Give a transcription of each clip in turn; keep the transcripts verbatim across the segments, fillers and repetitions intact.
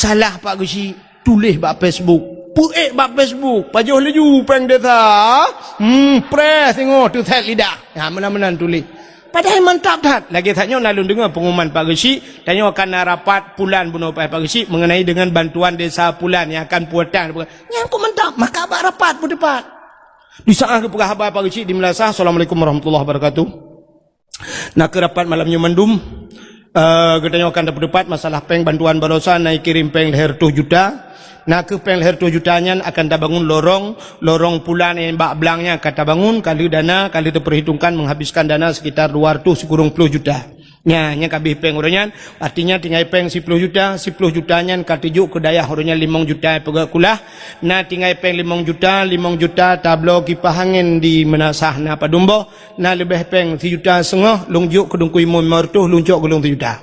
Salah Pak Geuchik, tuléh bak Facebook. Peuék bak Facebook, pajoh laju péng desa. Hmm, preh singoh teuset lidah. Ha, meunan-meunan tuléh. Padahai mantap that. Lagée that nyoe na lôn deungoe pengumuman Pak Geuchik, tanyoe akan na rapat pulan bunoe Pak Geuchik mengenai dengan bantuan desa pulan yang akan puatan. Nyan kok mantap, maka bak rapat peuteupat. Di saat geupeugah haba Pak Geuchik di Meulasah, Assalamualaikum warahmatullahi wabarakatuh. Na keu rapat malam nyoe mandum, eh, geutanyoe akan tapeutupat masalah péng bantuan baroesa na kirém péng lhèe reutôh juta. Na keu péng lhèe reutôh juta nyan akan tabangun lorong, lorong pulan nyang bak blang nyan akan tabangun, ka lheueh dana, ka lheueh tapeuhitongkan menghabiskan dana sekitar dua ratus sikureueng ploh juta. Nya, nyang ka abéh péng uroe nyan, artinya tinggai péng siploh juta, siploh juta nyan ka teujok keu dayah uroe nyan limong juta peugah kulah. Na tinggai péng limong juta, limong juta tabloe kipah angén di Meulasah na padum boh. Na leubeh péng sijuta seungoh, lôn jok keu Teungku Imum limong reutôh, lôn cok keu lôn sijuta.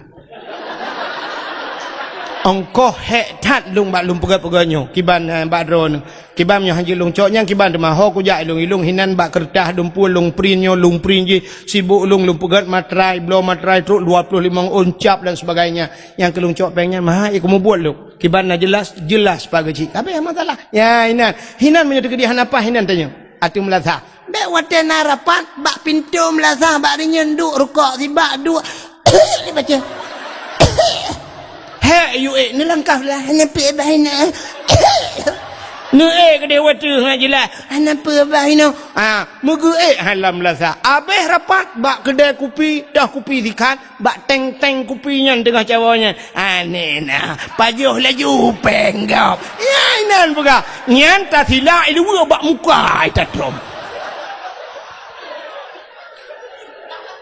Ongkoh hék that lôn bak lôn peugét-peugét nyoe, kiban, eh, bak droeneuh. Kiban nyoe hanjeuet lôn cok nyan kiban teuma ho kujak ilong-ilong hinan bak keureutah dumpue lôn print nyoe, lôn print jih, sibok lôn, lôn peugét matrai, bloe matrai trok dua ploh limong ôn cap dan sebagainya. Nyang keu lôn cok péng nyan, maha, eh, kumubuet lôn. Kiban na jeulaih, jeulaih Pak Geuchik. Tapi masalah. Ya, hinan. Hinan meunyoe teukeudi hana paih hinan tanyoe. Ateueh Meulasah. Bék watée na rapat bak pintoe Meulasah bak rinyeun duek rukok sibak duek. Dibaca. Hék, yue ék, neulangkah lah, hana peue bah inoe. Neuék keudeh watée ngat jeulaih, hana peue bah inoe. Ha, meugeuék ha lam Meulasah. Abéh rapat bak keudè kupi, toh kupi sikat, bak teng-teng kupi nyan teungoh cawoe nyan. Aneh na, pajoh laju péng gob. Nyan inan peugah. Nyan tasilak iluwa bak muka ai tatom.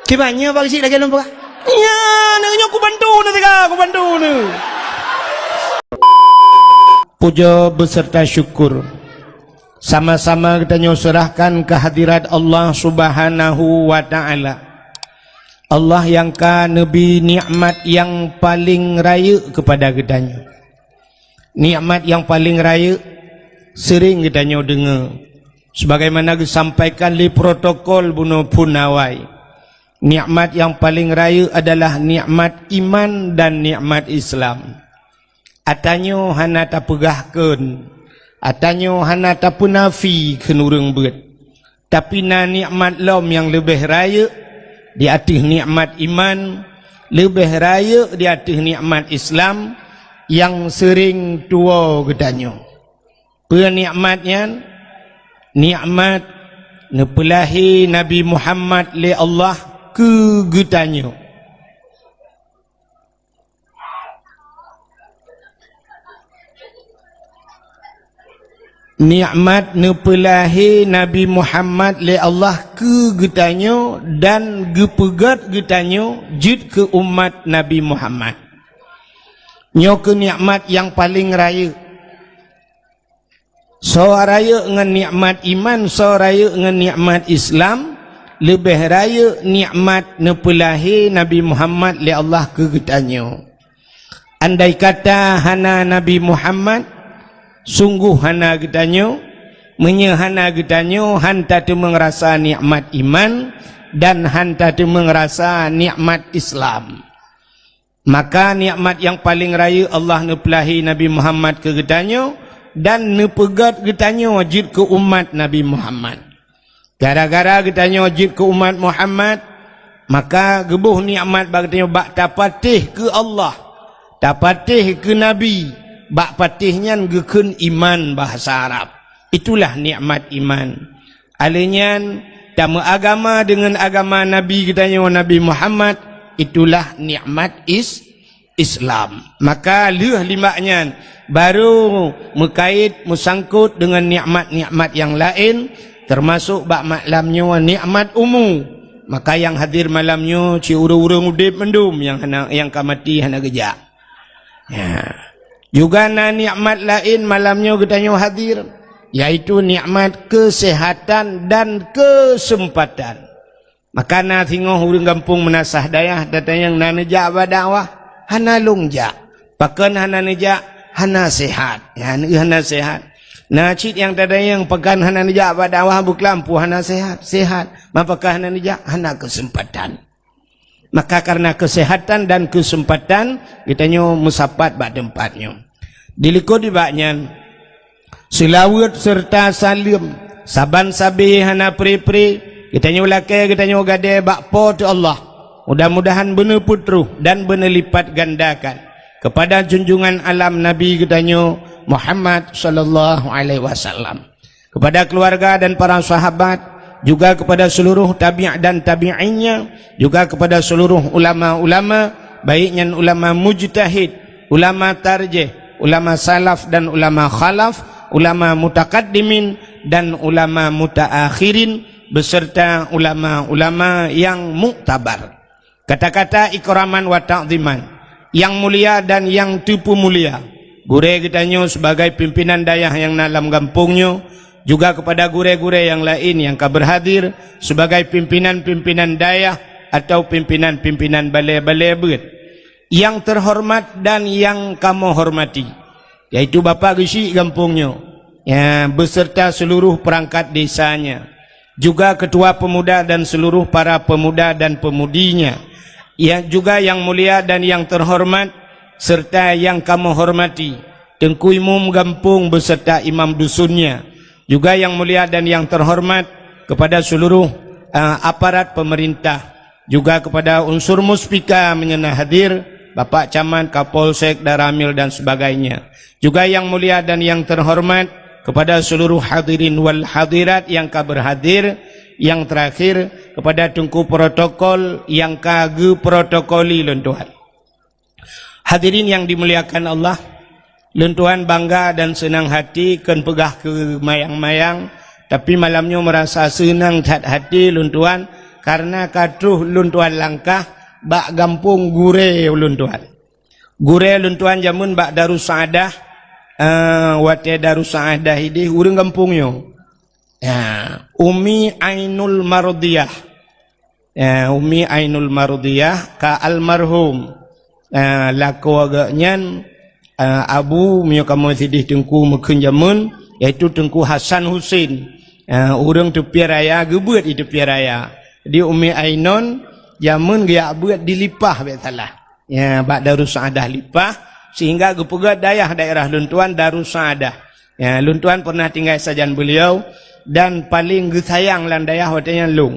Kiban nyoe bak sik lagée lôn peugah. Nyan, nyoe kubantu na teuka, kubantu na. Puja beserta syukur sama-sama geutanyoe serahkan kehadirat Allah Subhanahu wa Ta'ala. Allah nyang ka neubri nikmat nyang paleng rayeuk keupada geutanyoe. Nikmat nyang paleng rayeuk seuring geutanyoe deungoe, sebagaimana geusampaikan lé protokol bunoe phon awai. Nikmat nyang paleng rayeuk adalah nikmat iman dan nikmat Islam. Atanyoe hana tapeugah kheun, atanyoe hana tapeunafi kheun ureuëng beuet. Tapi na nikmat lom nyang leubeh rayeuk di ateueh nikmat iman, leubeh rayeuk di ateueh nikmat Islam nyang seuring tuwoe geutanyoe. Peue nikmat nyan? Nikmat neupeulahé Nabi Muhammad lé Allah keu geutanyoe. Nikmat neupeulahé Nabi Muhammad lé Allah keu geutanyoe dan geupeugét geutanyoe jeuet keu umat Nabi Muhammad. Nyoe keuh nikmat nyang paleng rayeuk. Soe rayeuk ngon nikmat iman, soe rayeuk ngon nikmat Islam, leubeh rayeuk nikmat neupeulahé Nabi Muhammad lé Allah keu geutanyoe. Andai kata hana Nabi Muhammad, sunggoh hana geutanyoe. Meunyoe hana geutanyoe, han tateumeung rasa nikmat iman dan han tateumeung rasa nikmat Islam. Maka nikmat nyang paleng rayeuk Allah neupeulahé Nabi Muhammad keu geutanyoe dan neupeugét geutanyoe jeuet keu umat Nabi Muhammad. Gara-gara geutanyoe jeuet keu umat Muhammad, maka geuboh nikmat bak geutanyoe bak tapatéh keu Allah, tapatéh keu Nabi, bak patéh nyan geukheun iman bahasa Arab. Itulah nikmat iman. Alheuh nyan, tameuagama deungon agama Nabi geutanyoe, Nabi Muhammad, itulah nikmat is-, Islam. Maka lheueh limbak nyan, barô meukait, meusangkot deungon nikmat-nikmat nyang laén, teumasok bak malam nyoe nikmat umu. Maka nyang hadir malam nyoe cit ureuëng-ureuëng udeb mandum nyang hana, nyang ka maté hana geujak. Ya. Juga na nikmat laén malam nyoe geutanyoe hadir, yaitu nikmat keuseuhatan dan keuseumpatan. Maka na singoh ureuëng gampông Meunasah Dayah tatanyong na neujak bak dakwah, hana lôn jak. Pakon hana neujak? Hana seuhat. Ya, hana seuhat. Na cit nyang tatanyong pakon hana neujak bak dakwah, buklam pu hana seuhat. Seuhat. Ma pakon hana neujak? Hana keuseumpatan. Maka kareuna keuseuhatan dan keuseumpatan, geutanyoe meusapat bak teumpat nyoe. Dilikot nibak nyan, seulaweuet seureuta saleuem saban sabe hana pre-pre geutanyoe lakée geutanyoe gadée bak Po teu Allah. Mudah-mudahan beuneupeutroh dan beuneulipat gandakan keupada junjungan alam Nabi geutanyoe Muhammad sallallahu alaihi wasallam, keupada keuluwarga dan para sahabat, juga keupada seuluruh tabi' dan tabi'innya, juga keupada seuluruh ulama-ulama, baik nyan ulama mujtahid, ulama tarjih, ulama salaf dan ulama khalaf, ulama mutakaddimin dan ulama mutaakhirin, beserta ulama-ulama nyang muktabar. Kata-kata ikraman wa ta'ziman, nyang mulia dan nyang teupeumulia, gurée geutanyoe sebagai pimpinan dayah nyang na lam gampông nyoe, juga keupada gurée-gurée nyang laén nyang ka beurhadir sebagai pimpinan-pimpinan dayah atau pimpinan-pimpinan balée-balée beuet, nyang teuhoreumat dan nyang kamoe hormati, yaitu Bapak Geuchik gampông nyoe, ya, beserta seuluruh peurangkat desanya, juga keutua peumuda dan seuluruh para peumuda dan peuemudinya, ya, juga nyang mulia dan nyang teuhoreumat serta nyang kamoe hormati, Teungku Imum gampông beserta imam dusunnya, juga nyang mulia dan nyang teuhoreumat keupada seuluruh, eh, aparat peumeurintah, juga keupada unsur muspika meunyoe na hadir, Bapak Camat, Kapolsek, Danramil dan sebagainya. Juga nyang mulia dan nyang teuhoreumat keupada seuluruh hadirin wal hadirat nyang ka beurhadir, nyang teurakhir keupada teungku protokol nyang ka geuprotokoli lôn tuan. Hadirin nyang dimuliakan Allah, lôn tuan bangga dan seunang hati kon peugah keu mayang-mayang, tapi malam nyoe meurasa seunang that hati lôn tuan kareuna ka troh lôn tuan langkah bak gampông gurée lôn tuan. Gurée lôn tuan jameun bak Darussaadah, eh, watée Darussaadah ideh ureuëng gampông nyoe. Ya, Umi Ainul Mardiyah. Ya, Umi Ainul Mardiyah ka almarhum. Ya, lakoe geuh nyan, ya, abu meunyoe kamoe sideh teungku meukheun jameun, yaitu Teungku Hasan Husin. Ya, ureuëng Teupian Raya geubeuet di Teupian Raya. Jadi Umi Ainun jameun geujak beuet di Lipah bék salah. Ya, bak Darussaadah Lipah, sehingga geupeugét dayah daerah lôn tuan Darussaadah. Ya, lôn tuan pernah tinggai sajan beliau dan paléng geusayang lam dayah watée nyan lôn.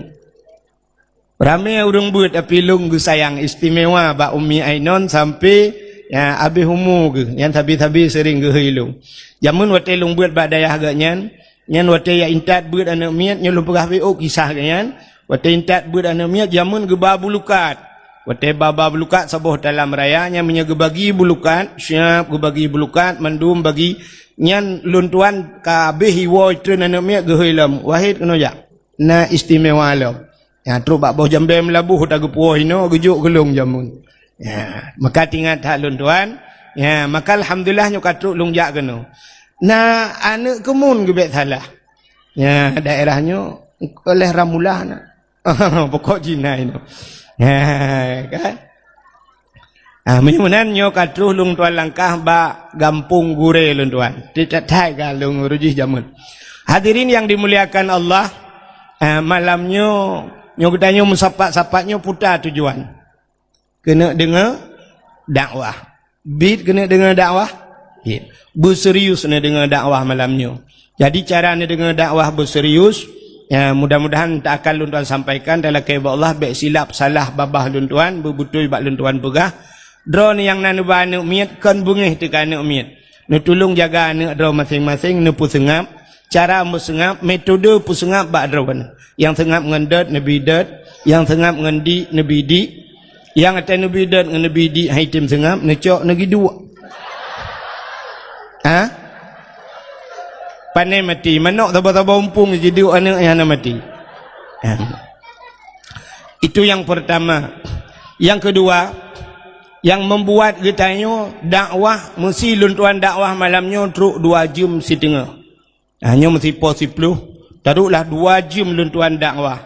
Ramé ureuëng beuet tapi lôn geusayang istimewa bak Umi Ainun sampai, ya, abéh umu geuh, nyan sabe-sabe seuring geuhôi lôn. Jameun watée lôn beuet bak dayah geuh nyan, nyan watée ya intat beuet aneuëk miet nyoe lôn peugah bék ôk kisah geuh nyan, watée intat beuet aneuëk miet jameun geuba bulukat. Watée ba-ba bulukat saboh dalam raya nyan meunyoe geubagi bulukat, siab geubagi bulukat, mandum bagi nyan lôn tuan ka abéh iwoe treun aneuëk miet geuhôi lom, Wahid keunoe jak. Na istimewa lom. Nyang trok bak boh jambée meulaboh ta geupuwoe inoe geujok keu lôn jameun. Ya, maka tingat that lôn tuan. Ya, maka alhamdulillah nyoe ka trok lôn jak keunoe. Na aneuëk keumun geubek salah. Ya, daerah nyoe oleh Ramulah na. Pokok Cina inoe. Ya, kan? Ah, meunyoe meunan nyoe ka troh lôn tuan langkah bak gampông gurée lôn tuan. Titat that ka lôn ureuëng jih jameun. Hadirin yang dimuliakan Allah, ah, malam nyoe, nyoe geutanyoe meusapat-sapat nyoe peue tujuan. Keuneuk deungoe dakwah. Bit keuneuk deungoe dakwah. Bit. Beuserius neudeungoe dakwah malam nyoe. Jadi cara neudeungoe dakwah beuserius, ya, mudah-mudahan tak akan lôn tuan sampaikan dan lakée bak Allah bék silap salah babah lôn tuan, beubeutôi bak lôn tuan peugah. Droeneuh nyang na neuba aneuëk miet kon beungéh teuka aneuëk miet. Neutulông jaga aneuëk droe maséng-maséng, neupeuseungab, cara meuseungab, metode peuseungab bak droeneuh. Nyang seungab ngon dot neubi dot, nyang seungab ngon dik neubi dik. Nyang até neubi dot ngon neubi dik hai tem seungab neucok neugiduek. Ha? Pane mati, manok saba-saba umpung jiduek aneuëk nyang hana mati. Ha. Itu yang pertama. Yang kedua, yang membuat geutanyoe dakwah, meusi lôn tuan dakwah malam nyoe trok dua jeuem siteungoh. Ha, nyoe meusipoh siploh, taroklah dua jeuem lôn tuan dakwah.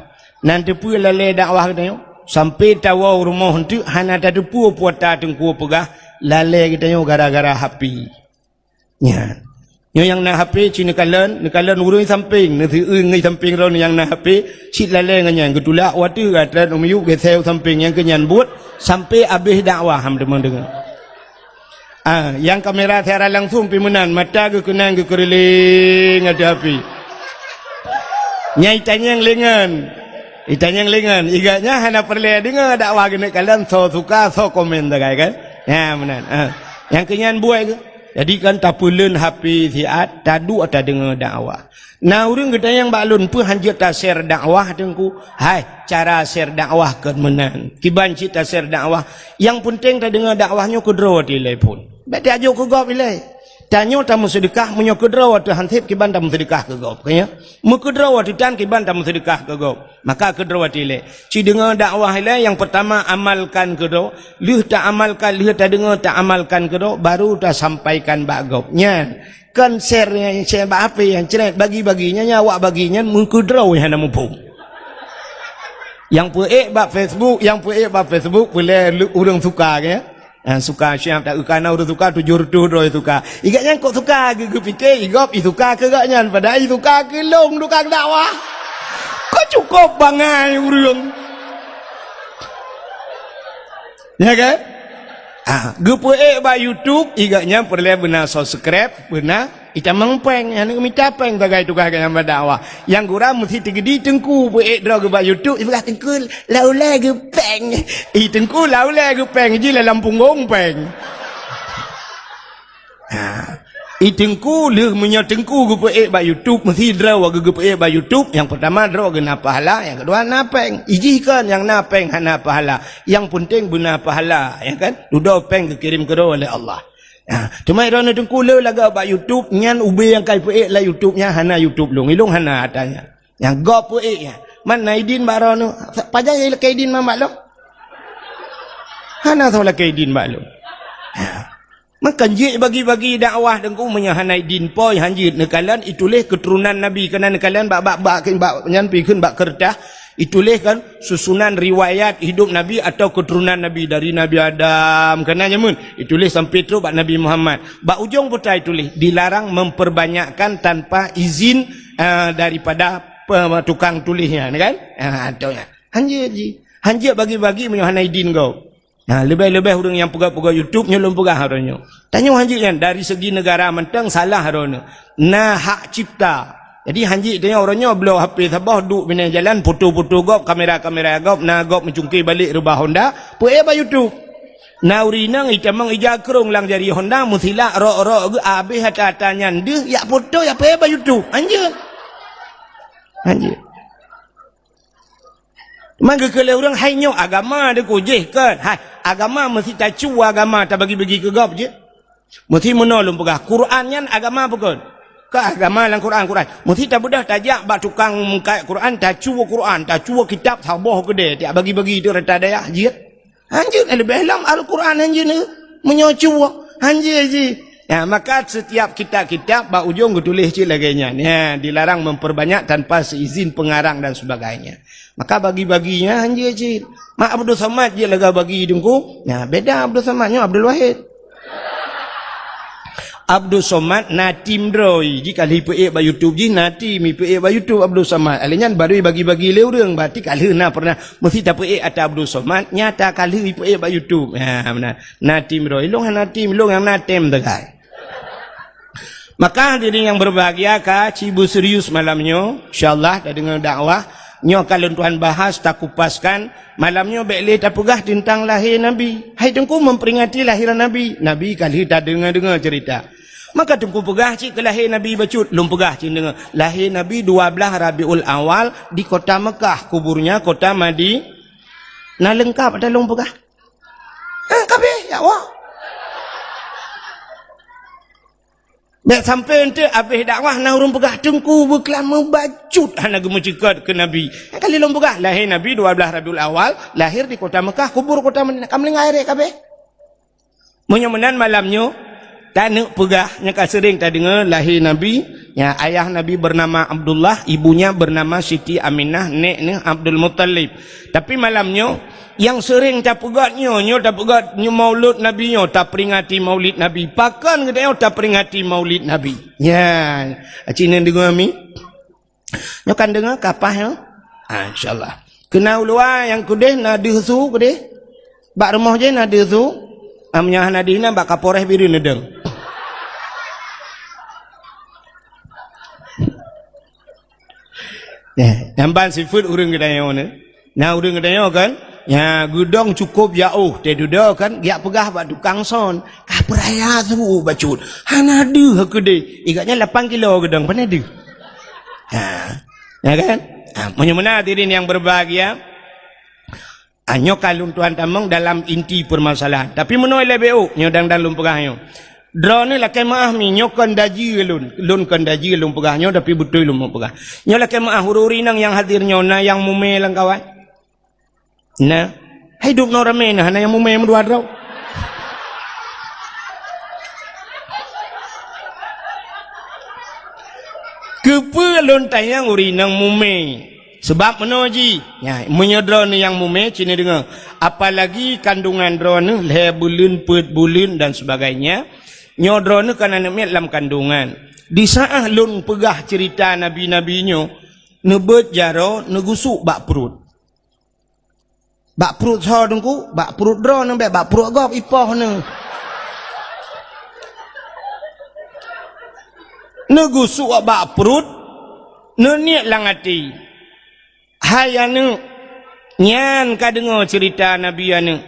Nan teupeue lalée dakwah geutanyoe? Sampai tawoe u rumoh eunteuk hana tateupeue peue ata teungku peugah, lalée geutanyoe gara-gara H P. Nya. Nyoe nyang na H P ci neukalon, neukalon ureuëng sampéng, neuseueu ngon sampéng droeneuh nyang na H P, cit lalée ngon nyan geutulak watée gata u miyueb geuseu sampéng nyang keu nyan buet sampai abéh dakwah ham teuma deungoe. Ah, nyang kamera siaran langsung pih meunan, mata geukeunong geukeureuling ateueh api. Nyan itanyong lé ngon. Itanyong lé ngon. Igak nyan hana peureulée deungoe dakwah geuneuk kalon, soe suka, soe komen sagai kan. Nyan meunan. Ah. Nyang keu nyan buet geuh. Jadi kan tapeuleuen H P siat, taduek tadeungoe dakwah. Na ureuëng geutanyong bak lôn, "Peue hanjeuet ta-share dakwah, Teungku?" Hai, cara share dakwah kon meunan. Kiban cit ta-share dakwah. Nyang peunteng tadeungoe dakwah nyoe keudroe telepon. Bék tajok keu gob ilée. Tanyoe tameuseudeukah, meunyoe keudroe teuh han sép kiban tameuseudeukah keu gob. Keu nyoe, meukeudroe teuh tan kiban tameuseudeukah keu gob. Maka keudroe teuh ilée. Ci deungoe dakwah ilée, nyang peurtama amalkan keudroe. Lheueh taamalkan, lheueh tadeungoe taamalkan keudroe, baru tasampaikan bak gob. Nyan. Kon share nyang share bak H P nyang cret bagi-bagi nyan, nyan awak bagi nyan meukeudroe hana muphom. Nyang peuék bak Facebook, nyang peuék bak Facebook peureulée ureuëng suka ke. Nyang suka siap tak kana ureuëng suka tujoh reutôh droe suka. Igak nyan kok suka geu-, geupike igop i suka keu gak nyan padahai i suka keu lôn tukang dakwah. Kok cukup bangai ureuëng. Ya kan? Ah, geupeuék bak YouTube, igak nyan peureulée beuna subscribe, beuna itamong péng, hana mita péng sagai tugaih nyang bak dakwah. Nyang gura meusti teugeudi teungku peuék droe geuh bak YouTube, ipeugah teungku laulée geupéng. I teungku laulée geupéng, ji lam punggong péng. Ha. I teungku lheueh meunyoe teungku geupeuék bak YouTube, meusti droe geuh geupeuék bak YouTube, nyang peurtama droe geuh na pahala, nyang keudua na péng. Ijih kon nyang na péng hana pahala, nyang peunteng beuna pahala, ya kan? Dudoe péng geukirém keudroe lé Allah. Ha. Teuma droeneuh teungku le lagak bak YouTube, nyan ubé nyang ka ipeuék lam YouTube nyan hana YouTube lôn, ilôn hana ata nyan. Nyang gob peuék nyan. Man na idin bak droeneuh, pajan lakée idin man bak lôn? Hana soe lakée idin bak lôn. Ha. Maka jeuet bagi-bagi dakwah teungku meunyoe hana idin poi hanjeuet neukalon ituléh keuturonan Nabi keunan neukalon bak, bak, bak, bak nyan pi kheun bak keureutah ituléh kan susunan riwayat hidup Nabi atau keuturonan Nabi dari Nabi Adam keunan jameun ituléh sampai trok bak Nabi Muhammad. Bak ujong buta ituléh dilarang memperbanyakkan tanpa izin, ah, daripada pe-, tukang tuléh nyan kan? Ah, tu nyan. Hanjeuet ji. Hanjeuet bagi-bagi meunyoe hana idin gob. Nah, leubeh-leubeh ureuëng nyang peugah-peugah YouTube nyoe lôn peugah uroe nyoe. Tanyoe hanjeuet nyan dari segi negara mantong salah uroe nyoe. Na hak cipta. Jadi hanjeuet tanyoe uroe nyoe bloe H P saboh duek binéh jalan foto-foto gob, kamera-kamera gob, na gob meucungké balek reubah Honda, peuék bak YouTube. Na ureuëng inong itamong ija krong lam jari Honda meusilak rok-rok geuh abéh ata-ata nyan deuh yak foto yak peuék bak YouTube. Hanjeuet. Hanjeuet. Man geukheun lé ureuëng hai nyoe agama deukujih kon. Hai, agama meusti tacu agama tabagi-bagi keu gob jih. Meusti meunoe lôn peugah Quran nyan agama peue kon? Ka agama lam Quran, Quran. Meusti tabeudoh tajak bak tukang meukat Quran, tacu Quran, tacu kitab saboh keudée tiak bagi-bagi tu rata dayah jih. Hanjeuet leubeh lom Al-Quran hanjeuet ni. Meunyoe cuwok, hanjeuet jih. Ya, maka setiap kitab-kitab bak ujong geutuléh cit lagée nyan. Ya, dilarang memperbanyak tanpa seizin pengarang dan sebagainya. Maka bagi-bagi nyan hanjeuet cit. Mak Abdul Somad jeuet lagée bagi teungku. Ya, beda Abdul Somad nyoe Abdul Wahid. Abdul Somad na tim droe. Jih ka lheueh ipeuék bak YouTube jih na tim ipeuék bak YouTube Abdul Somad. Alé nyan baru bagi-bagi lé ureuëng. Berarti ka lheueh na pernah meusti tapeuék ata Abdul Somad, nyata ka lheueh ipeuék bak YouTube. Ha, meunan. Na tim droe. Ilong hana tim, ilong nyang na tem teukai. Maka hadirin yang berbahagia ka ci beuserius malam nyoe. Insyaallah tadeungoe dakwah. Nyoe ka lôn tuan bahas takupaskan. Malam nyoe bék lé tapeugah teuntang lahé Nabi. Hai teungku memperingati lahé Nabi. Nabi ka lheueh tadeungoe-deungoe cerita. Maka teungku peugah cit keu lahé Nabi bacut, lôn peugah cit deungoe. Lahé Nabi dua belas Rabiul Awal di kota Mekah, kuburnya kota Madi-, na leungkap ata lôn peugah. Ha, kabeh, ya Allah. Bék sampai ente abéh dakwah na ureuëng peugah teungku beuklam meubacut hana geumeucikot keu Nabi. Nyang kali lôn peugah lahé Nabi dua belas Rabiul Awal, lahir di kota Mekah, kubur kota Madinah. Ka meulinggai rek kabeh. Meunyoe meunan malam nyoe taneuk peugah nyang ka seuring tadeungoe lahé Nabi, ya, ayah Nabi bernama Abdullah, ibunya bernama Siti Aminah, nek neuh Abdul Muttalib. Tapi malam nyoe nyang seuring tapeugah nyoe, nyoe tapeugah nyoe maulud Nabi nyoe, taperingati maulid Nabi. Pakon geutanyoe taperingati maulid Nabi? Nyan, aci neudeungoe mi. Nyoe kan deungoe kapah nyoe? Ha, insyaallah. Keunan u luwa nyang keudeh na deuh su keudeh. Bak rumoh jih na deuh su. Am nyang hana dihina bak Kapolres Bireuen neudong. Nyan ban sifeuet ureuëng geutanyoe nyoe. Na ureuëng geutanyoe kan, nya geudong cukôp jaôh, teududoe kan, geujak peugah bak tukang son, ka peuraya su bacut, hana deuh keudeh, igat nyan lapan kilo geudong, pane deuh. Ha, ya kan? Ha, meunyoe meunan hadirin yang berbahagia, ha, nyoe ka lôn tuan tamong dalam inti permasalahan. Tapi meunoe lé B O, nyoe dang-dang lôn peugah nyoe. Droeneuh lakée meuáh mi, nyoe kon daji lôn. Lôn kon daji lôn peugah nyoe, tapi beutôi lôn peugah. Nyoe lakée meuáh ureuëng-ureuëng inong nyang hadir nyoe na nyang mumé lam kawan. Na. Hai dum noe ramé na, hana nyang mumé meudua droe. Keupeue lôn tanyong ureuëng inong mumé? Sabab meunoe jih, nya, meunyoe droeneuh nyang mumé, ci neudeungoe, apalagi kandungan droeneuh lhée buleuen, peuet buleuen dan sebagainya, nyoe droeneuh kan aneuëk miet lam kandungan. Di saát lôn peugah ceurita nabi-nabi nyoe, neubeuet jaroe, neugusuk bak pruet. Bak pruet soe Teungku? Bak pruet droeneuh bék, bak pruet gob ipoh neuh. Neugusuk bak pruet, neuniet lam até. Hai aneuëk, nyan ka deungoe ceurita nabi aneuëk.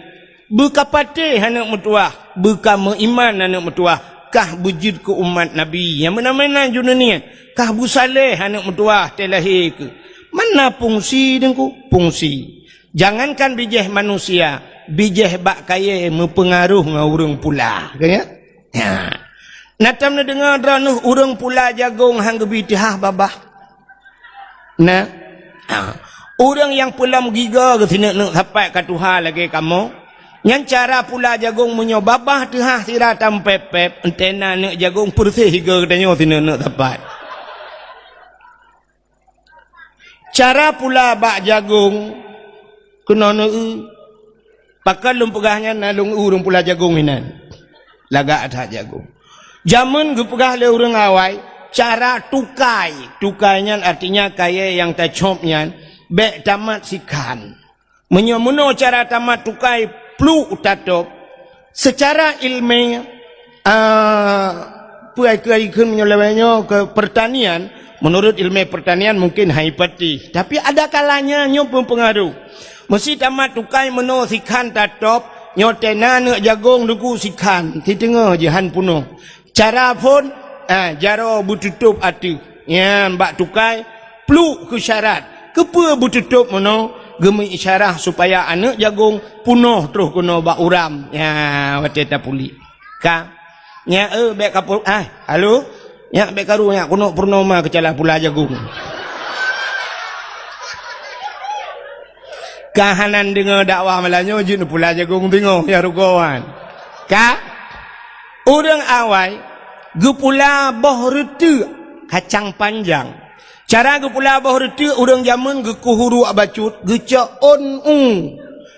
Beukapatéh aneuëk meutuwah, beukameuiman aneuëk meutuwah, kah beujeuet keu umat nabi. Nyang meunan-meunan ju neuniet, kah beusaléh aneuëk meutuwah teuh lahé keuh. Mana fungsi Teungku? Fungsi. Jangankan bijéh manusia, bijéh bak kayée meupeungaroh ngon ureuëng pula. Ka nyan? Nya. Na tom neudeungoe droeneuh ureuëng pula jagong han geubi teuhah babah? Na. Ha. Ureuëng nyang peulom gigoe geuh sineuk-neuk sapat ka tuha lagée kamoe. Nyan cara pula jagong meunyoe babah teuhah sira tampép-pép, entée na aneuëk jagong peureuseh gigoe geutanyoe sineuk-neuk sapat. Cara pula bak jagong keunoe neueu. Pakon lôn peugah nyan na lôn eu ureuëng pula jagong inan. Lagak that jagong. Jameun geupeugah lé ureuëng awai, cara tukai. Tukai nyan artinya kayée nyang tacop nyan bék tamat sikhan. Meunyoe meunoe cara tamat tukai pluek tatôb, seucara iéleumé, a, peue ai keu ai kheun meunyoe lawét nyoe keu peurtanian, meunurot iéleumé peurtanian mungken hai pati. Tapi ada kalanya nyoe meupeungaroh. Meusi tamat tukai meunoe sikhan tatôb, nyoe teuh na aneuëk jagong Teungku sikhan, siteungoh jih han peunoh. Cara phon, ah, jaroe beututôb ateueh. Nyan bak tukai, pluek keu syarat. Keupeue beututôb meunoe? Geumeuisyarah supaya aneuëk jagong peunoh troh keunoe bak uram. Nya, watée tapuléh. Ka. Nyak, eh, bék ka pu-, ah, halo? Nyak bék karu, nyak keunoe purnoma keucalah pula jagong. Ka hana deungoe dakwah malam nyoe, jeuet neupula jagong teungoh, ya rugoe wan. Ka? Ureuëng awai geupula boh reuteuek kacang panjang. Cara geupula boh reuteuek, ureuëng jameun geukoh uruek bacut, geucok ôn u.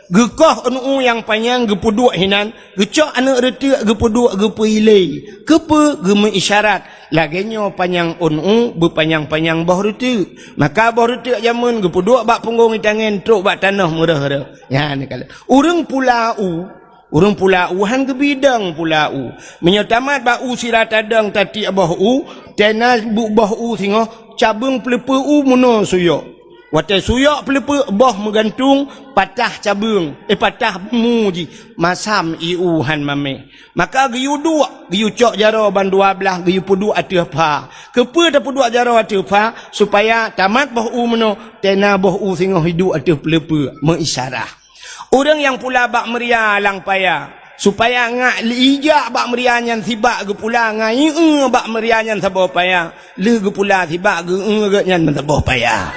Geukoh ôn u nyang panyang geupeuduek hinan, geucok aneuëk reuteuek geupeuduek geupeuilée. Keupeue? Geumeuisyarat. Lagée nyoe panyang ôn u, beupanyang-panyang boh reuteuek. Maka boh reuteuek jameun geupeuduek bak punggong itangen trok bak tanoh meureuh-reuh. Nyan ka lheueh. Ureuëng pula u, Ureuëng pula u han geubidong pula u. Meunyoe tamat bak u sira tadong tatiek boh u, tena bu-, boh u singoh, cabeueng peuleupeue u meunoe suyok. Watée suyok peuleupeue boh meugantung, patah cabeueng, eh, patah bumu jih, masam ié u han mamèh. Maka geuyue duek, geuyue cok jaroe ban dua blaih geuyue peuduek ateueh pha. Keupeue tapeuduek jaroe ateueh pha? Supaya tamat boh u meunoe, tena boh u singoh iduek ateueh peuleupeue, meuisyarah. Ureuëng nyang pula bak meuria lam paya, supaya ngak ijak bak meuria nyan sibak geupula ngon ié bak meuria nyan saboh paya, lheueh geupula sibak geu-eu geuh nyan meusaboh paya.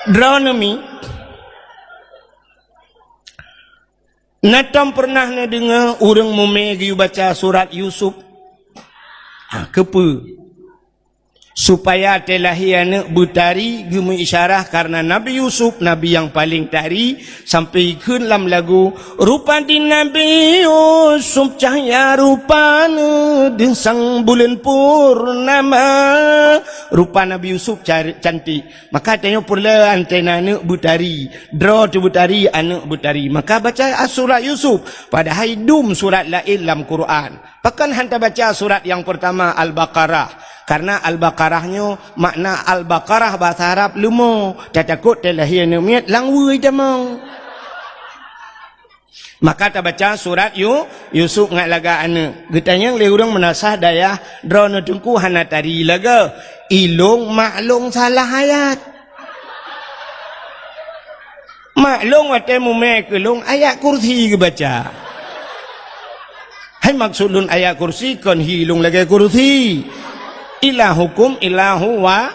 Droeneuh mi, na tom peureunah neudeungoe ureuëng mumè geuyue baca surat Yusuf? Ha, keupeue? Supaya teulahé aneuëk beutari, geumeuisyarah karena Nabi Yusuf, nabi nyang paleng tari, sampai kheun lam lagu, "Rupa di Nabi Yusuf cahya rupane, deusang buleuen purnama." Rupa Nabi Yusuf car-, cantik. Maka tanyoe peureulée antena aneuëk beutari, droe teuh beutari, aneuëk beutari. Maka baca surat Yusuf, padahai dum surat laén lam Quran. Pakon hana tabaca surat nyang peurtama Al-Baqarah? Karena Al-Baqarah nyoe makna Al-Baqarah bahasa Arab leumo, tatakot teulahé aneuëk miet lam wui tamong. Maka tabaca surat Yu-, Yusuf ngat lagak aneuëk. Geutanyong lé ureuëng meunasah dayah, "Droeneuh Teungku hana tari lagée? Ilong maklong salah ayat." Maklong watée mumé keu lôn ayat kursi geubaca. Hai maksud lôn ayat kursi kon hi lôn lagée kursi. Ilahukum ilahu wa-,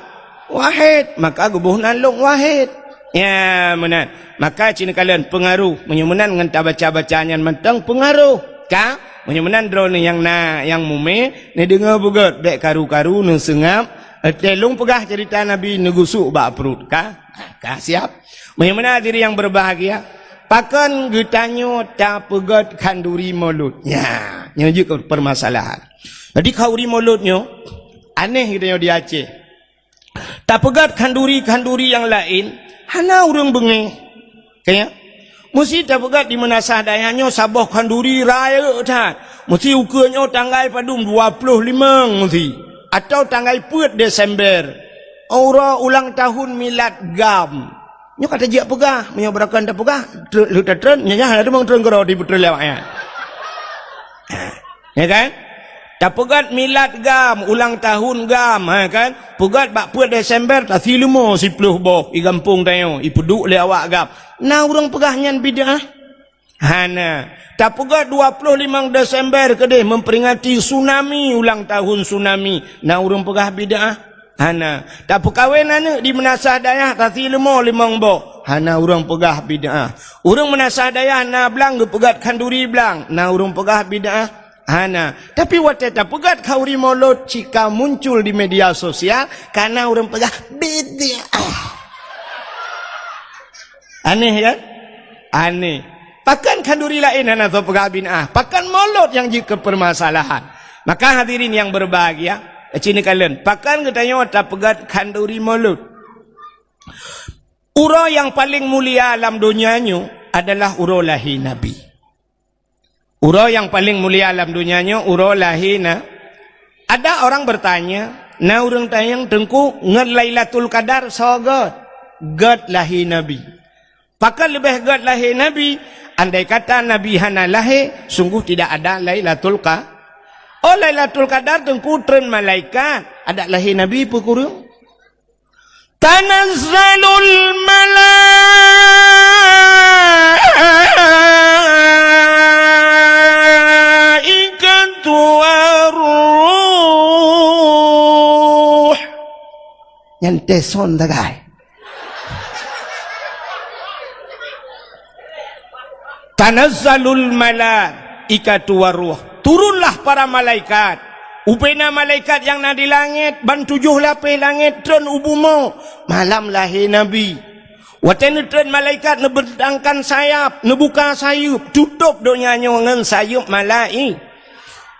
wahid. Maka geuboh nan lôn wahid. Ya, meunan. Maka cit neukalon peungaroh. Meunyoe meunan ngon tabaca-baca nyan mantong peungaroh. Ka? Meunyoe meunan droeneuh nyang na, nyang mumé, neudeungoe beugét, bék karu-karu, neuseungab. Watée lôn peugah ceurita Nabi neugusuk bak pruet. Ka? Ka siab. Meunyoe meunan hadirin nyang berbahagia, pakon geutanyoe tapeugét khanduri Maulud? Nya, nyoe jeuet keu permasalahan. Jadi khanduri Maulud nyoe aneh geutanyoe di Aceh. Tapeugét khanduri-khanduri nyang laén, hana ureuëng beungéh. Kaya, meusti tapeugét di meunasah dayah nyoe saboh khanduri rayeuk that. Meusti ukeue nyoe tanggai padum, dua ploh limong meusti. Atawa tanggai peuet Desember. Uroe ulang tahun milad GAM. Nyoe ka tajak peugah, meunyoe beurakan tapeugah, tre-, lheueh tatreun, nyan hana teumang treun keudroe di peutrön lewat nyan. Ya kan? Tapeugét milad GAM, ulang tahun GAM, ha kan? Peugét bak peuet Desember, tasi leumo siploh boh, i gampông tanyoe, ipeuduek lé awak GAM. Na ureuëng peugah nyan bid'ah? Hana. Tapeugét dua ploh limong Desember keudeh memperingati tsunami, ulang tahun tsunami. Na ureuëng peugah bid'ah? Hana. Tapeukawen aneuëk di meunasah dayah, tasi leumo limong boh. Hana ureuëng peugah bid'ah. Ureuëng meunasah dayah na blang geupeugét khanduri blang. Na ureuëng peugah bid'ah? Hana. Tapi watée tapeugét khanduri Maulud, cit ka muncul di media sosial, ka na ureuëng peugah bid'ah. Aneh kan? Aneh. Pakon khanduri laén hana soe peugah bid'ah? Pakon Maulud nyang jeuet keu permasalahan? Maka hadirin nyang berbahagia, cit neukalon, pakon geutanyoe tapeugét khanduri Maulud? Uroe nyang paleng mulia lam donya nyoe adalah uroe lahé Nabi. Uroe nyang paleng mulia lam donya nyoe uroe lahé na. Ada orang bertanya, na ureuëng tanyong, "Teungku, ngon Lailatul Qadar soe gét?" Gét lahé Nabi. Pakon leubeh gét lahé Nabi? Andai kata Nabi hana lahé, sungguh tidak ada Lailatul Qa-, oh, Lailatul Qadar Teungku treun malaikat, adak lahé Nabi peue kureueng? Tanazzalul malaikatu warruh. Nyan teson tagai. Tanazzalul malaikatu warruh. Turunlah para malaikat. Ubena malaikat nyang na di langét, ban tujoh lapéh langét treun u bumoe malam lahé Nabi. Watée neutreun malaikat neubentangkan sayap, neubuka sayeuep, tutôb donya nyoe ngon sayeuep malai-,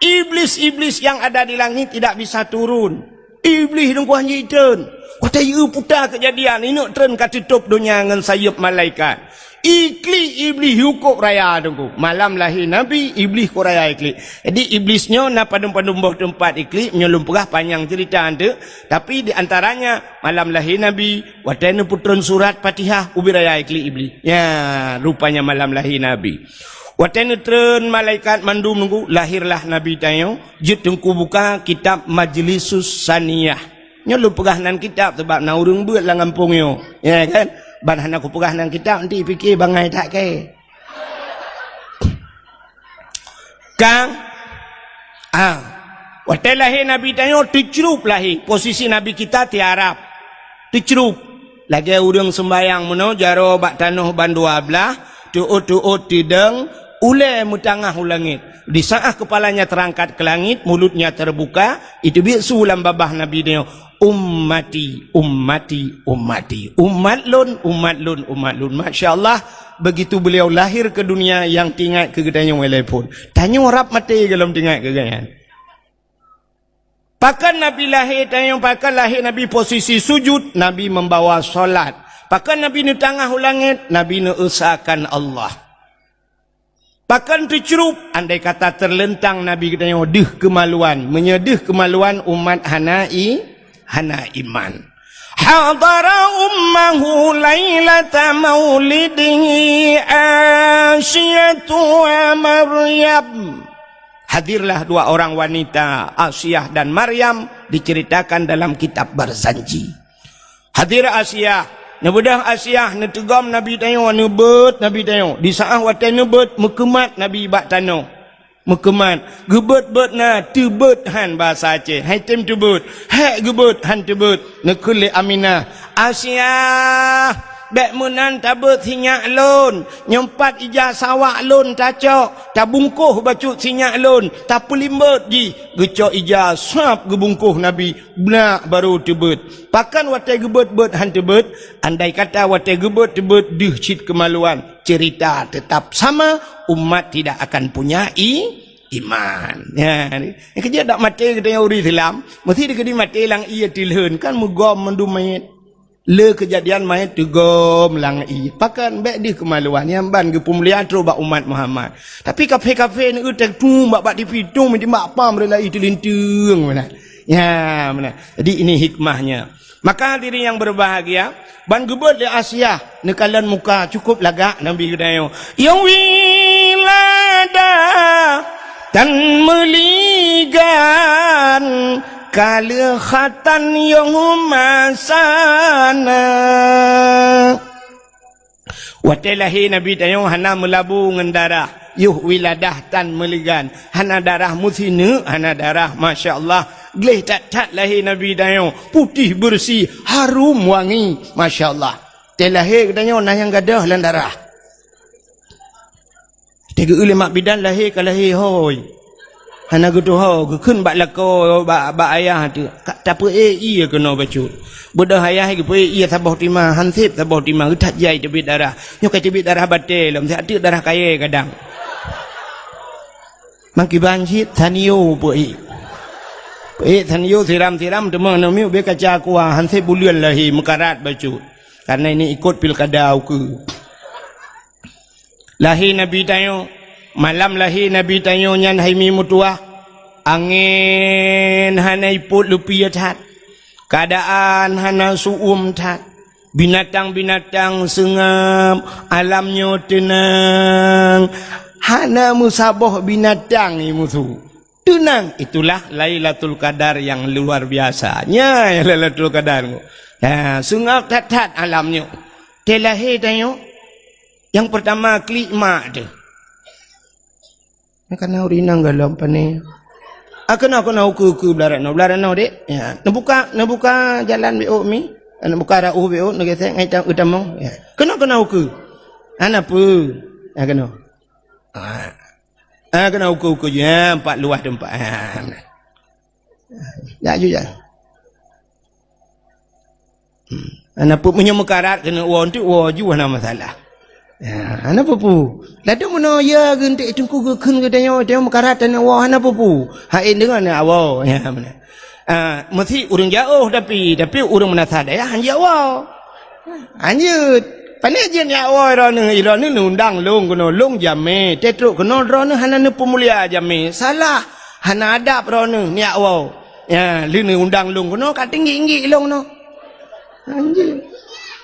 iblis-iblis yang ada di langit tidak bisa turun. Iblih Teungku hanjeuet treun. Watée yue puta keujadian, ineuk treun ka teutôb donya ngon sayeuep malaikat. Iklik Iblih yue kôb raya Teungku. Malam lahé Nabi, Iblih kôb raya iklik. Jadi Iblis nyoe na padum-padum boh teumpat iklik, nyoe lôn peugah panyang ceurita anteuk. Tapi di antaranya malam lahé Nabi, watée neupeutreun surat Fatihah, ubit raya iklik Iblih. Nya, rupanya malam lahé Nabi. Watée neutreun malaikat mandum Teungku, lahirlah Nabi tanyoe. Jeuet Teungku buka kitab Majlisus Saniyah. Nyoe lôn peugah nan kitab sabab na ureuëng beuet lam gampông nyoe. Ya kan? Ban hana kupeugah nan kitab, nanti pike bangai that kée. Kang, ah, watée lahé Nabi tanyoe teucrup lahé, posisi Nabi kita tiarap. Teucrup. Lagée ureuëng seumbayang meunoe jaroe bak tanoh bandua blaih, teuôt-teuôt tidong, Ulée meutangah u langét. Di saat kepalanya terangkat ke langit, mulutnya terbuka, itu biet su lam babah Nabi nyoe, "Ummati, ummati, ummati." Umat lôn, umat lôn, umat lôn. Masya Allah, begitu beliau lahir ke dunia, nyang teuingat keu geutanyoe ilée phon. Tanyoe rab maté gohlom teuingat keu geuhnyan. Pakon Nabi lahé tanyoe, pakon lahé Nabi posisi sujud, Nabi membawa salat. Pakon Nabi neutangah u langét, Nabi neuesakan Allah. Pakon teucrup, andai kata teuleuntang Nabi geutanyoe deuh keumaluan. Meunyoe deuh keumaluan, umat hana i-, hana iman. Hadara ummahu lailata maulidihi Asiyatu wa Maryam. Hadirlah dua orang wanita, Asiah dan Maryam, diceritakan dalam kitab Barzanji. Hadir Asiah, neubeudôh Asiah, neuteugom Nabi tanyoe, neubeuet Nabi tanyoe. Di saat watée neubeuet, meukeumat Nabi bak tanoh. Meukeumat, geubeuet-beuet na, teubeuet han bahasa Aceh. Hai tem teubeuet, hék geubeuet han teubeuet. Neukheun lé Aminah, "Asiah, bék meunan tabeuet sinyak lôn. Nyoe pat ija sawak lôn tacok, tabungkôh bacut sinyak lôn, tapeulimbot jih." Geucok ija sab geubungkôh Nabi, beunak barô teubeuet. Pakon watée geubeuet-beuet han teubeuet? Andai kata watée geubeuet teubeuet deuh cit keumaluan, cerita tetap sama, umat tidak akan punya i-, iman. Ya, ni. Keujeuet dak maté geutanyoe ureuëng Islam, meusti dikeudi maté lam ié tilheun, kan meugom mandum manyét. Le keujadian manyét teugom lam ié. Pakon bék deuh keumaluan, nyang ban geupeumulia trok bak umat Muhammad. Tapi kafé-kafé ni utek tum bak, bak tipi tum, timbak pam rela ié teulinteung mana. Ya, mana. Jadi ini hikmahnya. Maka hadirin yang berbahagia, ban geubeuet lé Asiah neukalon muka cukup lagak Nabi geutanyoe. Nyang wiladah tan meuligan, ka lheueh khatan nyang masa na. Watée lahé Nabi tanyoe hana meulabu ngon darah, yoh wiladah tan meuligan, hana darah meusineuk, hana darah, masya Allah. Gleh that-that lahé Nabi tanyoe, putéh beureusi, harum wangi, masya Allah. Watée lahé geutanyoe na nyang gadôh lam darah. Teugeue lé mak bidan lahé ka lahé hôi. Hana geutuho, geukheun bak lakoe, bak, bak ayah teuh. Ka tapeuék ié keunoe bacut. Beudôh ayah geupeuék ié saboh tima, han sép saboh tima, geuthat jai teubiet darah. Nyoe ka teubiet darah batée lom, siat teuk darah kayée kadang. Mangkiban cit, sanio peuék. Peuék sanio siram-siram, teuma aneuk miet ubé kaca aqua, han sép buleuen lahé, meukarat bacut. Karena ini ikot pilkada ukeue. Lahé Nabi tanyoe, malam lahé Nabi tanyoe nyan hai mi meutuwah, angén hana ipot leupie that, keuadaan hana su'uem that, binatang-binatang seungab, alam nyoe teunang, hana meusaboh binatang i musu. Teunang, itulah Lailatul Qadar yang luar biasa. Nya Lailatul Qadar. Ya, seungab that-that alam nyoe. Watée lahé tanyoe, nyang peurtama klik mak teuh. Nyan kana ureuëng inong gohlom pané. Ah, keunoe, keunoe, ukeue, ukeue, blah rot noe, blah rot noe, Dek. Ya, neubuka, neubuka jalan beuôk mi. Neubuka rot ueh beuôk, neugesek ngon itam, itam mong. Ya. Keunoe, keunoe, ukeue. Hana peue. Ya, keunoe. Ah. Ah, keunoe ukeue-ukeue jih, ha, pat luwah teumpat. Ha, nah. Jak ju jak. Hmm. Hana peue, meunyoe meukarat keuneuk woe, enteuk woe ju hana masalah. Ha, hana peue-peue. Ladôm meunoe ya geuh enteuk teungku geukheun geutanyoe, tanyoe meukarat taneuk woe, hana peue-peue. Hai deungon na woe. Ya, meunan. Ah, meusti ureuëng jiôh tapi, tapi ureuëng meunasah dayah han jiôh woe. Hanjeuet. Pane jeuet nyak woe droeneuh, droeneuh neuundang lôn keunoe, lôn jamé. Teutrok keunoe droeneuh hana neupeumulia jamé. Salah. Hana adab droeneuh nyak woe. Ya, lheueh neuundang lôn keunoe, ka tinggi-tinggi lôn keunoe. Hanjeuet.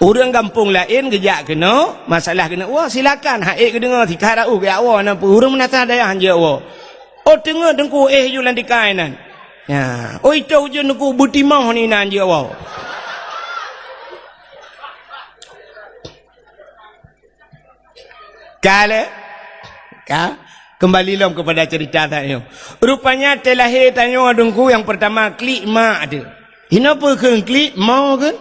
Ureuëng gampông laén geujak keunoe, masalah keuneuk woe, silakan. Hai geudeungoe, sikara uh geujak woe, na peue ureuëng meunasah dayah hanjeuet woe. Oh, teungoh teungku éh ju lam tikai nan. Ya, oi toh ujeuen nuku beutimoh ni nan jeuet woe. Ka lé? Ka? Kembali lom kepada cerita tadi. Rupanya teulahé tanyoe dengku yang pertama klik mak tu. Hina peue kheun klik mo kheun?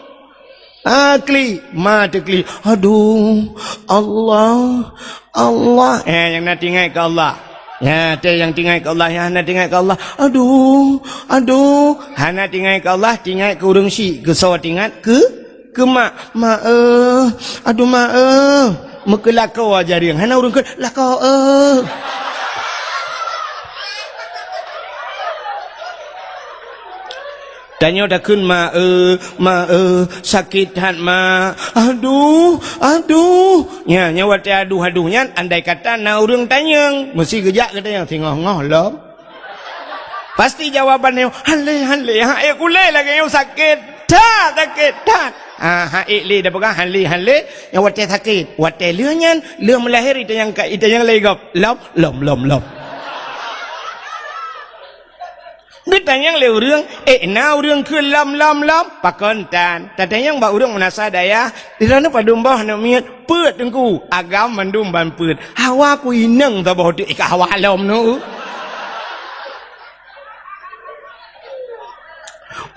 Ah, klik. Ma teuklik. Aduh, Allah, Allah. Eh, nyang na teuingat keu Allah. Ya, teu nyang teuingat keu Allah, nyang hana teuingat keu Allah. Aduh, aduh. Hana teuingat keu Allah, teuingat keu ureueng syik. Keu soe teuingat? Keu, keu mak. Mak, eh. Aduh, mak, eh. Meukeulakoe jareung. Hana ureueng kheun, lakoe, eh. Tanyoe takheun, "Ma, eh, ma, eh, sakét that, ma. Aduh, aduh." Nya, nya watée aduh-aduh nyan, andai kata na ureueng tanyong, meusi geujak keu tanyong, singoh-ngoh lom. Pasti jawaban nyoe, "Hale, hale, ha ék ulée lagée nyoe sakét that, sakét that." Ah, ha ék lé dah peugah, "Hale, hale," nyan watée sakét. Watée lheueh nyan, lheueh meulahé itanyong ka, itanyong lé gob, "Lom, lom, lom, lom." Geutanyong lé ureueng, "Eh, na ureueng keu lom, lom, lom?" Pakon tan. Tatanyong bak ureueng meunasah dayah, "Di droeneuh padum boh aneuk miet?" "Peuet, Teungku." "Agam mandum ban peuet." "Hawa ku inong saboh teuk, eh, ka hawa lom nyoe."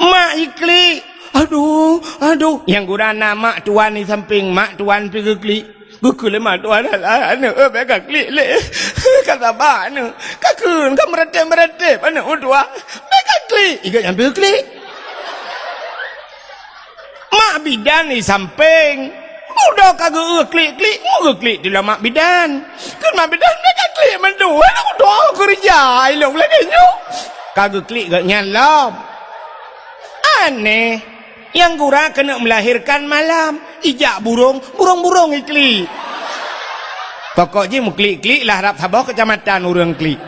Mak iklik. Aduh, aduh. Nyang gura na mak tuan di sampéng, mak tuan pi geuklik. Geukheun lé mak tuan, "Alah, aneuk, eh, bék ka klik lé. Ka saba aneuk. Ka kheun, ka meuratéb-meuratéb aneuk meutuah. Bék ka klik." Iga nyang pi geuklik. Mak bidan di sampéng. Udah ka geu-, klik-klik, mu geuklik di mak bidan. Kheun mak bidan, "Bék ka klik mandum, aneuk meutuah keureuja ilong lagée nyoe." Ka geuklik geuh nyan lom. Aneh. Nyang gura keuneuk melahirkan malam, ijak burong, burong-burong iklik. Pokok jih meuklik-klik lah rab saboh keucamatan ureueng klik.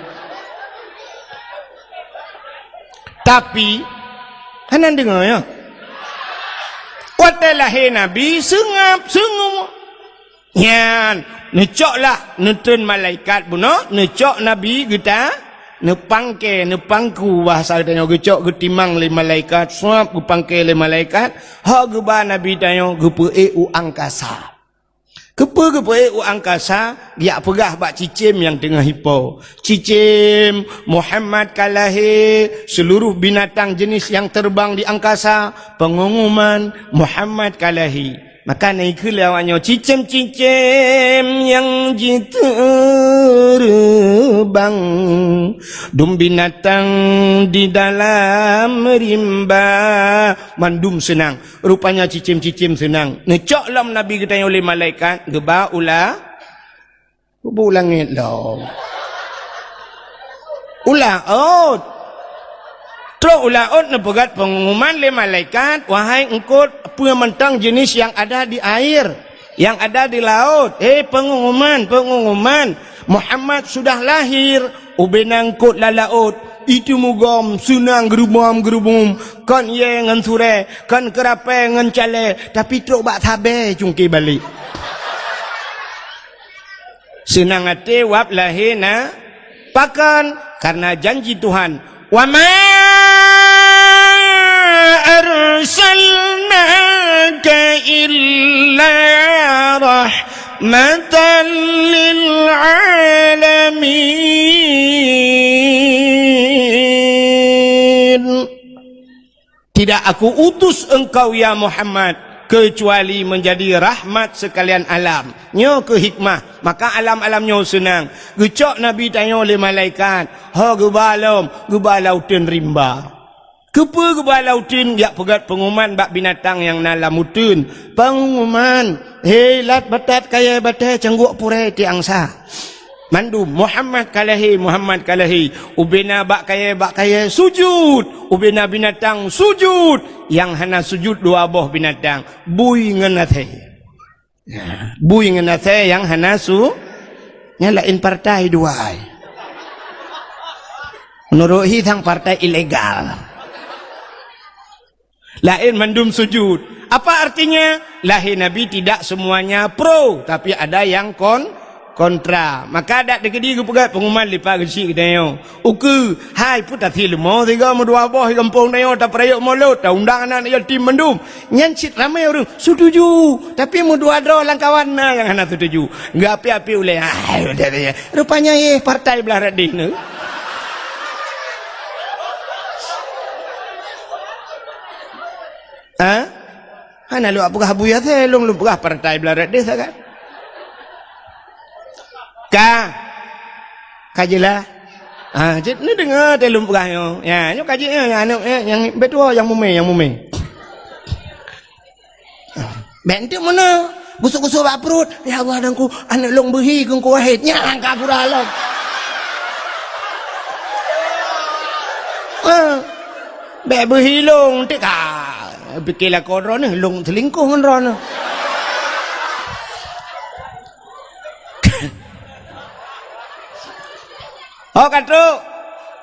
Tapi, hana deungoe, ya. Watée lahé Nabi, seungab, seungab. Nyan, neucok lah, neutreun malaikat bunoe, neucok Nabi geuta, neupangke, neupangku, bahasa geutanyoe geucok geutimang lé malaikat, suab geupangke lé malaikat, ho geuba Nabi tanyoe geupeuék u angkasa. Keupeue geupeuék u angkasa? Geujak peugah bak cicém nyang teungoh ipo, "Cicém, Muhammad ka lahé, seuluruh binatang jenis nyang teubang di angkasa, peungumuman, Muhammad ka lahé." Maka na ikheun lé awaknyoe, "Cicém-cicém nyang jiteubang, dum binatang di dalam rimba, mandum seunang." Rupanya cicém-cicém seunang. Neucok lom Nabi geutanyoe lé malaikat, geuba u la-, Kubu langét lom. U laôt. Trok u laôt neupeugét peungumuman lé malaikat, "Wahai eungkôt, peue mantong jenis nyang ada di air, nyang ada di laôt. Hei peungumuman, peungumuman, Muhammad sudah lahir." Ubena eungkôt lam laôt, iteumugom seunang geurubom-geurubom, kon ié ngon surée, kon keurapée ngon calée, tapi trok bak sabée cungké balek. Seunang até wab lahé na. Pakon? Kareuna janji Tuhan, "Wa ma arsalnaka illa rahmatan lil alamin." Tidak Aku utus engkau, ya Muhammad, kecuali menjadi rahmat sekalian alam. Nyoe keuh hikmah. Maka alam-alam nyoe seunang. Geucok Nabi tanyoe lé malaikat. Ho geuba lom, geuba lam uteuen rimba. Keupeue geuba lam uteuen? Geujak peugét peungumuman bak binatang nyang na lam uteuen. Peungumuman, "Hei lat batat kayée batée cangguek purée tiang sa." Mandum, "Muhammad ka lahé, Muhammad ka lahé." Ubena bak kayée, bak kayée sujut. Ubena binatang sujut. Nyang hana sujut dua boh binatang, bui ngon asée. Nah, bui ngon asée nyang hana su-, nyan laén partai dua ai. Meunurot hi sang partai ilegal. Laén mandum sujud. Apa artinya? Lahé Nabi tidak semuanya pro, tapi ada yang kon-, kontra. Maka dak dikeudi geupeugah pengumuman lipat geuchik geutanyoe. Ukeue, hai peue tasie leumo sigoe meudua boh gampông tanyoe tapeurayeuk molot, taundang aneuk yatim mandum. Nyan cit ramé ureuëng setuju, tapi meudua droe lam kawan na nyang hana setuju. Geuapi-api ulée, hai, rupanya yeh partai blah radeh nyoe. Ha? Hana lôn peugah Abu Yasir, lôn, lôn peugah partai beularat deh sagai. Ka. Ka jeulaih. Ha, cit neudeungoe teuh lôn peugah nyoe. Ya, nyoe ka jeuet nyoe, aneuk, eh, nyang beutôi nyang mumé, nyang mumé. Bèk enteuk meunoe. Gusok-gusok bak pruet. "Ya Allah, Teungku, aneuk lôn beuhi keu Teungku Wahid." Nyan ka pura lom. Ha. Bèk beuhi lôn, enteuk ka. Pike lakoe droeneuh, lôn seulingkoh ngon droeneuh. Oh, ka trok.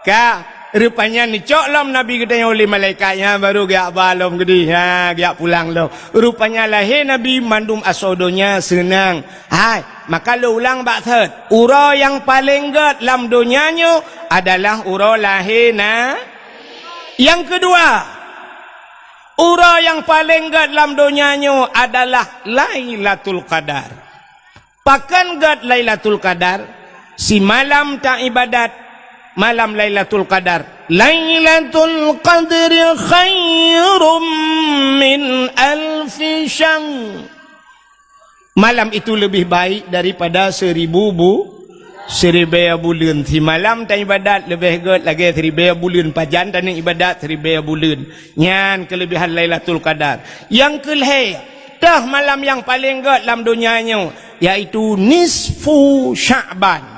Ka, rupanya neucok lom Nabi geutanyoe lé malaikat nyan, baru geujak ba lom geudeh. Ha, geujak pulang lom. Rupanya lahé Nabi mandum asoe donya seunang. Hai, maka lôn ulang bak thot. Uroe nyang paleng gèt lam donya nyoe adalah uroe lahé na. Nyang keudua, uroe nyang paleng gèt lam donya nyoe adalah Lailatul Qadar. Pakon gèt Lailatul Qadar? Simalam taibadat, malam Lailatul Qadar. "Lailatul Qadri khairum min alfi syahr." Malam itu lebih baik daripada seribu bu-, siribèe buleuen. Simalam taibadat leubeh gèt lagèe siribèe buleuen. Pajan taneuk ibadat siribèe buleuen. Nyan keulebihan Lailatul Qadar. Nyang keulhèe, toh malam nyang paleng gèt lam donya nyoe, yaitu nisfu Sya'ban.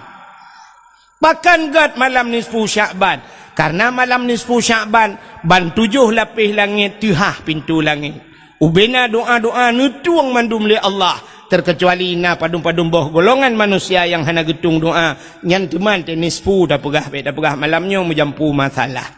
Pakon gèt malam nisfu Sya'ban? Karena malam nisfu Sya'ban, ban tujoh lapéh langét teuhah pintoe langét. Ubena doa-doa neutueng mandum lé Allah, terkecuali na padum-padum boh golongan manusia nyang hana geutueng doa, nyan teuma teuh nisfu tapeugah, bèk tapeugah malam nyoe meujampu masalah.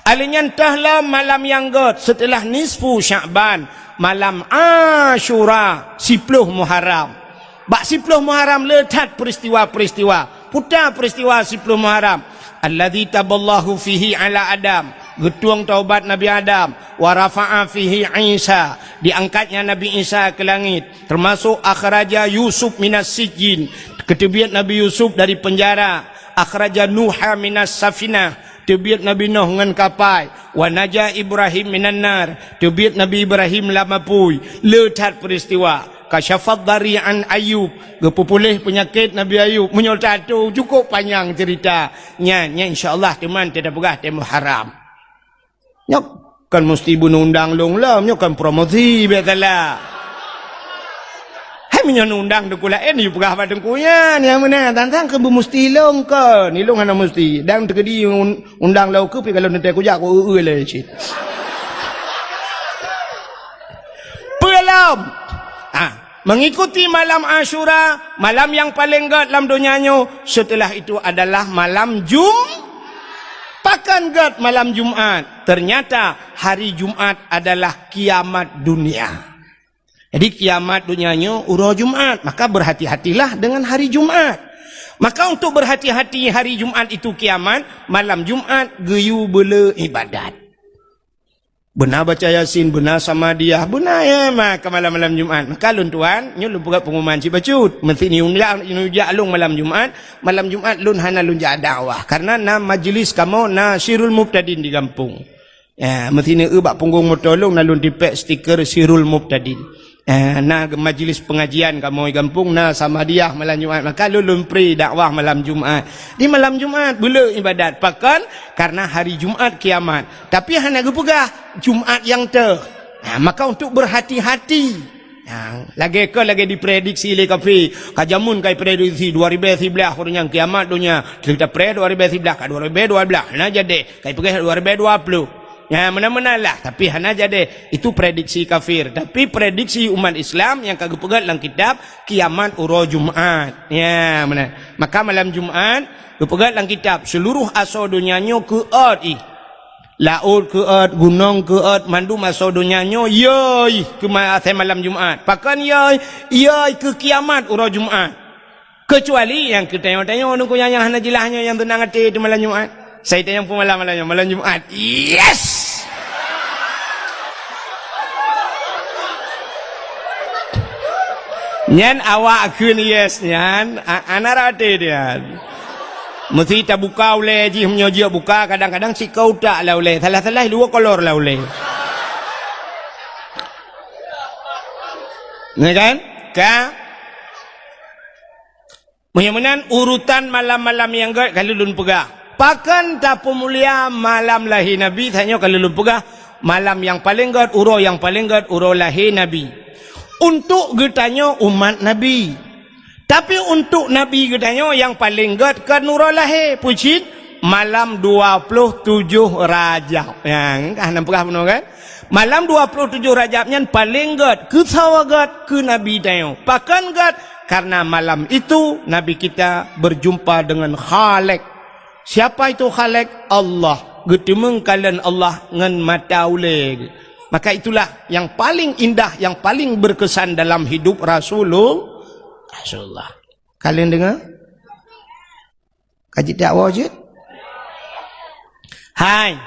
Alèh nyan toh lom malam nyang gèt seuteulah nisfu Sya'ban, malam Asyura, siploh Muharram. Bak siploh Muharram le that peuristiwa-peuristiwa. Peue ta peuristiwa siploh Muharram? "Alladzi taballahu fihi ala Adam." Geutueng taubat Nabi Adam. "Wa rafa'a fihi Isa." Diangkatnya Nabi Isa ke langit. Termasuk akhraja Yusuf minas sijjin. Geuteubiet Nabi Yusuf dari penjara. "Akhraja Nuha minas safinah." Teubiet Nabi Nuh ngon kapai. "Wa naja Ibrahim minan nar." Teubiet Nabi Ibrahim lam apui. Le that peuristiwa. "Kasyafad dari an Ayub." Geupeupuléh peunyakét Nabi Ayub. Meunyoe tato, cukup panyang ceurita. Nyan, nyan insya Allah teuma teuh tapeugah teuh Muharram. Nyoe kon musti beuneundang lôn lom, nyoe kon promosi, biasalah. Hai meunyoe neundang teungku laén, yue peugah bak teungku nyan, nyang meunan, tantang keu beumusti lôn kon, ilôn hana musti. Dan teukeudi un-, undang lôn keu pi kalau neutée kujak ku eu-eu lé cit. Peue lom? Ah, mengikuti malam Asyura, malam nyang paleng gèt lam donya nyoe, setelah itu adalah malam Jum-, pakon gèt malam Jumat? Ternyata hari Jumat adalah kiamat dunia. Jadi, kiamat donya nyoe uroe Jumat, maka berhati-hatilah dengan hari Jumat. Maka untuk berhati-hati hari Jumat itu kiamat, malam Jumat geuyue beule ibadat. Beuna baca Yasin, beuna Samadiyah, beuna, ya, maka malam-malam Jumat. Maka lôn tuan, nyoe lôn peugah pengumuman cit bacut. Meusti neujak, neujak lôn malam Jumat, malam Jumat lôn hana lôn jak dakwah. Karena na majlis kamoe, na Sirul Mubtadin di gampông. Ya, meusti neueu bak punggong moto lôn na lôn tipék stiker Sirul Mubtadin. Eh, na majlis pengajian kamoe gampông, na Samadiyah malam Jumat, maka lôn lôn pri dakwah malam Jumat. Di malam Jumat beule ibadat. Pakon? Karena hari Jumat kiamat. Tapi hana geupeugah Jumat nyang teuh. Ha, maka untuk berhati-hati. Ha, lagèe kon lagèe diprediksi lé kafé. Ka jameun ka iprediksi dua ribèe siblaih ureueng nyang kiamat donya. Cerita pre dua ribèe siblaih ka dua ribèe dua blah. Hana jadi. Ka ipeugah dua ribèe dua ploh. Ya, meunan-meunan lah. Tapi hana jadi. Itu prediksi kafir. Tapi prediksi umat Islam nyang ka geupeugah lam kitab kiamat uroe Jumat. Ya, meunan. Maka malam Jumat, geupeugah lam kitab, seluruh asoe donya nyoe keuôt ih. Laôt keuôt, gunong keuôt, mandum asoe donya nyoe yoi keu ma-, asai malam Jumat. Pakon yoi? Yoi keu kiamat uroe Jumat. Keucuali nyang keu tanyoe-tanyoe nungku nyang, nyang hana jeulaih nyoe nyang teunang até di malam Jumat. Sai tanyong peue malam, malam nyoe, malam Jumat. Yes! Nyan awak kheun yes nyan, a-, ana rate nyan. Meusti tabuka ulèe jih, meunyoe jeuet buka, kadang-kadang sikau tak lah ulèe. Salah-salah dua kolor lah ulèe. Ya kan? Ka? Meunyoe meunan urutan malam-malam nyang gét ka lheueh lôn peugah. Pakon tapeumulia malam lahé Nabi, tanyoe ka lheueh lôn peugah. Malam nyang paleng gét, uroe nyang paleng gét, uroe lahé Nabi. Untuk geutanyoe umat Nabi. Tapi untuk Nabi geutanyoe nyang paleng gét kon uroe lahé. Peue cit? Malam dua puluh tujoh Rajab. Nyan, ka hana peugah bunoe kan? Malam dua puluh tujoh Rajab nyan paleng gét, keu soe gét, keu Nabi tanyoe. Pakon gét? Karena malam itu Nabi kita berjumpa dengan Khalik. Siapa itu Khalik? Allah. Geuteumeung kalon Allah ngon mata ulée. Maka itulah yang paling indah, yang paling berkesan dalam hidup Rasulul-, Rasulullah. Kalian dengar? Ka jeuet dakwah jeuet? Hai.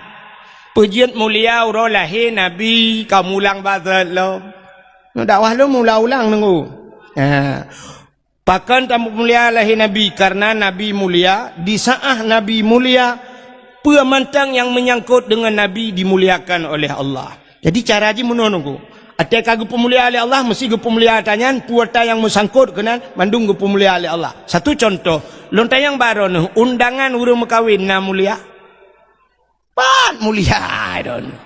Peue jeuet mulia uroe lahé Nabi, ka mulang bak zat lom. Nyoe dakwah lom ulang-ulang nunggu. Ha. Pakon tapeumulia lahé Nabi? Karena Nabi mulia, di saat Nabi mulia, peue mantong nyang menyangkut dengan Nabi dimuliakan oleh Allah. Jadi cara jih meunoe nunggu. Até ka geupeumulia lé Allah, meusti geupeumulia ata nyan, peue ata nyang meusangkot keunan, mandum geupeumulia lé Allah. Satu contoh, lôn tanyong bak droeneuh, undangan ureuëng meukawen na mulia? Pat mulia droeneuh.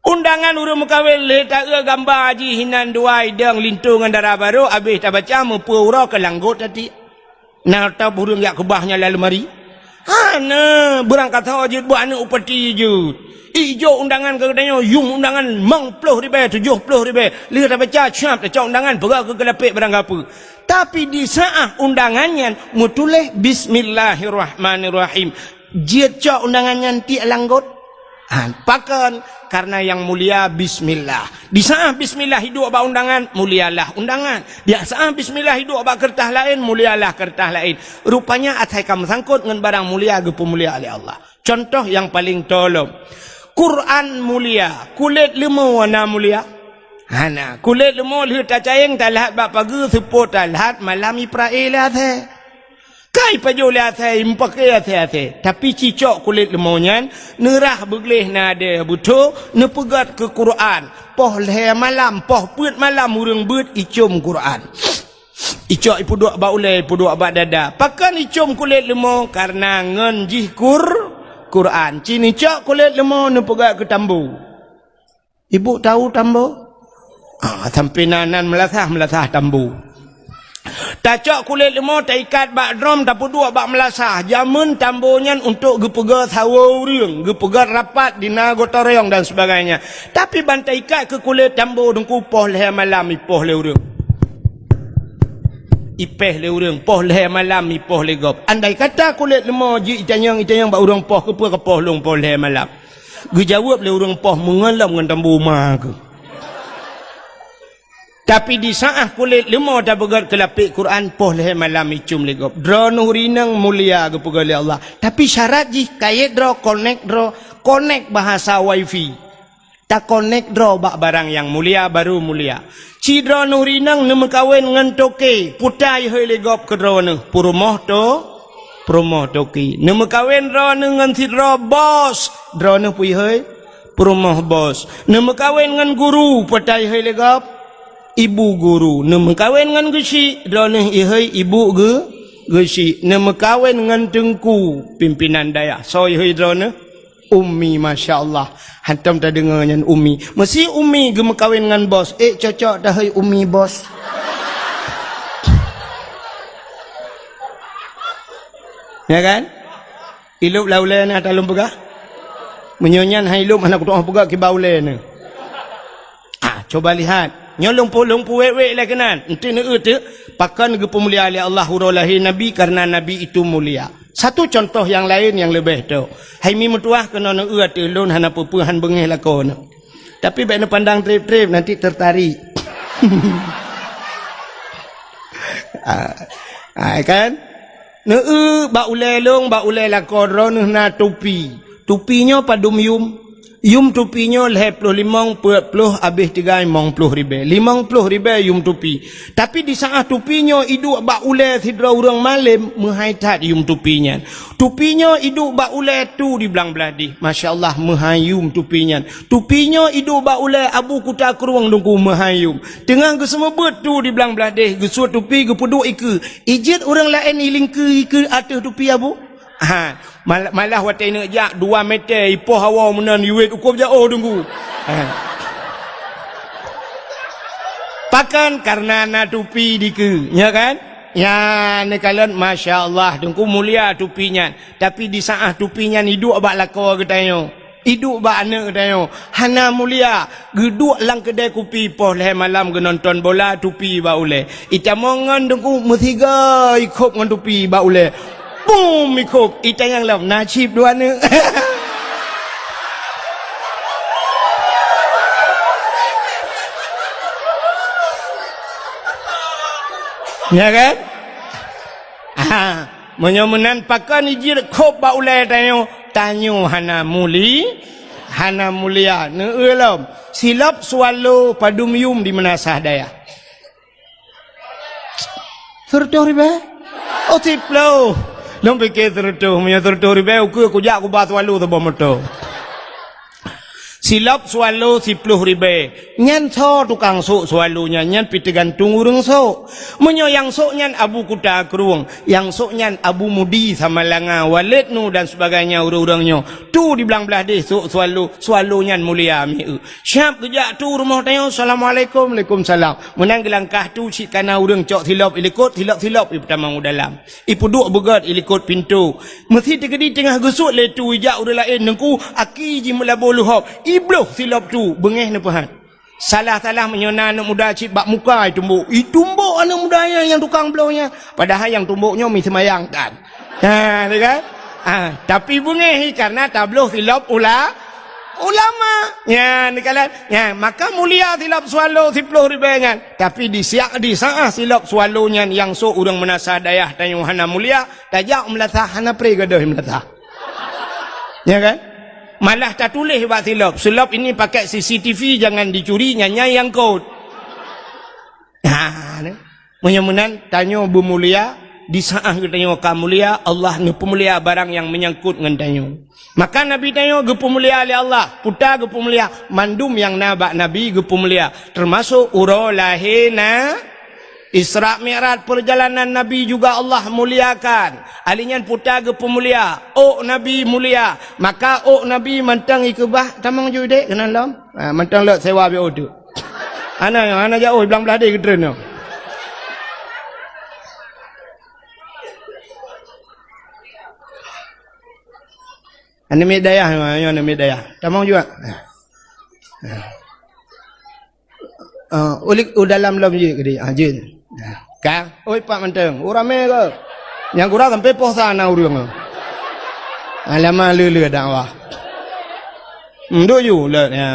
Undangan ureuëng meukawen lé taeu gamba jih hinan dua idong linto ngon dara barô, abéh tabaca meupeu uroe keu langgot tati. Na ata ureuëng jak keubah nyan lam leumari? Hana, beurangkasoe jeuet buet aneuëk upati jeuet. Ijok undangan keu geutanyoe, yum undangan limong ploh ribée, tujoh ploh ribée. Lheueh tabaca, siap tacok undangan, peugah keu keulapék barang gapeue. Tapi di saat undangan nyan meutuléh Bismillahirrahmanirrahim. Jeuet cok undangan nyan tiek langgot. Ha, pakon? Karena yang mulia bismillah. Di saat bismillah iduek bak undangan, mulialah undangan. Di saat bismillah iduek bak keureutah laén, mulialah keureutah laén. Rupanya asai ka meusangkot ngon barang mulia geupeumulia lé Allah. Contoh nyang paleng tolom. Quran mulia, kulét leumo na mulia? Hana, kulét leumo lheueh tacayeng talhat bak pageue, seupôt talhat malam iprae lé asée. Ka ipajoh lé asée, imeupakée asée-asée. Tapi cicok kulét leumo nyan, neurah beugleh na adée beutho, neupeugét keu Quran. Poh lhée malam, poh peuet malam ureuëng beuet icom Quran. Icok ipeuduek bak ulée, ipeuduek bak dada. Pakon icom kulét leumo? Karena ngon jih Qur-, Quran. Ci neucok kulét leumo neupeugét keu tambo. Ibu tahu tambo? Ah, sampai nan, nan meulasah, meulasah tambo. Tacok kulét leumo, taikat bak drom, tapeuduek bak meulasah. Jameun tambo nyan untuk geupeugét sawoe ureuëng, geupeugét rapat di na gotong royong dan sebagainya. Tapi ban taikat keu kulét tambo teungku poh lhée malam ipoh lé ureuëng. Ipéh lé ureuëng, poh lhée malam ipoh lé gob. Andai kata kulét leumo jih itanyong-itanyong bak ureuëng poh, keupeue kapoh lôn poh lhée malam? Geujaweueb lé ureuëng poh meungon lom ngon tambo ma keuh. Tapi di saat kulét leumo tapeugét keu lapék Quran, poh lhée malam icom lé gob. Droeneuh rineueng mulia geupeugét lé Allah. Tapi syarat jih kayét droe, konek droe, konek bahasa wifi. Takonek droe bak barang nyang mulia, baru mulia. Sidroeneuh rineueng neumeukawen ngon toke, peue ta ihôi lé gob keu droeneuh? Peurumoh to-, peurumoh toke. Neumeukawen droeneuh ngon sidroe bos, droeneuh peue ihôi? Peurumoh bos. Neumeukawen ngon guru, peue ta ihôi lé gob? Ibu guru. Neumeukawen ngon geuchik, droeneuh ihôi ibu geu-, geuchik. Neumeukawen ngon teungku, pimpinan dayah, soe ihôi droeneuh? Ummi, masya Allah. Hantom tadeungoe nyan ummi. Meusi ummi geumeukawen ngon bos. Ék cocok tahôi ummi bos. Ya kan? Ilop lam ulée na talom peugah. Meunyoe nyan hai lom hana kutu'oh peugah kiba ulée na. Ah, coba lihat. Nyoe lôn pu-, lôn puwék-wék lé keunan. Enti neueu teuk, pakon geupeumulia lé Allah uroe lahé Nabi, karena Nabi itu mulia. Satu contoh nyang laén nyang leubeh tok. Hai mi meutuwah keunoe neueu ateueh lôn hana peue-peue han beungéh lakoe nyoe. Tapi bék neupandang treb-treb, nanti tertarik. Ah, ah, kan? Neueu bak ulée lôn, bak ulée lakoe droeneuh na tupi. Tupi nyoe padum yum. Yum tupi nyoe lhèe ploh limong, peuet ploh, abéh tiga limong ploh ribèe. Limong ploh ribèe yum tupi. Tapi di saát tupi nyoe iduek bak ulèe sidroe ureueng malém, meuhai that yum tupi nyan. Tupi nyoe iduek bak ulèe Tu di Blang Blahdeh. Masya Allah, meuhai yum tupi nyan. Tupi nyoe iduek bak ulèe Abu Kuta Krueng Teungku, meuhai yum. Teungoh geuseumeubeuet Tu di Blang Blahdeh, geusuet tupi geupeuduek ikeue. Ijeuet ureueng laén ilingkeue ikeue ateueh tupi Abu? Ha, mal-, malah watèe neuk jak dua meter ipoh hawa meunan iwet ukob jaoh Teungku. Ha. Pakon? Karena na tupi dikeue, nya kan? Nya, neukalon, masya Allah, Teungku, mulia tupi nyan. Tapi di saát tupi nyan iduek bak lakoe geutanyoe. Iduek bak aneuk geutanyoe, hana mulia, geuduek lam keudè kupi poh lhèe malam geunonton bola, tupi bak ulèe. Itamong ngon Teungku, meusiga ikhôb ngon tupi bak ulèe. Bum, ikhôb, itanyong lom, na chip dua aneuk. Ya kan? Ah. Meunyoe meunan, pakon ijeuet khôb bak ulèe tanyoe? Tanyoe hana muli-, hana mulia. Neueu lom, silop swallow padum yum di meunasah dayah? Seureutôh ribèe? Oh, siploh. Lôn pike seureutôh. Meunyoe seureutôh ribèe, ukeue kujak kuba swallow saboh moto. Silop swallow siploh ribèe. Nyan soe tukang sôk swallow nyan? Nyan pih teugantung ureueng sôk. Meunyoe nyang sôk nyan Abu Kuta Krueng, nyang sôk nyan Abu Mudi Samalanga, Waled Nu dan sebagainya ureueng-ureueng nyoe. Tu di Blang Blahdeh sôk swallow, swallow nyan mulia mieu. Siap geujak tu rumoh tanyoe, "Assalamualaikum." "Waalaikumsalam." Meunan geulangkah tu cit kana ureueng cok silop ilikot, silop-silop ipeutamong u dalam. Ipeuduek beugöt ilikot pintoe. Meusi teukeudi teungoh geusuet lé tu ijak ureueng laén, Teungku, aki jih meulaboh luhob, ibloh silop tu, beungéh neupeuhat. Salah-salah meunyoe na aneuk muda cit bak muka itumbok. Itumbok aneuk muda nyan nyang tukang bloh nyan. Padahai nyang tumbok nyoe mi seumayang kan. Ha, ni kan? Ha, tapi beungéh hi karena tabloh silop ula-, ulama. Nyan, ni kan? Nyan, maka mulia silop swallow siploh ribèe nyan. Tapi di siak, di saát silop swallow nyan nyang sôk ureueng meunasah dayah tanyoe hana mulia, tajak u meulasah hana pré gadôh meulasah. Ya kan? Malah tatuléh bak silop, "Silop ini pakai C C T V, jangan dicuri, nyan nyang kot." Ha, ni. Meunyoe meunan, tanyoe beumulia, di saát geutanyoe ka mulia, Allah neupeumulia barang nyang meunyangkot ngon tanyoe. Maka Nabi tanyoe geupeumulia lé Allah, peue ta geupeumulia, mandum nyang na bak Nabi geupeumulia, teumasok uroe lahé na-, Isra Mi'raj, perjalanan Nabi juga Allah muliakan. Ali nyan peue ta geupeumulia, ôk Nabi mulia. Maka ôk Nabi mantong ikeubah, tamong ju dek keunan lom. Ha, mantong lok sewa biôh tu. Hana, hana jaoh, Blang Blahdeh geutreun nyoe. Aneuk miet dayah, nyoe aneuk miet dayah. Tamong juga. Ha. Ah, ulik u dalam lom jeuet keudeh. Ah, jeuet. Ka? Oi, pat mantong. Oh, ramé ke? Nyang gura sampai poh sa na ureueng. Alamak, le-le dakwah. Hmm, duk ju, le, ya.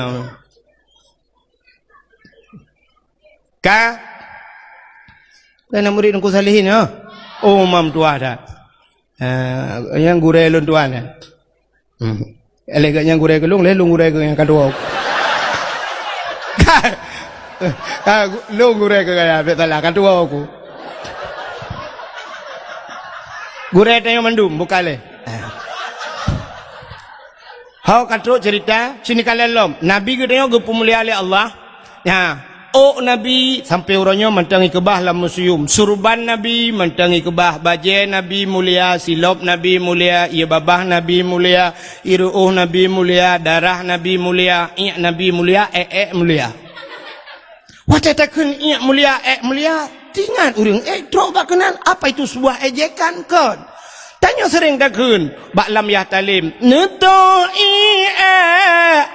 Ka? Kan murid Teungku Salihin, ya? Oh, mam tuah dah. Ah, nyang gurèe lôn tuan, ya? Hmm. Lé geuh nyang gurèe keu lôn, lé lôn gurèe keu nyang ka tuwoe. Ka, ka, lôn gurèe keu gaya, bèk salah, ka tuwoe ku. Gurèe tanyoe mandum, bukan lé. Ho ka trok cerita, sini kalian lom. Nabi geutanyoe geupeumulia lé Allah. Nyan, ôk Nabi sampoe uroe nyoe mantong ikeubah lam museum. Surban Nabi mantong ikeubah, bajèe Nabi mulia, silop Nabi mulia, ie babah Nabi mulia, ie ru'ôh Nabi mulia, darah Nabi mulia, iék Nabi mulia, èk-èk mulia. Watèe takheun iék mulia, èk mulia, teuingat ureueng, eh, trok bak keunan, apa itu sebuah ejekan kon? Tanyoe seuréng takheun bak lam yah talem, "Neutoh ié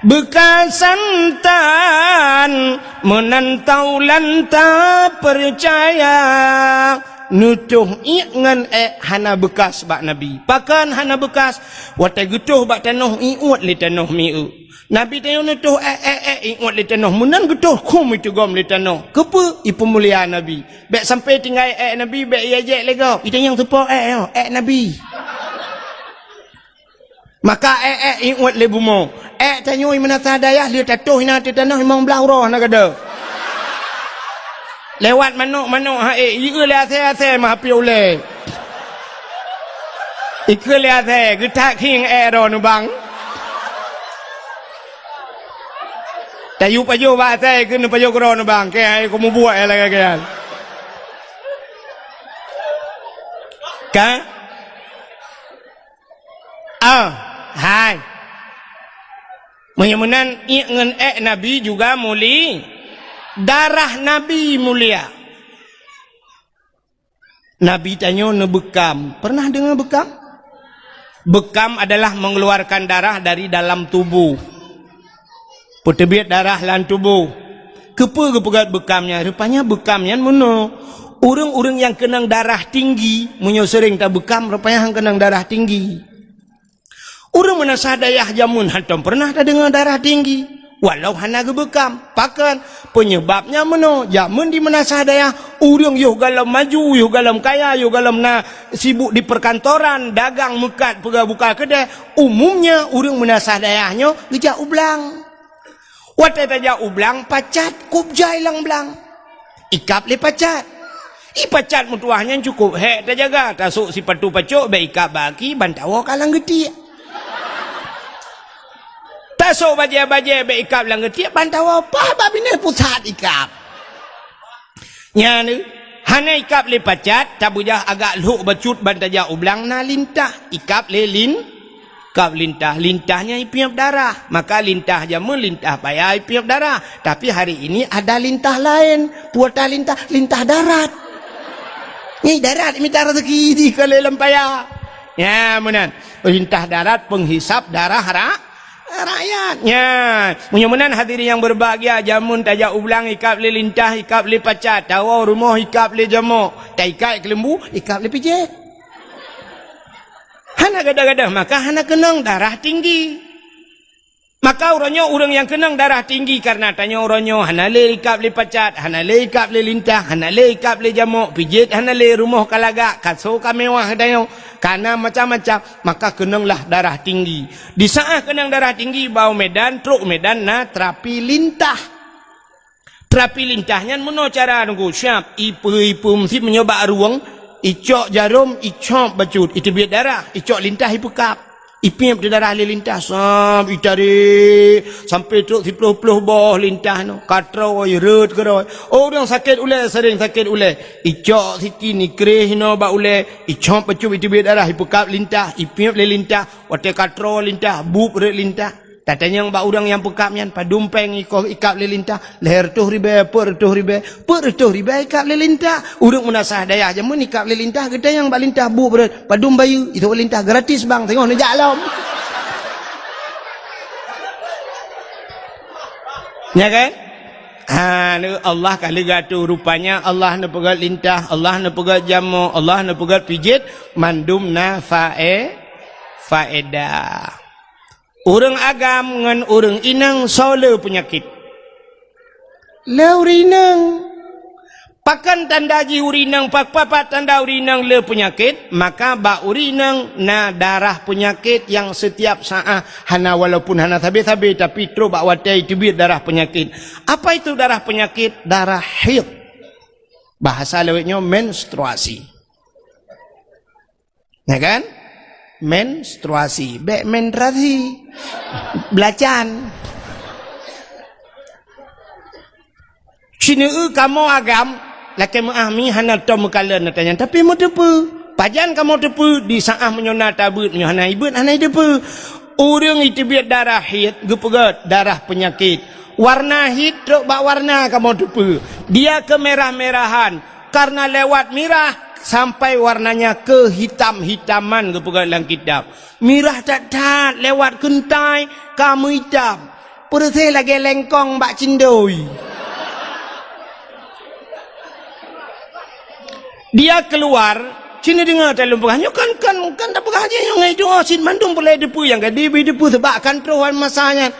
beukasan tan, meunan taulan tapeucaya." Neutoh ié ngon èk hana beukas bak Nabi. Pakon hana beukas? Watèe geutoh bak tanoh, iuet lé tanoh mieu. Nabi tanyoe neutoh èk, èk, èk, iuet lé tanoh. Meunan geutoh khum iteugom lé tanoh. Keupeue? Ipeumulia Nabi. Bèk sampoe tinggai èk Nabi, bèk iejek lé gob. Itanyong soe po èk nyoe, èk Nabi. Maka èk, èk iuet lé bumoe. Ék tanyoe meunasah dayah lheueh tatoh inan teuh tanoh limong blaih uroe hana gadôh. Lewat manok-manok ha ék, ieu lé asai-asai meuhapé ulée. Ikeu lé asai geutak khieng ék droe neubang. Tayue pajoh bak asai keu neupajoh keudroe neubang, keu hai keu mubuet lagée nyan. Ka? Ah, hai. Meunyoe meunan, iék ngon ék Nabi juga muli-, darah Nabi mulia. Nabi tanyoe neubeukam. Pernah deungoe beukam? Beukam adalah mengeluarkan darah dari dalam tubuh. Peuteubiet darah lam tuboh. Keupeue geupeugét beukam nyan? Rupanya beukam nyan meunoe. Ureuëng-ureuëng nyang keunong darah tinggi, meunyoe seuréng tabeukam, rupanya han keunong darah tinggi. Ureuëng meunasah dayah jameun hantom pernah tadeungoe darah tinggi, walau hana geubeukam. Pakon? Peunyeubabnya meunoe, jameun di meunasah dayah, ureuëng yoh gohlom maju, yoh gohlom kaya, yoh gohlom na sibuk di perkantoran, dagang meukat, peugah buka keudée, umumnya ureuëng meunasah dayah nyoe geujak u blang. Watée tajak u blang, pacat kub jai lam blang. Ikab lé pacat. I pacat meutuwah nyan cukôp hék tajaga, tasôk sipatu pacok bék ikab bak aki, ban tawoe ka lam geutiek. Tasôk bajée-bajée bék ikab lam geutiek, ban tawoe paih bak binéh pusat ikab. Nyan, hana ikab lé pacat, tabeujah agak lhok bacut ban tajak u blang na lintah, ikab lé lin-, ikab lintah. Lintah nyan ipiep darah, maka lintah jameun lintah paya ipiep darah. Tapi hari ini ada lintah laén. Peue tah lintah? Lintah darat. Nyan darat mita rezeki di keu lé lam paya. Nyan meunan. Lintah darat penghisap darah ra-, rakyat. Nyan, meunyoe meunan hadirin yang berbahagia, jameun tajak u blang ikab lé lintah, ikab lé pacat, tawoe rumoh ikab lé jamok, taikat keuleumbu, ikab lé pijet. Hana gadoh-gadoh, maka hana keunong darah tinggi. Maka uroe nyoe ureuëng nyang keunong darah tinggi kareuna tanyoe uroe nyoe hana lé ikab lé pacat, hana lé ikab lé lintah, hana lé ikab lé jamok, pijet hana lé, rumoh ka lagak, kaso ka mewah tanyoe, kana macam-macam, maka keunonglah darah tinggi. Di saát keunong darah tinggi, bak u Medan, trok u Medan na terapi lintah. Terapi lintah nyan meunoe cara nunggu siab, ipeue-ipeue meusit meunyoe bak rueng, icok jarom, icop bacut, iteubiet darah, icok lintah ipeukab. Ipiep di darah lé lintah, sab itarék sampai trok siploh-ploh boh lintah nyoe. Ka troe, rhot keudroe. Oh, ureuëng sakét ulée, seuréng sakét ulée. Icok sikin, ikréh inoe bak ulée, icop bacut, iteubiet darah, ipeukab lintah, ipiep lé lintah. Watée ka troe lintah, bueb rhot lintah. Tatanyong bak ureuëng nyang peukab nyan, padum péng ikoh ikab lé lintah, lhée reutôh ribée, peuet reutôh ribée, peuet reutôh ribée ikab lé lintah. Ureuëng meunasah dayah jameun ikab lé lintah, geutanyong bak lintah bueb rhot, padum bayeue, itoe lintah gratis bang, teungoh neujak lom. Nya kan? Ha, Allah ka leuga tu rupanya Allah neupeugét lintah, Allah neupeugét jamok, Allah neupeugét pijet, mandum na fae-, faedah. Ureuëng agam ngon ureuëng inong soe le peunyakét? Le ureuëng inong. Pakon tanda jih ureuëng inong, pa-, pa-, pa tanda ureuëng inong le peunyakét? Maka bak ureuëng inong na darah peunyakét nyang setiap saát hana, walaupun hana sabe-sabe, tapi trok bak watée iteubiet darah peunyakét. Apa itu darah peunyakét? Darah haid. Bahasa lawét nyoe menstruasi. Ya kan? Menstruasi, bék menstruasi. Belacan. Sineue kamoe agam, lakée meuah mi hana tom meukalon ata nyan, tapi meuteupeue. Pajan kamoe teupeue, di saát meunyoe na tabeuet, meunyoe hana ibeuet, hana iteupeue. Ureuëng iteubiet darah haid, geupeugét darah peunyakét. Warna haid trok bak warna kamoe teupeue. Dia kemerah-merahan, karena lewat mirah sampai warnanya kehitam-hitaman, geupeugah lam kitab. Mirah that-that lewat keuntai ka meuitam, peureuséh lagée lengkong bak cindoi. Dia keluar, cina deungoe taleueng peugah, nyoe kan, kan, kan tapeugah jih nyoe ngai doa cit mandum peureulée teupeue nyang ka dibi teupeue seubab kan troh masa nyan.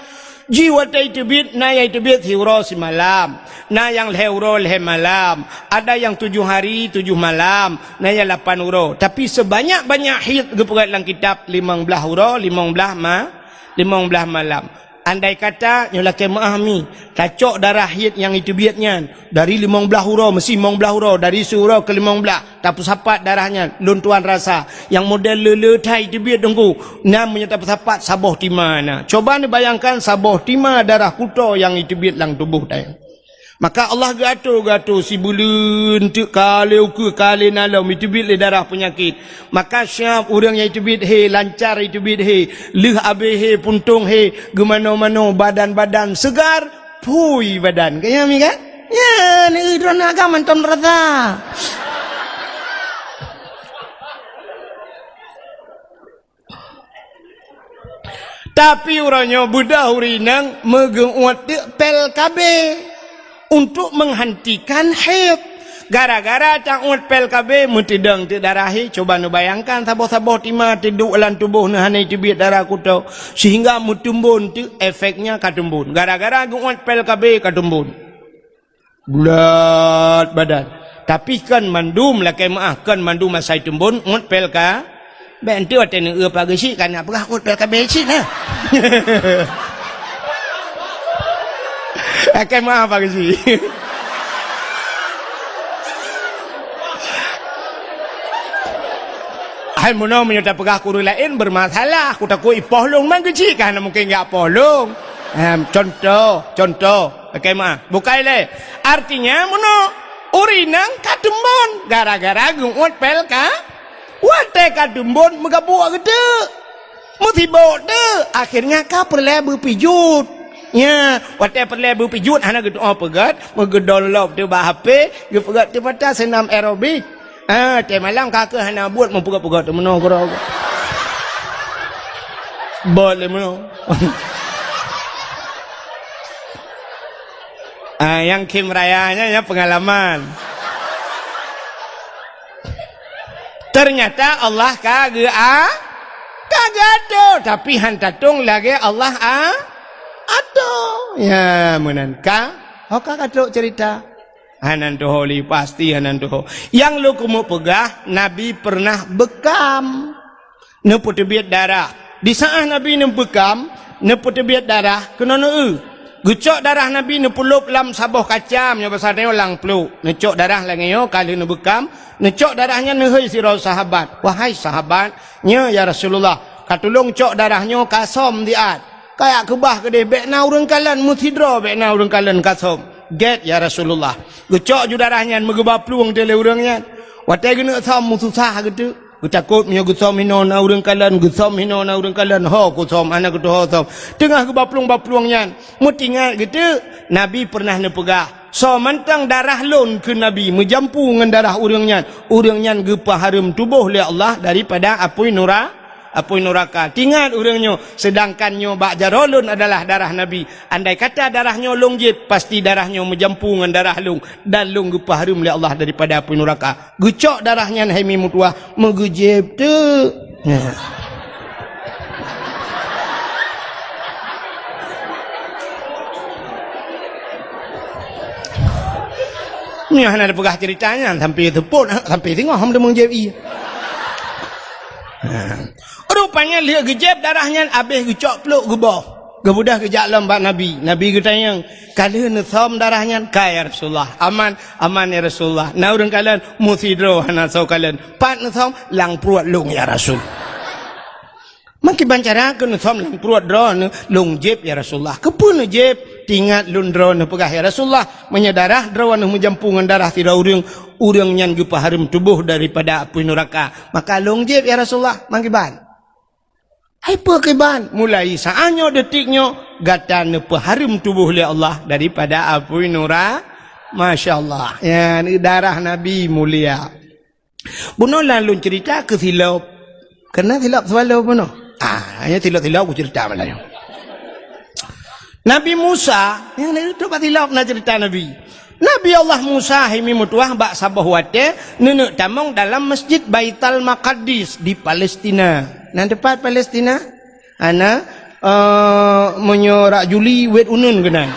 Jih watée iteubiet, na nyang iteubiet siuroe simalam, na nyang lhée uroe lhée malam, ada nyang tujoh hari tujoh malam, na nyang lapan uroe. Tapi seubanyak-banyak haid geupeugah lam kitab limong blaih uroe, limong blaih ma-, limong blaih malam. Andai kata nyoe lakée meu'ah mi, tacok darah hiet nyang jiteubiet nyan dari limong blaih uroe, meusi limong blaih uroe, dari siuroe keu limong blaih, tapeusapat darah nyan, lôn tuan rasa, nyang model le-le that jiteubiet teungku, na meunyoe tapeusapat saboh tima na. Coba neubayangkan saboh tima darah kuto nyang jiteubiet lam tuboh tanyoe. Maka Allah geuatô-geuatô sibuleuen teuk ka lheueh ukeue ka lheueh na lom jiteubiet lé darah peunyakét. Maka siab ureuëng nyang jiteubiet hé, lancar jiteubiet hé, lheueh abéh hé, puntông hé, geumano-mano, badan-badan seugar, phui badan. Ka nyan mi kan? Nyan, eh, droeneuh agam mantong rasa. Tapi uroe nyoe beudôh ureuëng inong meugeuuet teuk pil K B untuk menghentikan haid. Gara-gara tauet pil K B meuteudong teuk darah haid, cuba neubayangkan saboh-saboh tima teuduek lam tuboh neuh hana jiteubiet darah kuto, sehingga meuteumbon teuk efeknya ka teumbon. Gara-gara geuuet pil K B ka teumbon. Bulat badan. Tapi kon mandum lakée meu'ah, kon mandum asai teumbon uet pil K B. Bèk enteuk watée neueu Pak Geuchik ka na peugah uet pil K B cit na. Lakée meu'ah Pak Geuchik. Hai meunoe meunyoe tapeugah keu ureuëng laén bermasalah, kutakot ipoh lôn man Geuchik ka hana mungken jak poh lôn. Em, contoh, contoh. Lakée meu'ah. Bukai lé. Artinya meunoe, ureuëng inong ka teumbon gara-gara geuuet pil K. Watée ka teumbon meugabuk geuteuk. Meusibok teuk, akhirnya ka peureulée beupijot. Nya, watée peureulée beupijot hana geutu'oh peugét, meugeudon lop teuk bak H P, geupeugét teuk mata seunam aerobik. Ah, teumalam ka keuh hana buet meupeugét-peugét teuk meunoe keudroe. Bot lé meunoe. Ah, nyang khém raya nyan, nyan peungalaman. Ternyata Allah ka geu-, a-, ka geuatô, tapi han tatong lagée Allah a-, atô. Ya, meunan ka. Ho ka ka trok cerita. Hana tuho lé, pasti hana tuho. Nyang lôn keumeung peugah, Nabi pernah beukam. Neupeuteubiet darah. Di saát Nabi neubeukam, neupeuteubiet darah, keunoe neueu. Geucok darah Nabi neupeulop lam saboh kaca, meunyoe basa tanyoe lam pluek. Neucok darah lagée nyoe ka lheueh neubeukam, neucok darah nyan neuhôi sidroe sahabat. "Wahai sahabat, nyoe ya Rasulullah, ka tulông cok darah nyoe ka som siat. Kajak keubah keudeh, bèk na ureuëng kalon, meusidroe bèk na ureuëng kalon ka som." "Gét ya Rasulullah." Geucok ju darah nyan meugeuba plueng teuh lé ureuëng nyan. Watée geuneuk som meususah geuteuk. Geutakot meunyoe geusom hinoe na ureuëng kalon, geusom hinoe na ureuëng kalon, ho kusom, hana geutuho som. Teungoh geuba plueng-ba plueng nyan, meutingat geuteuk, Nabi pernah neupeugah, "Soe mantong darah lôn," kheun Nabi, "meujampu ngon darah ureuëng nyan, ureuëng nyan geupeuhareuem tuboh lé Allah daripada apui nura-, apui nuraka." Tingat ureuëng nyoe, seudangkan nyoe bak jaroe lôn adalah darah Nabi. Andai kata darah nyoe lôn jieb, pasti darah nyoe meujampu ngon darah lôn, dan lôn geupeuhareuem lé Allah daripada apui nuraka. Geucok darah nyan hai mi meutuwah, meugeujieb teuk. Nyan. Nyoe hana tapeugah cerita nyan, sampai seupôt, sampai singoh hom deungoe jieb ie. Rupanya lheueh geujieb darah nyan, abéh geucok pluek geuboh. Geubeudôh geujak lom bak Nabi. Nabi geutanyong, "Ka lheueh neusom darah nyan?" "Ka, ya Rasulullah." "Aman?" "Aman, ya Rasulullah." "Na ureuëng kalon?" "Meusidroe hana soe kalon." "Pat neusom?" "Lam pruet lôn, ya Rasul." "Meukiban cara keu neusom lam pruet droeneuh?" "Lôn jieb, ya Rasulullah." "Keupeue neujieb?" "Tingat lôn droeneuh peugah, ya Rasulullah, meunyoe darah droeneuh meujampu ngon darah sidroe ureuëng, ureuëng nyan geupeuhareuem tuboh daripada apui nuraka. Maka lôn jieb, ya Rasulullah." "Meukiban?" "Hai peue kiban?" "Mulai saát nyoe, detik nyoe, gata neupeuhareuem tuboh lé Allah daripada apui nura-," Masya Allah. Nyan darah Nabi mulia. Bunoe lôn cerita keu silop. Keunan silop swallow bunoe. Ah, nyan silop-silop kucerita malam nyoe. Nabi Musa, nyang na itu bak silop na cerita Nabi. Nabi Allah Musa hai mi meutuwah bak saboh watée neuneuk tamong dalam Masjid Baital Maqdis di Palestina. Na teupat Palestina? Hana, eh, meunyoe rak Juli, wet uneun keunan.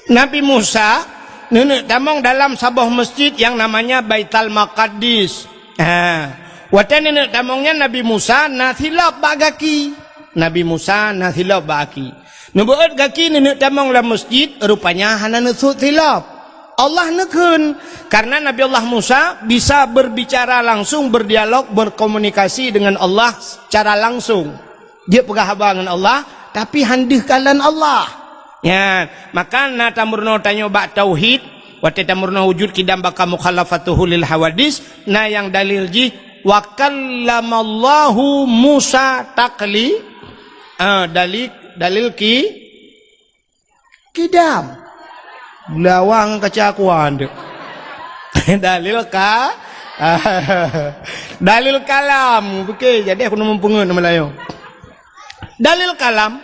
Nabi Musa neuneuk tamong dalam saboh masjid nyang namanya Baital Maqdis. Ha, watée neuneuk tamong nyan Nabi Musa na silop bak gaki. Nabi Musa na silop bak gaki. Neubeuet gaki neuneuk tamong lam masjid, rupanya hana neusut silop. Allah neukheun, karena Nabi Allah Musa bisa berbicara langsung, berdialog, berkomunikasi dengan Allah secara langsung. Jeuet peugah haba ngon Allah, tapi han deuh kalon Allah. Nyan, maka na tameurunoe tanyoe bak tauhid, watée tameurunoe wujud qidam baqa mukhalafatuhu lil hawadis, na nyang dalil jih, "Wa kallamallahu Musa takli-," ah, dalil, dalil ki-, Qidam. Beulawang kaca kuan tu. Dalil ka-, dalil kalam. Oke, jadi aku neumeupeungeut nama layu. Dalil kalam,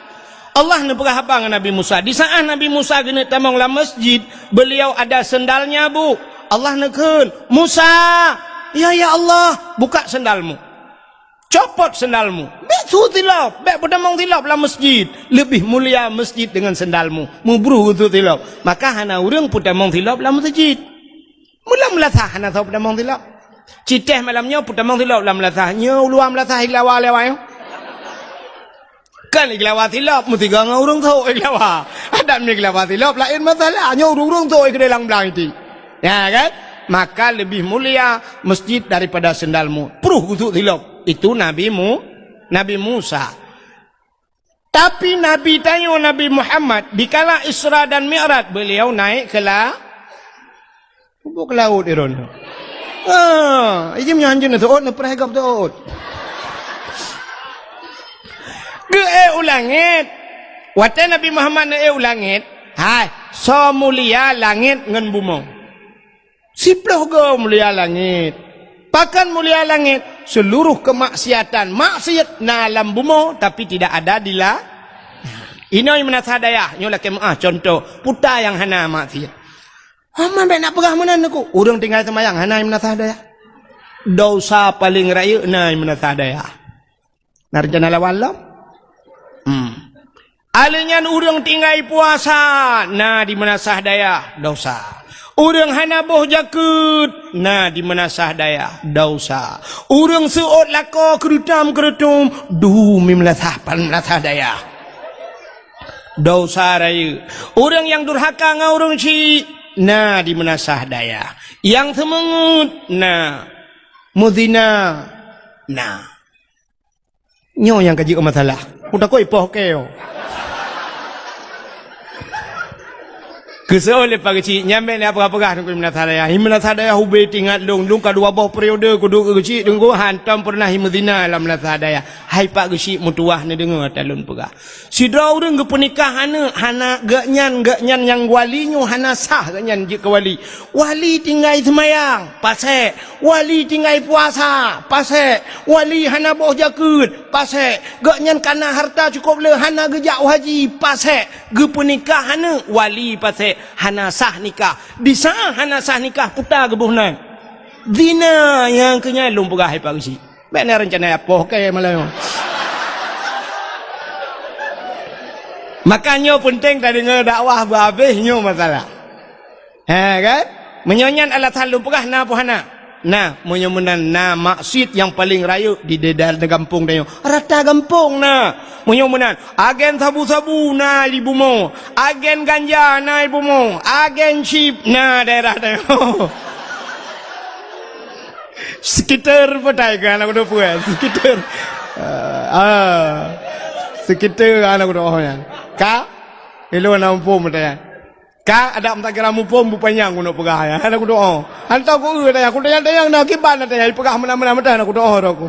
Allah neupeugah haba ngon Nabi Musa. Di saat Nabi Musa geuneuk tamong lam masjid, beliau ada sendalnya, Bu. Allah neukheun, "Musa!" "Ya, ya Allah." "Buka sendalmu." Copot sendalmu. Bék su silop, bék peutamong silop lam masjid. Leubeh mulia masjid deungon sendalmu. Mubruh geusut silop. Maka hana ureuëng peutamong silop lam masjid. Mula meulasah hana soe peutamong silop. Citeh malam nyoe peutamong silop lam meulasah. Nyoe uluwa meulasah i Glawa lewat nyoe. Kan i Glawa silop, meusigoe ngon ureuëng sôk i Glawa. Adak mi Glawa silop, laén masalah. Nyoe ureuëng-ureuëng sôk i keudéh lam blang iti. Ya kan? Maka lebih mulia masjid daripada sendalmu. Pruh geusut silop. Itu Nabi Mu-, Nabi Musa. Tapi Nabi tanyoe, Nabi Muhammad, dikala Isra dan Mi'raj, beliau naik ke la-, ke laut, Iron. Ah, izin nyoe hanjeuet neutuot, neupreh gob tuot. Geuék u langét. Watée Nabi Muhammad neuék u langét, hai, soe mulia langét ngon bumoe. Siplôh goe mulia langét. Pakon mulia langét? Seluruh kemaksiatan, maksiat na lam bumoe, tapi tidak ada di la-, inoe meunasah dayah, nyoe lakée meuáh contoh, puta nyang hana maksiat. Hama bék nak peugah meunan aku. Ureuëng tinggai seumayang hana meunasah dayah. Dosa paleng rayeuk na meunasah dayah. Na rencana lawan lom? Hmm. Aleuh nyan ureuëng tinggai puasa, na di meunasah dayah, dosa. Ureuëng hana boh jakeuet, na di meunasah dayah, dosa. Ureuëng seuôt lakoe keureutam-keureutum, dum meunasah, meunasah dayah, dosa rayeuk. Ureuëng nyang durhaka ngon ureuëng syik, na di meunasah dayah. Nyang seumeungeut, na. Meuzina, na. Nyoe nyang ka jeuet masalah. Kutakot ipoh keu. Keusoe lé Pak Geuchik, nyan bék na peugah-peugah ngon meunasah dayah. Meunasah dayah ubé teuingat lôn, lôn ka dua boh periode kuduek keu Geuchik Teungku, hantom peureunah meuzina lam meunasah dayah. Hai Pak Geuchik, meutuwah neudeungoe ata lôn peugah. Sidroe ureuëng geupeunikah aneuëk, hana geuhnyan, geuhnyan nyang wali nyoe hana sah geuhnyan jeuet keu wali. Wali tinggai seumayang, pasék. Wali tinggai puasa, pasék. Wali hana boh jakeuet, pasék. Geuhnyan kana hareuta cukôp le, hana geujak u haji, pasék. Geupeunikah aneuëk, wali pasék. Hana sah nikah. Di saát hana sah nikah, puta geuboh nan. Zina nyang keu nyan lôn peugah hai Pak Geuchik. Bék na rencana ipoh keu malam nyoe. Maka nyoe peunteng tadeungoe dakwah beuhabéh nyoe masalah. Ha kan? Meunyoe nyan alasan lôn peugah na peue hana? Na, meunyoe meunan na maksiat nyang paleng rayeuk di daerah gampông tanyoe. Rata gampông na. Meunyoe meunan, agen sabu-sabu na di bumoe, agen ganja na di bumoe, agen chip na daerah tanyoe. Sekitar petai ke anak kuda puan? Sekitar. Ah, ah. Sekitar anak kuda oh nyan. Ka? Ilôn na muphom petai. Ka ada meusagira muphom bupanyang kuno peugah ya. Anak kuda oh. Hantar ku eh tanya, ku tanya-tanya na kiban na tanya, peugah meunan-meunan meutai anak kuda oh ku.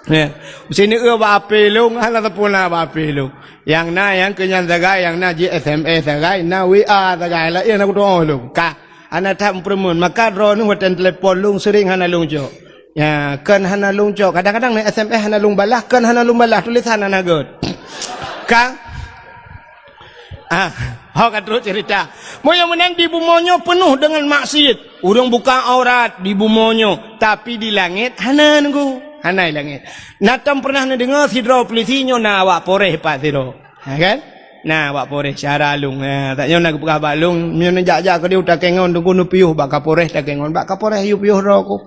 Ya. Sini eh bak api lôn, hana sapeue na bak api lôn. Nyang na nyang keu nyan sagai, nyang na jih S M S sagai, na W A sagai, laén anak kuda oh lôn. Ka. Hana that meupeureumeun, maka droeneuh watée telepon lôn seuring hana lôn cok. Ya, kon hana lôn cok. Kadang-kadang na S M S hana lôn balah, kon hana lôn balah, tulisan hana gét. Ka? Ah, ho ka trok cerita. Meunyoe meunan di bumoe nyoe peunoh deungon maksiat. Ureuëng buka aurat di bumoe nyoe, tapi di langét hana nunggu. Hana di langét. Na tom pernah neudeungoe sidroe polisi nyoe na awak Polres pat sidroe. Ha kan? Na, bak Polres syara lôn. Ha, tak nyoe na geupeugah bak lôn, meunyoe neujak-jak keudeh u Takengon, teungku neupiôh bak Kapolres Takengon, bak Kapolres yue piôh droe ku.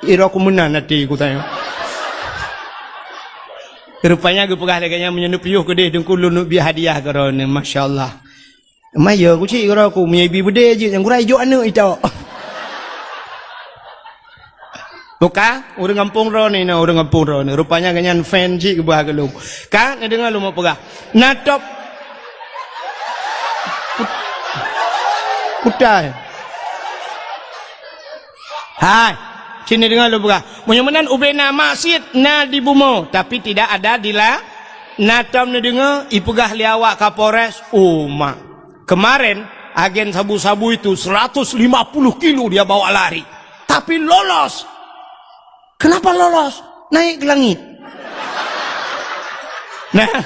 Iro ku meunan até ku tanyoe. Rupanya geupeugah lagèe nyan, meunyoe neupiôh keudeh Teungku, lôn neubiet hadiah keu droeneuh. Masya Allah. Maya ku cit keu droe ku, meunyoe ibi beudé jeuet nyang gura ijok aneuk itok. Buka, ureueng gampông droeneuh, na ureueng gampông droeneuh. Rupanya geuhnyan fan cit geuba keu lôn. Ka, neudeungoe lôn peugah. Na top. Kut-, kutai. Hai, sini deungoe lôn peugah. Meunyoe meunan ubé na maksiet na di bumoe, tapi tidak ada di la-, na tom neudeungoe ipeugah lé awak Kapolres, "Oh, mak. Kemarin agen sabu-sabu itu seratus lima puluh kilo dia bawa lari, tapi lolos." Kenapa lolos? Naik ke langit. Nah,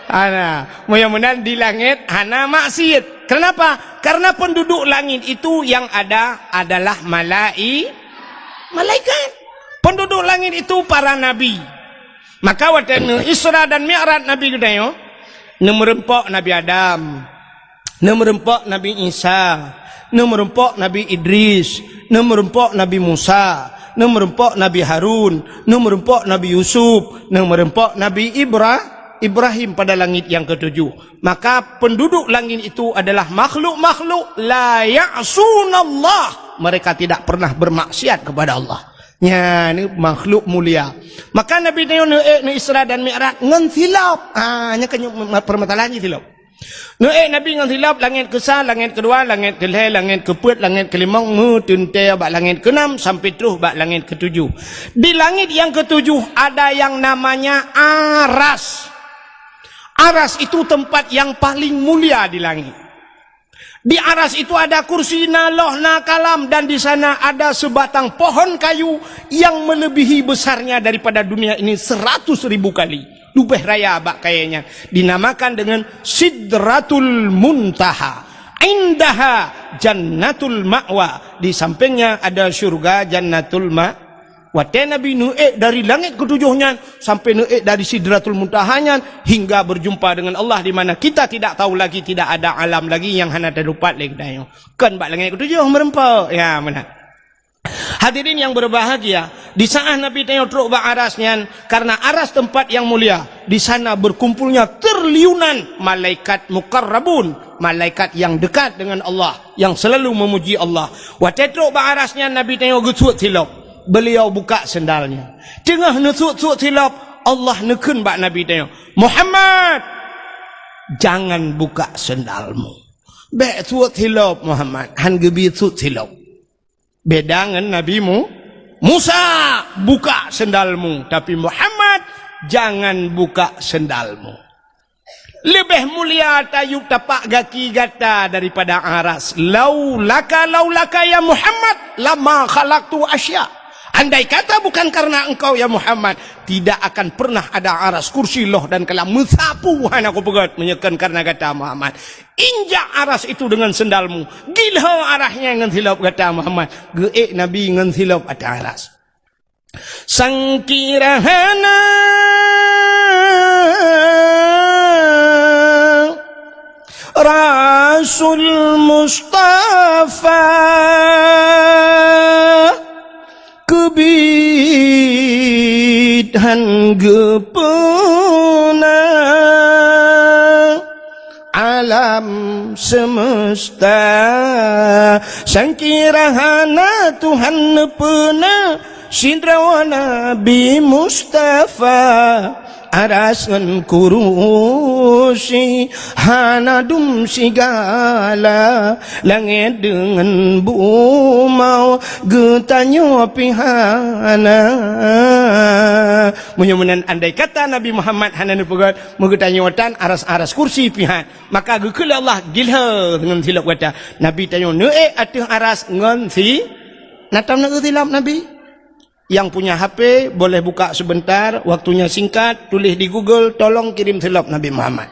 ana, meunyoe meunan di langit hana maksiet. Kenapa? Karena penduduk langit itu yang ada adalah malai-, malaikat. Penduduk langit itu para nabi. Maka watèe neu Isra dan Mi'raj Nabi geutanyoe, neumeureumpok Nabi Adam. Neumeureumpok Nabi Isa, neumeureumpok Nabi Idris, neumeureumpok Nabi Musa, neumeureumpok Nabi Harun, neumeureumpok Nabi Yusuf, neumeureumpok Nabi Ibra-, Ibrahim pada langit yang ketujuh. Maka penduduk langit itu adalah makhluk-makhluk la ya'sunallah. Mereka tidak pernah bermaksiat kepada Allah. Nyan makhluk mulia. Maka Nabi tanyoe neuék neu Isra dan Mi'raj ngon silop. Ha, nyan keuh permasalahan jih silop. Neuék Nabi ngon silop, langét keusa, langét keudua, langét keulhèe, langét keupeuet, langét keulimong, meuteuntèe bak langét keunam sampai troh bak langét keutujôh. Di langét nyang keutujôh ada nyang namanya Aras. Aras itu tempat yang paling mulia di langét. Di Aras itu ada kursi, na loh, na kalam, dan di sana ada sebatang pohon kayu yang melebihi besarnya daripada dunia ini seratus ribu kali. Leubeh raya bak kayèe nyan, dinamakan dengan Sidratul Muntaha. Indaha Jannatul Ma'wa. Di sampingnya ada syurga Jannatul Ma-, watèe Nabi neuék dari langét keutujôh nyan sampai neuék dari Sidratul Muntaha nyan hingga berjumpa dengan Allah di mana kita tidak tahu lagi, tidak ada alam lagi nyang hana teudapat lé geutanyoe. Kon bak langét keutujôh meureumpok. Ya, meunan. Hadirin yang berbahagia, di saat Nabi tanyoe trok bak Aras nyan, karena Aras tempat yang mulia, di sana berkumpulnya triliunan malaikat muqarrabun, malaikat yang dekat dengan Allah, yang selalu memuji Allah. Watèe trok bak Aras nyan, Nabi tanyoe geusuet silop, beliau buka sendalnya. Teungoh neusuet-suet silop, Allah neukheun bak Nabi tanyoe, "Muhammad, jangan buka sendalmu." Bèk suet silop, Muhammad, han geubi suet silop. Beda ngon Nabi Mu-, Musa, "Buka sendalmu." Tapi Muhammad, "Jangan buka sendalmu." Leubeh mulia tayue tapak gaki gata daripada Aras. Laulaka, laulaka ya Muhammad, lama khalaqtu asya. Andai kata bukan karena engkau ya Muhammad, tidak akan pernah ada Aras, kursi, loh dan kalam. Meusapeue hana kupeugèt meunyoe kon karena gata Muhammad. Injak Aras itu dengan sendalmu. Gilho Aras nyan ngon silop gata Muhammad. Geuék Nabi ngon silop ateueh Aras. Sangkira hana Rasul Mustafa keubiet han geupeuna alam semesta. Sangkira hana Tuhan neupeuna sidroe Nabi Mustafa. Aras ngon kurusi hana dum sigala, langét deungon bumoe geutanyoe pih hana. Meunyoe meunan andai kata Nabi Muhammad hana neupeugèt, meugeutanyoe tan Aras-Aras, kursi pih han, maka geukheun lé Allah, "Gilho ngon silop gata." Nabi tanyoe neuék ateueh Aras ngon si-, na tom na silop Nabi. Yang punya H P boleh buka sebentar, waktunya singkat, tulis di Google, "Tolong kirim silop Nabi Muhammad."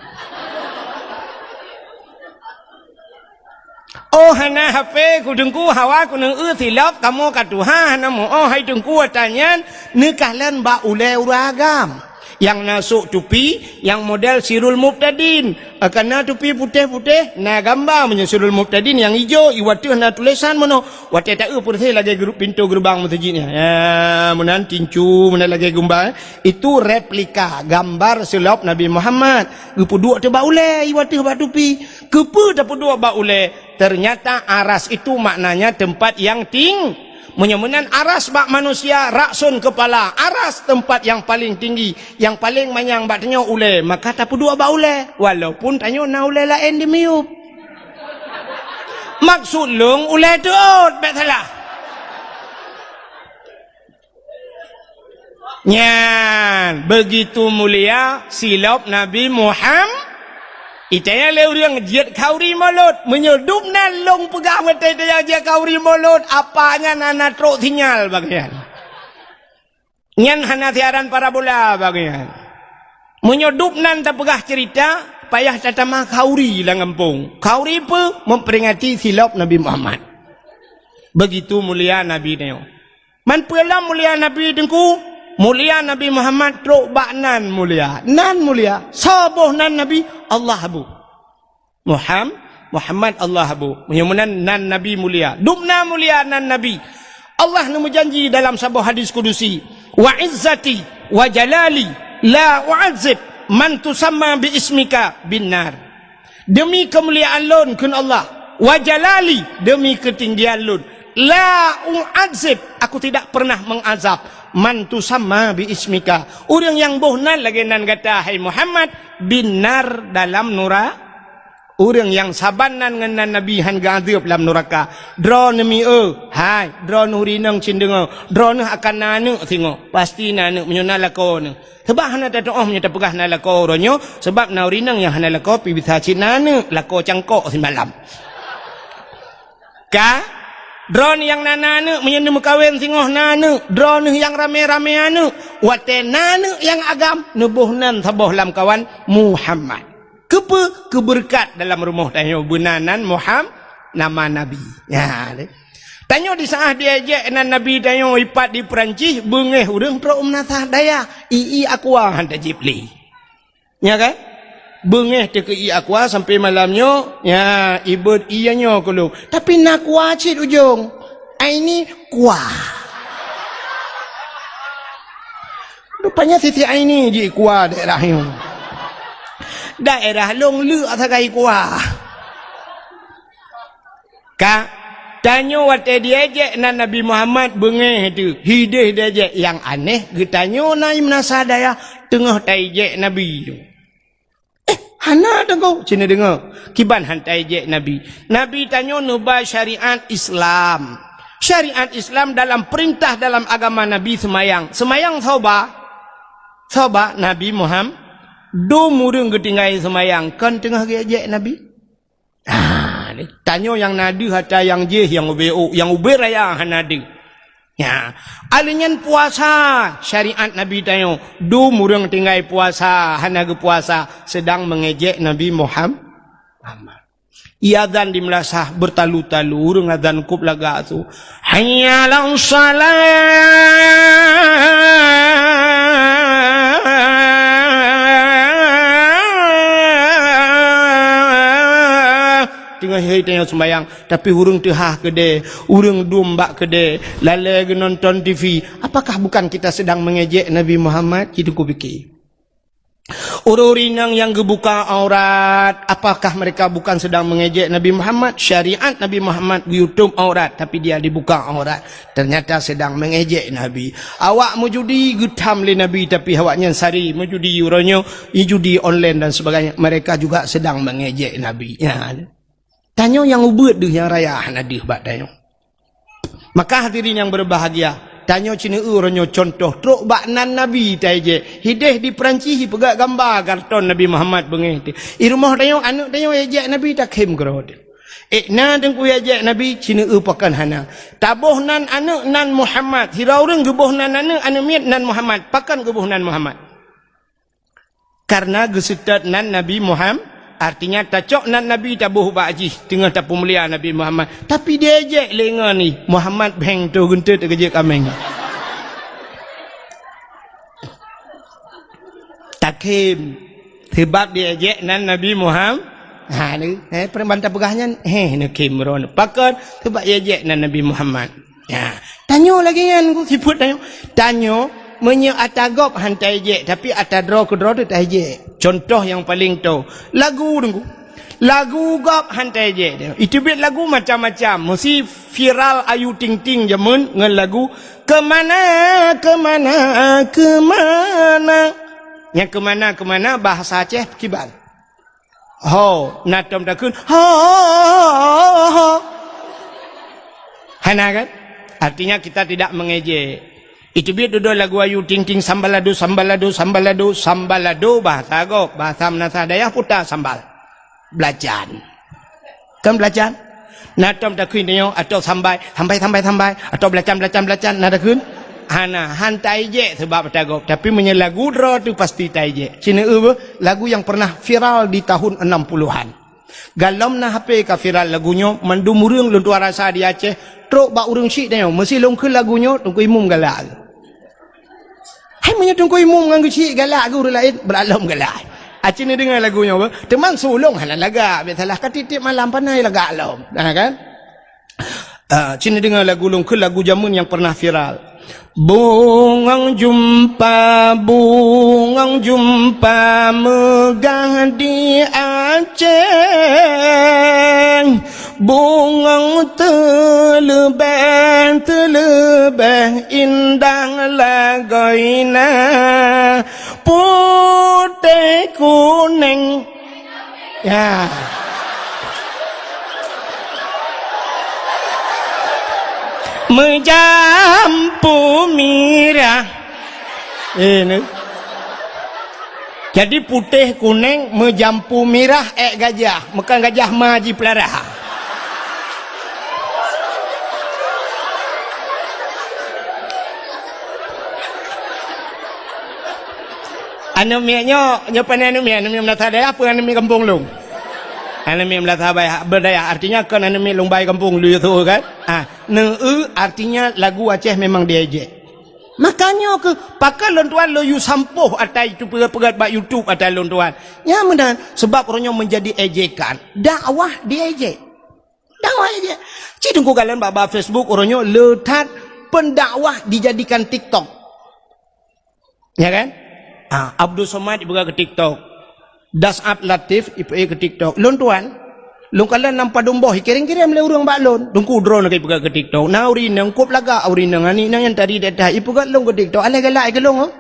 Oh, hana H P ku Teungku, hawa ku neueu silop, kamoe ka tuha hana muoh, hai Teungku, ata nyan neukalon bak ulèe ureueng agam. Nyang na sôk tupi, nyang model Sirul Mubtadin. Ka na tupi putéh-putéh, na gamba meunyoe Sirul Mubtadin nyang ijo, iwateuh na tulésan meunoe. Watée taeu peureséh lagée gru-, pintoe geurubang meuseujid nyan. Ya, meunan tincu, meunan lagée gumba, eh. Itu replika gambar silop Nabi Muhammad. Geupeuduek teuh bak ulée, iwateuh bak tupi. Keupeue tapeuduek bak ulée? Ternyata aras itu maknanya tempat yang ting-, meunyoe meunan aras bak manusia, rakson kepala, aras tempat yang paling tinggi, yang paling manyang bak tanyoe ulée, maka tapeuduek bak ulée, walaupun tanyoe na ulée laén di miyueb. Maksud lôn ulée teuôt, bék salah. Nyan, begitu mulia silop Nabi Muham-, itaya lé ureuëng jeuet khauri mulod. Meunyoe dum nan lôn peugah watée itaya jeuet khauri mulod, apa nyan hana trok sinyal bagian. Nyan hana siaran parabola bagian. Meunyoe dum nan tapeugah cerita, payah tatama khauri lam gampông. Khauri peue? Memperingati silop Nabi Muhammad. Begitu mulia Nabi nyoe. Man peue lom mulia Nabi Teungku? Mulia Nabi Muhammad trok bak nan mulia. Nan mulia. Soe boh nan Nabi? Allah boh. Muham-, Muhammad Allah boh. Meunyoe meunan nan Nabi mulia. Dum na mulia nan Nabi. Allah neumeujanji dalam saboh hadis kudusi, "Wa izzati wa jalali la u'adzib man tusamma bi ismika bin nar." Demi keumuliaan lôn, kheun Allah, wa jalali, demi keutinggian lôn, la u'adzib, aku tidak pernah mengazab, man tusamma bi ismika, ureuëng nyang boh nan lagée nan gata, hai Muhammad, bin nar, dalam nura-, ureuëng nyang saban nan ngon nan Nabi hán geuazeueb lam nuraka. Droeneuh mieu, hai, droeneuh rineueng cit deungoe, droeneuh akan na aneuëk singoh, pasti na aneuëk meunyoe na lakoe neuh. Sabab hana tatuoh meunyoe tapeugah na lakoe uroe nyoe, sabab na ureuëng nyang hana lakoe pih bisa cit na aneuëk, lakoe cangkok simalam. Ka? Droeneuh nyang na, na aneuëk, meunyoe neumeukawen singoh na aneuëk, droeneuh nyang ramé-ramé aneuëk, watée na aneuëk nyang agam, neuboh nan saboh lamkawan Muhammad. Keupeue? Keubeureukat dalam rumoh tanyoe beuna nan Muham-, nama Nabi. Nyan, deh. Tanyoe di saát diejek nan Nabi tanyoe ipat di Peurancih, beungéh ureuëng trok meunasah dayah, ié aqua hán tajép lé. Nya kan? Beungéh teuh keu ié aqua sampai malam nyoe, nya, ibeuet ié nyoe keu lôn. Tapi na aqua cit ujong. Aini kuah. Rupanya Siti Aini jih kuah daerah nyoe. Daerah lôn leuk sagai kuah. Ka, tanyoe watée diejek nan Nabi Muhammad beungéh teuh, hideh diejek. Nyang aneh, geutanyoe na meunasah dayah teungoh taijek Nabi. Eh, hana deungoe, cit neudeungoe. Kiban hán taijek Nabi. Nabi tanyoe neuba syariat Islam. Syariat Islam dalam peurintah dalam agama Nabi seumayang. Seumayang soe ba? Soe ba? Nabi Muhammad. Dum ureuëng geutinggai seumayang, kon teungoh geuejek Nabi? Ah, ni. Tanyoe nyang na deuh atra nyang jéh, nyang ubé ôk, nyang ubé raya hana deuh. Nya, alèh nyan puasa, syariat Nabi tanyoe, dum ureuëng tinggai puasa, hana geupuasa, seudang meungejek Nabi Muham-, Muhammad. Iazan di meulasah beutalu-talu, ureuëng azan kôb lagak su, "Hayya 'alas shalah." Teungoh hai tanyoe seumayang, tapi ureuëng teuhah keudè, ureuëng dum bak keudè, lalè geunonton T V. Apakah bukan kita sedang mengejek Nabi Muhammad? Cit kupike. Ureuëng inong nyang geubuka aurat, apakah mereka bukan sedang mengejek Nabi Muhammad? Syariat Nabi Muhammad geuyutob aurat, tapi dia dibuka aurat. Ternyata sedang mengejek Nabi. Awak meujudi geutham lé Nabi, tapi awaknyan sari meujudi uroe nyoe, judi online dan sebagainya. Mereka juga sedang mengejek Nabi. Ya. Tanyoe nyang ubeuet deuh nyang raya hana deuh bak tanyoe. Maka hadirin nyang berbahagia, tanyoe cit neueu uroe nyoe contoh trok bak nan Nabi taijek. Hideh di Peurancih ipeugah gamba karton Nabi Muhammad beungéh teuh. I rumoh tanyoe, aneuëk tanyoe ijek Nabi takhém keudroe teuh. Eh, na teungku ijek Nabi, cit neueu pakon hana. Taboh nan aneuëk nan Muhammad. Sidroe ureuëng geuboh nan aneuëk, aneuëk miet nan Muhammad. Pakon geuboh nan Muhammad? Karena geuseutôt nan Nabi Muham-, artinya tacok nan Nabi taboh bak jih teungoh tapeumulia Nabi Muhammad. Tapi diejek lé ngon ih, Muhammad bheng toh geunteut keu jeuet kaméng. Takhém. Seubab di ejek nan Nabi Muhammad. Ha, ni, eh, peureuman tapeugah nyan, heh, neukhém droeneuh. Pakon? Seubab ejek nan Nabi Muhammad. Ya. Tanyoe lagèe nyan, ku sifeuet tanyoe. Tanyoe, meunyoe ata gob han taejek, tapi ata droe keudroe teuh taejek. Contoh nyang paleng toe, lagu, Teungku. Lagu gob han taejek. Iteubiet lagu macam-macam. Meusi viral Ayu Ting Ting jameun ngon lagu Kemana, Kemana, Kemana. Nyang kemana-kemana bahasa Aceh kiban. Ho, na tom takheun, ho, ho, ho. Hana kan? Artinya kita tidak mengejek. Iteubiet dudoe lagu Ayu Ting Ting, sambalado, sambalado, sambalado, sambalado bahasa gob, bahasa meunasah dayah puta sambal. Belacan. Kan belacan? Na tom takheun tanyoe, atau sambai, sambai, sambai, sambai, atau belacan, belacan, belacan, na takheun? Hana, han taejek seubab ata gob. Tapi meunyoe lagu droe teuh pasti taejek. Ci neueu beuh, lagu nyang pernah viral di tahun enam puluhan. Galom na H P ka viral lagu nyoe, mandum ureueng lôn tuan rasa di Aceh, trok bak ureueng syiek tanyoe, meusi lôn kheun lagu nyoe, Teungku Imum galak. Hai, meunyoe Teungku Imum ngon geuchik galak keu ureueng laén, brat lom galak. Aci neudeungoe lagu nyoe beuh. Teuma su lôn hana lagak, biasalah ka tiep-tiep malam panai lagak lom. Nah, kan? Ah, ci neudeungoe lagu lôn kheun, lagu jameun nyang pernah viral. Bungong jumpa, bungong jumpa meugah di Aceh. Bungong teuleubeh, teuleubeh indah lagoina, putéh kuneng. Ya. Meujampu mirah. Eh, ni. Jadi putéh kuneng meujampu mirah ék gajah, meukan gajah ma jipeulara. Aneuk miet nyoe, nyoe pane aneuk miet, aneuk miet meunasah dayah peue aneuk miet gampông lôn. Aneuk miet meunasah dayah, berdayah, artinya kon aneuk miet lôn bai gampông lôn yue su kan? Ah, neueu artinya lagu Aceh memang diejek. Makanya keuh, pakon lôn tuan lôn yue sampôh ata itu peugét-peugét bak YouTube ata lôn tuan. Nyan meunan, sebab uroe nyoe menjadi ejekan. Dakwah diejek. Dakwah ejek. Cit teungku kalon bak, bak Facebook uroe nyoe le that pendakwah dijadikan TikTok. Ya kan? Ah, Abdul Somad ipeugah keu TikTok. Das'ab Latif ipeugah keu TikTok. Lôn tuan, lôn kalon lam padum boh, ikirém-kirém lé ureueng bak lôn. Teungku droeneuh ka ipeugah keu TikTok. Na ureueng inong kop lagak, ureueng inong aneuk inong nyang tari that-that ipeugah lôn keu TikTok. Alah galak keu lôn, oh.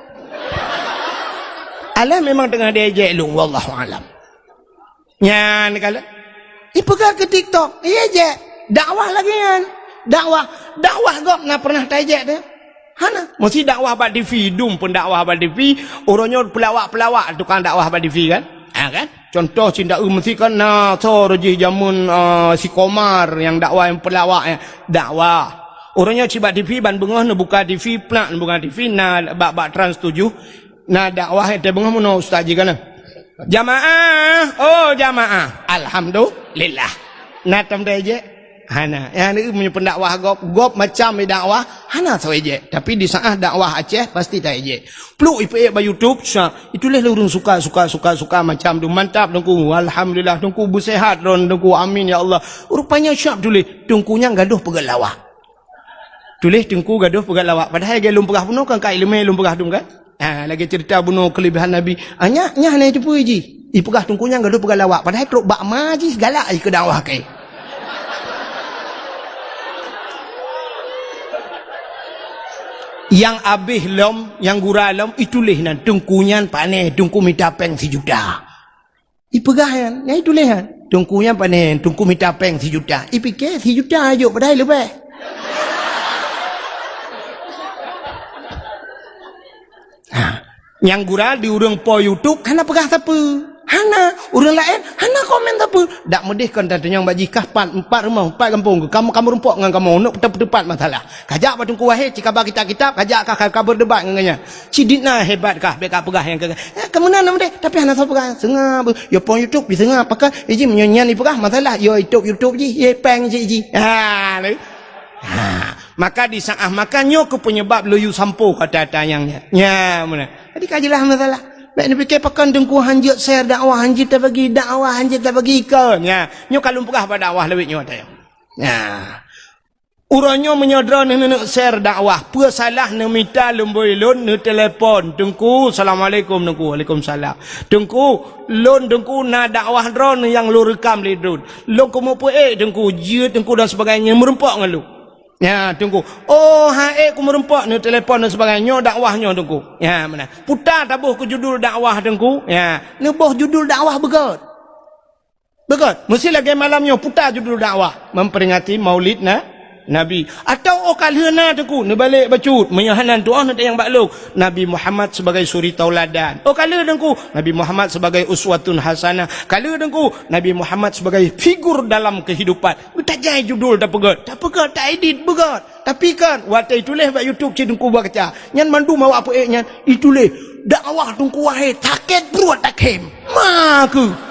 Alah memang teungoh diejek lôn, wallahu alam. Nyan kalon. Ipeugah keu TikTok, iejek. Dakwah lagèe nyan. Dakwah, dakwah gob na pernah taejek teuh? Hana. Meusi dakwah bak TV, dum pun dakwah bak TV, uroe nyoe peulawak-peulawak tukang dakwah bak TV kan? Ha kan? Contoh cit taeu meusi kan na soe jih jameun, ah, si Komar nyang dakwah nyang peulawak nyan. Dakwah. Uroe nyoe cit bak TV ban beungoh neubuka TV, plak neubuka TV, na bak, bak Trans tujoh, na dakwah nyang teubeungoh meunoe ustaz jih kana. Jamaah, oh jamaah. Alhamdulillah. Na tom taejek? Hana. Nyang aneuk meunyoe pendakwah gob, gob macam dakwah, hana soe ejek. Tapi di saat dakwah Aceh, pasti taejek. Pluek ipeuék bak YouTube, sa, ituléh lé ureueng suka, suka, suka, suka macam tu. Mantap, Teungku. Alhamdulillah, Teungku beuseuhat droen, Teungku. Amin, ya Allah. Rupanya siap tuléh, Teungku nyan gadoh peugah lawak. Tuléh Teungku gadoh peugah lawak. Padahai lagèe lôn peugah bunoe kan, ka ileumèe lôn peugah dum kan? Ha, lagèe ceurita bunoe keulebihan Nabi. Ah, nyan, nyan hana iteupeue jih. Ipeugah Teungku nyan gadoh peugah lawak. Padahai trok bak ma jih galak jih keu dakwah kèe. Nyang abéh lom, nyang gura lom, ituléh nan Teungku nyan pané, Teungku mita péng sijuta. Ipeugah nyan, nyan ituléh nyan. Teungku nyan pané, Teungku mita péng sijuta. Ipike sijuta jok padahai leubeh. Ha. Nyang gura di ureueng po YouTube hana peugah sapeue. Hana. Ureueng laén hana komen sapeue. Dak meudeh kon tatunyong bak jih kah pat, empat rumoh, empat gampông. Kamoe, kamoe rumpok ngon kamoe. Neuk teupat masalah. Kajak bak Teungku Wahid, cikaba kitab-kitab, kajak kah ka, ka berdebat ngon gobnyan. Sidit na hebat kah, bèk ka peugah nyang keu, eh, keu meunan na meudeh, tapi hana soe peugah. Seungab, yo pon YouTube, diseungab, pakon, iji meunyoe nyan ipeugah, masalah, yo YouTube, YouTube jih, ye péng jih, jih. Ha, lé. Ha, maka di saat, maka nyoe keuh penyebab lôn yue sampôh kata-kata nyang nyan. Nya, meunan. Jadi ka jeulaih masalah. Bék neupike pakon Teungku hanjeuet share dakwah, hanjeuet tabagi dakwah, hanjeuet tabagi ikon. Nya, nyoe ka lôn peugah bak dakwah lawét nyoe teuh. Nya. Uroe nyoe meunyoe droeneuh neuneuk share dakwah, peue salah neumita lumbôi lôn neutelepon, "Teungku, assalamualaikum Teungku." "Waalaikumsalam." "Teungku, lôn Teungku na dakwah droeneuh nyang lôn reukam lé droen. Lôn keumeupeuék Teungku, jeuet Teungku dan sebagainya, meureumpok ngon lôn." Nya, Teungku. "Oh, han ék keumeureumpok," neutelepon dan sebagainya, "nyoe dakwah nyoe Teungku." Nya, meunan. Puta taboh keu judul dakwah Teungku. Nya, neuboh judul dakwah beugét. Beugét, meusti lagée malam nyoe puta judul dakwah, memperingati Maulid na-, Nabi. Atawa óh ka lheueh na Teungku, neubalek bacut, meunyoe hana tuoh neutanyong bak lôn, Nabi Muhammad sebagai suri tauladan. Óh ka lheueh Teungku, Nabi Muhammad sebagai uswatun hasanah. Ka lheueh Teungku, Nabi Muhammad sebagai figur dalam kehidupan. Geutajai judul tapeugét, tapeugét, taedit beugét. Tapi kan, watée ituléh bak YouTube cit Teungku baca. Nyan mandum awak peuék nyan ituléh, "Dakwah Teungku Wahid, sakét pruet takhém." Makeu.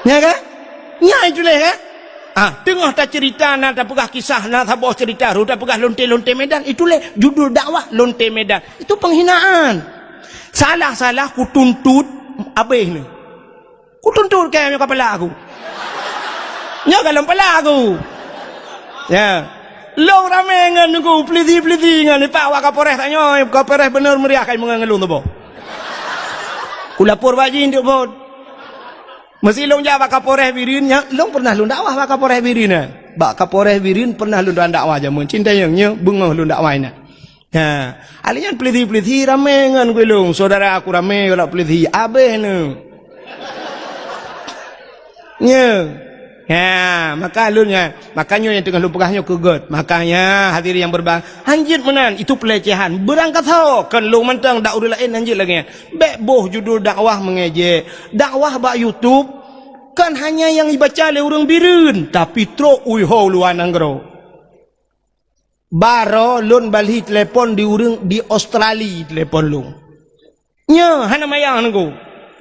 Nya kan? Nya ituléh kan? Ah, teungoh taceurita na tapeugah kisah na saboh ceurita, ru tapeugah lonte-lonte Medan, ituléh judul dakwah lonte Medan. Itu penghinaan. Salah-salah kutuntut abéh ni. Kutuntut kèe nyoe keu pala aku. Nyoe ka lôn pala aku. Ya. Lôn ramé ngon Teungku, peulisi-peulisi ngon ipak wak Kapolres tanyoe, Kapolres beuneuh meuriah kai meungon ngon lôn tuboh. Kulapor bak jih duk phon. Meusi lôn jak bak Kapolres Bireuen, nyan lôn pernah lôn dakwah bak Kapolres Bireuen, eh. Bak Kapolres Bireuen pernah lôn dakwah jameun. Cinta nyang nyoe beungoh lôn dakwah inan. Ha, alèh nyan peulisi-peulisi ramé ngon gulong, syedara aku ramé golom peulisi, abéh neu. Nyoe. Ha, maka lôn nyan, maka nyoe nyang teungoh lôn peugah nyoe keu gét. Makanya hadirin yang berbahagia, hanjeuet meunan, itu pelecehan. Beurangkasoe, kon lôn mantong dak ureueng laén hanjeuet lagèe nyan. Bèk boh judul dakwah mengejek. Dakwah bak YouTube kon hanya nyang jibaca lé ureueng Bireuen, tapi trok u luwa nanggroe. Baroe lôn balhi telepon di ureueng di Australia telepon lôn. Nyoe hana manyang Teungku.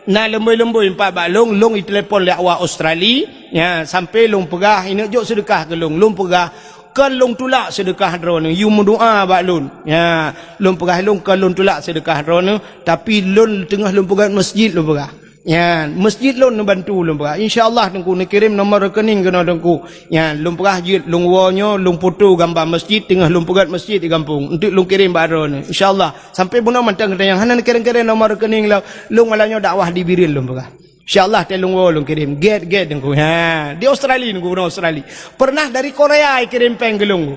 Na leumbôi-leumbôi pat bak lôn, lôn jitelepon lé awak Australia, nyan sampoe lôn peugah, "Ineuk jok seudeukah keu lôn." Lôn peugah, "Kon lôn tulak seudeukah droeneuh, yue meudoa bak lôn." Nyan, lôn peugah lôn, "Kon lôn tulak seudeukah droeneuh, tapi lôn teungoh lôn peugöt masjid," lôn peugah. Nyan, masjid lôn neubantu lôn peugah. Insya Allah Teungku neukirém nomor rekening keunoe Teungku. Nyan, lôn peugah jeuet lôn woe nyoe, lôn foto gamba masjid teungoh lôn peugöt masjid di gampông. Enteuk lôn kirém bak droeneuh. Insya Allah. Sampoe bunoe mantong geutanyoe hana neukirém-kirém nomor rekening lôn. Lôn malam nyoe dakwah di Bireuen lôn peugah. Insya Allah teuh lôn woe lôn kirém. Gét-gét Teungku. Ha, di Australia Teungku, bunoe Australia. Pernah dari Korea kirém péng keu lôn.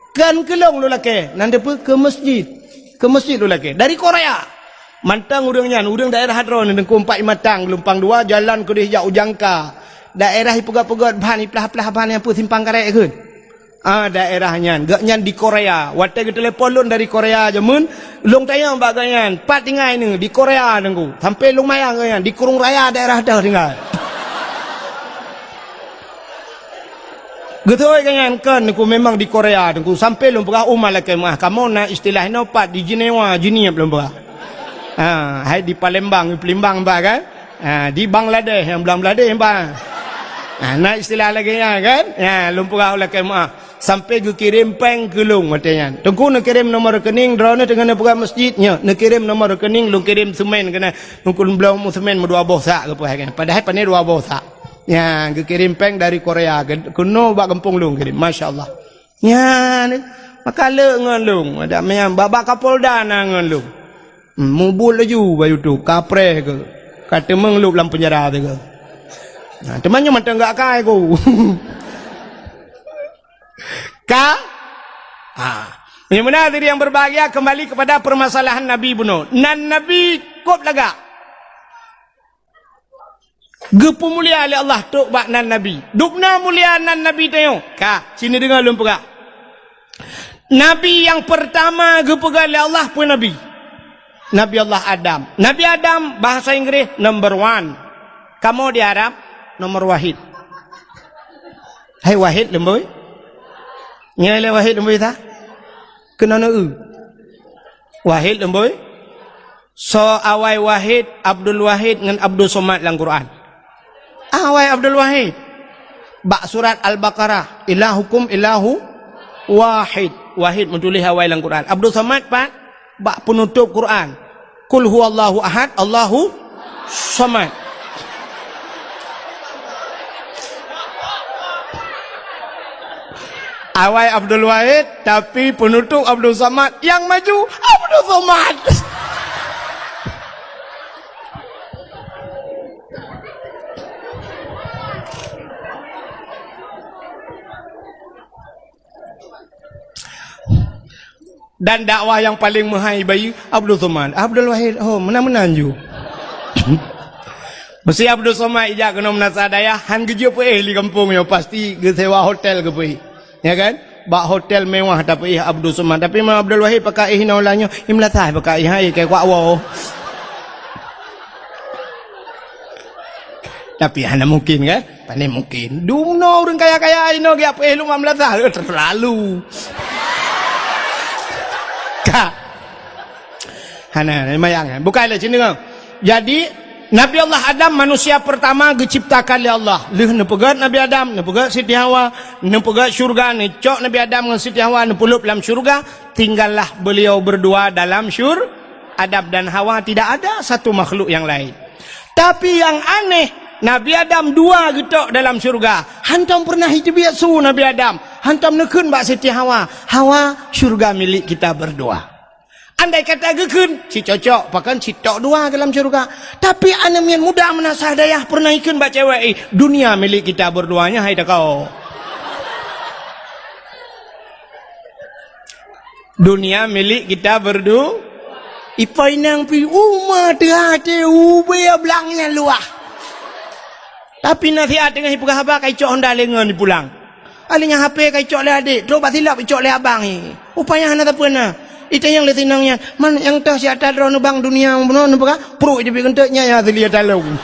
Kon keu lôn lôn lakée, nan deuh peue keu masjid. Keu masjid lôn lakée. Dari Korea. Mantong ureueng nyan, ureueng daerah droeneuh Teungku Empat Imatang, Geulumpang Dua, jalan keudeh jak u Jangka. Daerah ipeugöt-peugöt ban, iplah-plah ban nyang peue simpang karet kheun. Ah, daerah nyan. Gobnyan di Korea. Watée geutelepon lôn dari Korea jameun, lôn tanyong bak gobnyan, "Pat tinggai neuh?" "Di Korea Teungku." Sampoe lôn manyang gobnyan, "Di Krueng Raya daerah teuh tinggai." Geutôi gobnyan kon Teungku memang di Korea Teungku. Sampoe lôn peugah u malaikat meuah, "Kamoe na istilah inoe pat di Jenewa, Jeunieb," lôn peugah. Ha, hai di Palembang, di Palembang bah kan? Ha, di Bangladesh, nyang Bangladesh bah. Ha, na istilah lagée nyan kan? Ya, lôn peugah u malaikat meuah. Sampoe geukirém péng keu lôn watée nyan. Teungku neukirém nomor rekening, droeneuh teungoh neupeugah masjid nyoe. Neukirém nomor rekening, lôn kirém seumén keunan. Teungku lôn bloe seumén meudua boh sak geupeugah kan. Padahai pané dua boh sak. Nyan, geukirém péng dari Korea, ke-, keunoe bak gampông lôn kirém. Masya Allah. Nyan, maka le ngon lôn. Ada manyang, bak-bak Kapolda na ngon lôn. Hmm, mubuet laju bak YouTube, kapreh keu. Ka teumeung lôn lam penjara teuh keu. Nah, teuma nyoe mantong gak akai ku. Ka? Ha. Meunyoe meunan, hadirin yang berbahagia, kembali kepada permasalahan Nabi bunoe. Nan Nabi kôb lagak. Geupeumulia lé Allah trok bak nan Nabi. Dubna mulia nan Nabi tanyoe. Ka, sini deungoe lôn peugah. Nabi nyang peurtama geupeugah lé Allah peue Nabi? Nabi Allah Adam. Nabi Adam, bahasa Inggris, number one. Kamoe di Arab, nomor wahid. Hai wahid leumbôi. Nyoe lé wahid leumbôi ta? Keunoe na eu. Wahid leumbôi. Soe awai Wahid, Abdul Wahid ngon Abdul Somad lam Quran? Awai Abdul Wahid. Bak surat Al-Baqarah, "Ilahukum ilahu wahid." Wahid meutuléh awai lam Quran. Abdul Somad pat bak peunutôp Quran. Qul huwallahu ahad, Allahu somad. Awai Abdul Wahid, tapi peunutôp Abdul Somad, nyang maju Abdul Somad. Dan dakwah nyang paleng meuhai bayeue Abdul Somad. Abdul Wahid, oh, meunan-meunan ju. Meusé Abdul Somad ijak keunoe meunasah dayah, han geujeuet peuéh di gampông nyoe, pasti geusewa hotel geupeuéh. Ya kan? Bak hotel mewah tapeuéh Abdul Somad. Tapi meunyoe Abdul Wahid pakai éh inoe ulah nyoe, i meulasah pakai éh, hai, kai kuak woe. Tapi hana mungkin, kan? Pane mungkin. Dumnoe ureuëng kaya-kaya inoe geujak peuéh lumak meulasah, eh, terlalu. Ka. Hana, mayang, eh. Bukai lé sini, kan? Jadi, Nabi Allah Adam manusia pertama geuciptakan lé Allah. Lheueh neupeugét Nabi Adam, neupeugét Siti Hawa, neupeugét syurga, neucok Nabi Adam ngon Siti Hawa, neupeulop lam syurga, tinggallah beliau berdua dalam syur-, Adam dan Hawa, tidak ada satu makhluk yang lain. Tapi nyang aneh, Nabi Adam dua geutok dalam syurga. Hantom peureunah jiteubiet su Nabi Adam. Hantom neukheun bak Siti Hawa, "Hawa, syurga milik kita berdua." Andai kata geukheun, cit cocok, pakon cit tok dua dalam syurga. Tapi aneuk miet muda meunasah dayah peureunah jikheun bak cewek, "Eh, dunia milik kita berdua nyan, hai takau." Dunia milik kita berdu-, ipai nang pi uma teuhati ubé blang nyan luah. Tapi nasihat teungoh ipeugah haba ka icok honda lengon ipulang. Aléh nyan H P ka icok lé adék, trok bak silop icok lé abang i. Upaya hana sapeue na. Itanyong lé sinong nyan, "Man nyang toh si ata droeneuh bang dunia bunoe neupeugah, pruek jeuet bit geunteuk nyan nyang asli ata lôn."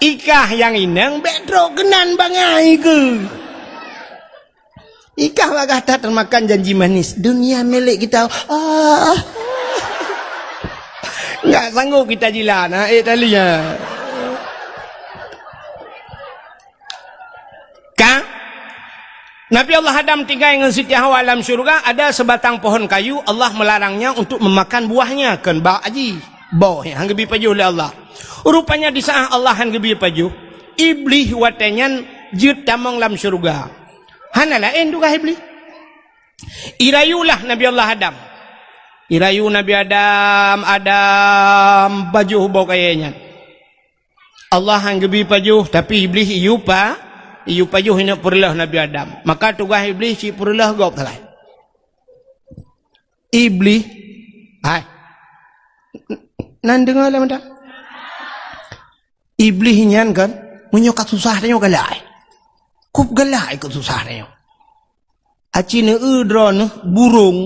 Ikah nyang inong bék trok keunan bangai keuh. Ikah bagah that teumakan janji manis, dunia milik kita. Ah. Enggak sanggup kita jilat, ha, eh, tali, ha. Ka? Nabi Allah Adam tinggai ngon Siti Hawa lam syurga, ada sebatang pohon kayu, Allah melarangnya untuk memakan buahnya, kon bak aji. Boh, han geubi pajoh lé Allah. Rupanya di saat Allah han geubi pajoh, Iblih watée nyan jeuet tamong lam syurga. Hana laén tugaih Iblih. Irayulah Nabi Allah Adam. Irayu Nabi Adam, Adam, pajoh boh kayée nyan. Allah han geubi pajoh, tapi Iblih iyue pa-, iyue pajoh ineuk peureuleuh Nabi Adam. Maka tugaih Iblih cit peureuleuh gob sagai. Iblih, hai. Nan deungoe lé mantong. Iblih nyan kan, meunyoe ka susah tanyoe galak. Kup galak ikot susah tanyoe. Aci neu droeneuh burung,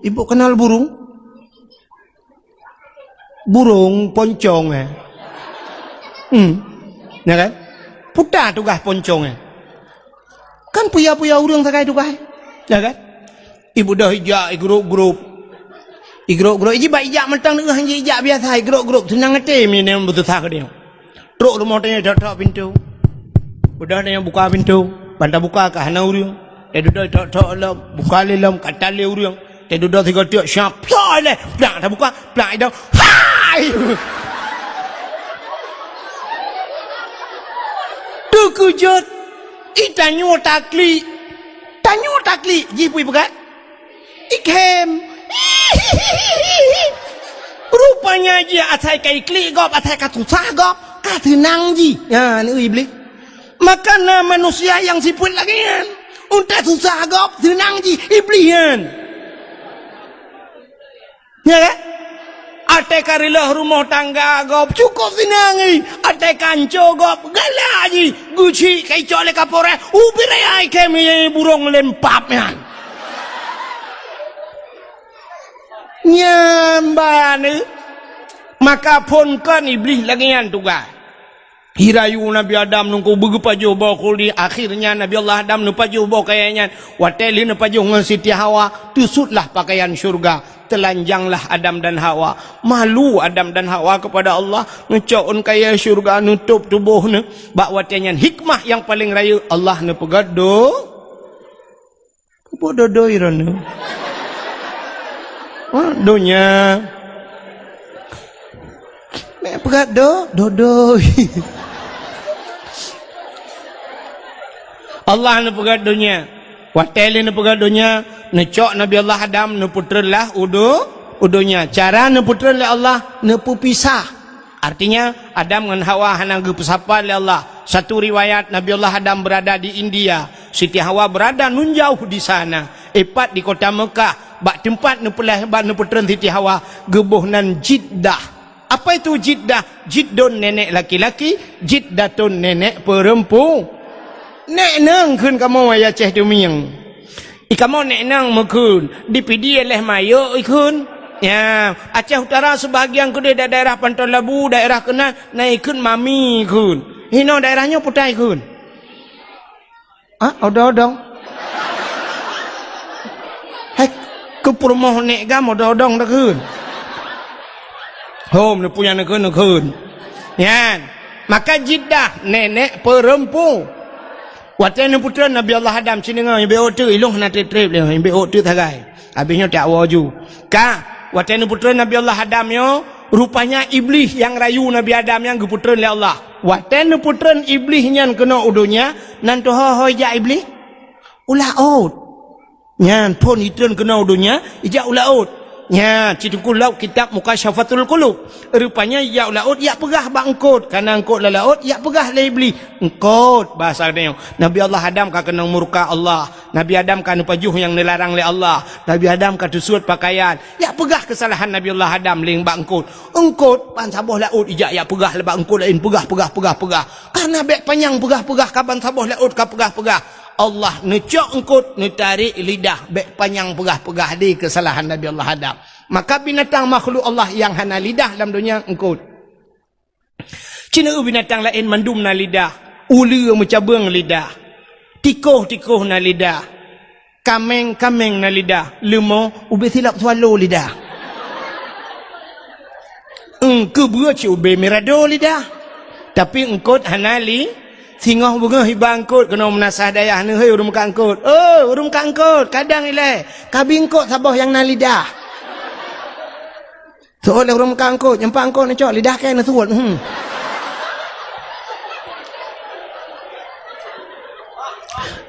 ibu kenal burung? Burung poncong, eh. Hmm. Ya kan? Puta tugaih poncong, eh. Kan puya-puya ureuëng sagai tugaih, ya kan? Ibu dah ijak, igrop-grop. Igrop-grop, iji bak ijak mantong neu, hanya ijak biasa, igrop-grop, seunang até, mine beuteusa keudeh. Trok rumoh tanyoe, tok-tok pintoe. Udah tanyoe buka pintoe, ban tabuka ka hana ureuëng. Teududoe tok-tok lom, buka lé lom, ka tan lé ureuëng. Teududoe sigoe tiek, siap, plak lé, plak tabuka, plak idong. Hai! Teukeujot, i tanyoe taklik. Tanyoe taklik, jih pui peugah. Ikhem. Rupanya jih asai ka iklik gob, asai ka susah gob, ka seunang jih. Nyan Iblih. Maka na manusia nyang sifeuet lagée nyan. Untée susah gob, seunang jih, Iblih nyan. Ya kan? Até ka reuloh rumoh tangga gob, cukop seunang jih. Até ka anco gob, galak jih. Geuchik ka icok lé kapolres, ubit raya ikhem burong lempap nyan. Nyan ban, eh. Maka phon kon Iblih lagée nyan tugaih. Irayu Nabi Adam nungku beugeupajoh boh khuldi, akhirnya Nabi Allah Adam neupajoh boh kayée nyan. Watée lheueh neupajoh ngon Siti Hawa, teusutlah pakaian syurga, teulanjanglah Adam dan Hawa. Malu Adam dan Hawa kepada Allah, neucok ôn kayée syurga, neutôb tuboh neuh. Bak watée nyan hikmah nyang paleng rayeuk Allah neupeugét do-, Boh dodoi droeneuh. Ha, donya. Mek peugah do, dodoi. Allah neupeugah donya. Watée lé neupeugah donya, neucok Nabi Allah Adam, neupeutreun lah u do-, u donya. Cara neupeutreun lé Allah, neupeupisah. Artinya, Adam ngon Hawa hana geupeusapat lé Allah. Satu riwayat, Nabi Allah Adam berada di India, Siti Hawa berada nun jauh di sana, ipat di kota Mekah, bak teumpat neupeulahé, bak neupeutreun Siti Hawa, geuboh nan Jiddah. Apa itu Jiddah? Jiddun nenek laki-laki, Jiddatun nenek perempu-, Nek nang kheun kamoe, ya Aceh Tumieng. I kamoe nek nang meukheun, di Pidie leh mayok ikheun. Ya, Aceh Utara sebahagian keudeh da-, daerah Panton Labu, daerah keunan, na ikheun mami kheun. Hinoe daerah nyoe peue ta ikheun? Ah, odong-odong. Hai, keu peurumoh nek gam odong-odong takheun. Hom, neupue nyang neukheun, neukheun. Nyan. Maka Jiddah, nenek perempu. Watée neupeutreun Nabi Allah Adam, ci deungoe, nyang bék ôk teuk, ilong hana treb-treb lé, nyang bék ôk teuk sagai. Habéh nyoe tak woe ju. Ka, watée neupeutreun Nabi Allah Adam nyoe, rupanya Iblih nyang rayu Nabi Adam nyan geupeutreun lé Allah. Watée neupeutreun Iblih nyan keunoe u donya, nan teuho-ho ijak Iblih? U laôt. Nyan phon itreun keunoe u donya, ijak u laôt. Nyan, ci teungku lom kitab Mukasyafatul Qulub. Rupanya ijak u laôt, ijak peugah bak eungkôt. Kareuna eungkôt lam laôt, ijak peugah lé Iblih. Eungkôt, bahasa geutanyoe. Nabi Allah Adam ka keunong murka Allah. Nabi Adam ka neupajoh nyang neularang lé Allah. Nabi Adam ka teusuet pakaian. Ijak peugah keusalahan Nabi Allah Adam lé bak eungkôt. Eungkôt, ban saboh laôt ijak, ijak peugah lé bak eungkôt laén. Peugah, peugah, peugah, peugah. Kareuna bék panyang peugah-peugah ka ban saboh laôt ka peugah-peugah. Allah neucok eungkôt, neutarek lidah, bék panyang peugah-peugah di keusalahan Nabi Allah Adam. Maka binatang makhluk Allah nyang hana lidah lam donya eungkôt. Ci na binatang laén mandum na lidah, uleue meucabeueng lidah, tikoh-tikoh na lidah, kaméng-kaméng na lidah, leumo ubé silop swallow lidah. Eungkôt beue cit ubé mirado lidah. Tapi eungkôt hana li-, singoh beungoh iba eungkôt keunoe meunasah dayah neuh, "Hei, ureuëng meukat eungkôt. Oh, ureuëng meukat eungkôt, kadang ilée, kabi eungkôt saboh nyang na lidah." Seuôt lé ureuëng meukat eungkôt, nyang pat eungkôt neucok lidah kée neusuet. Hmm.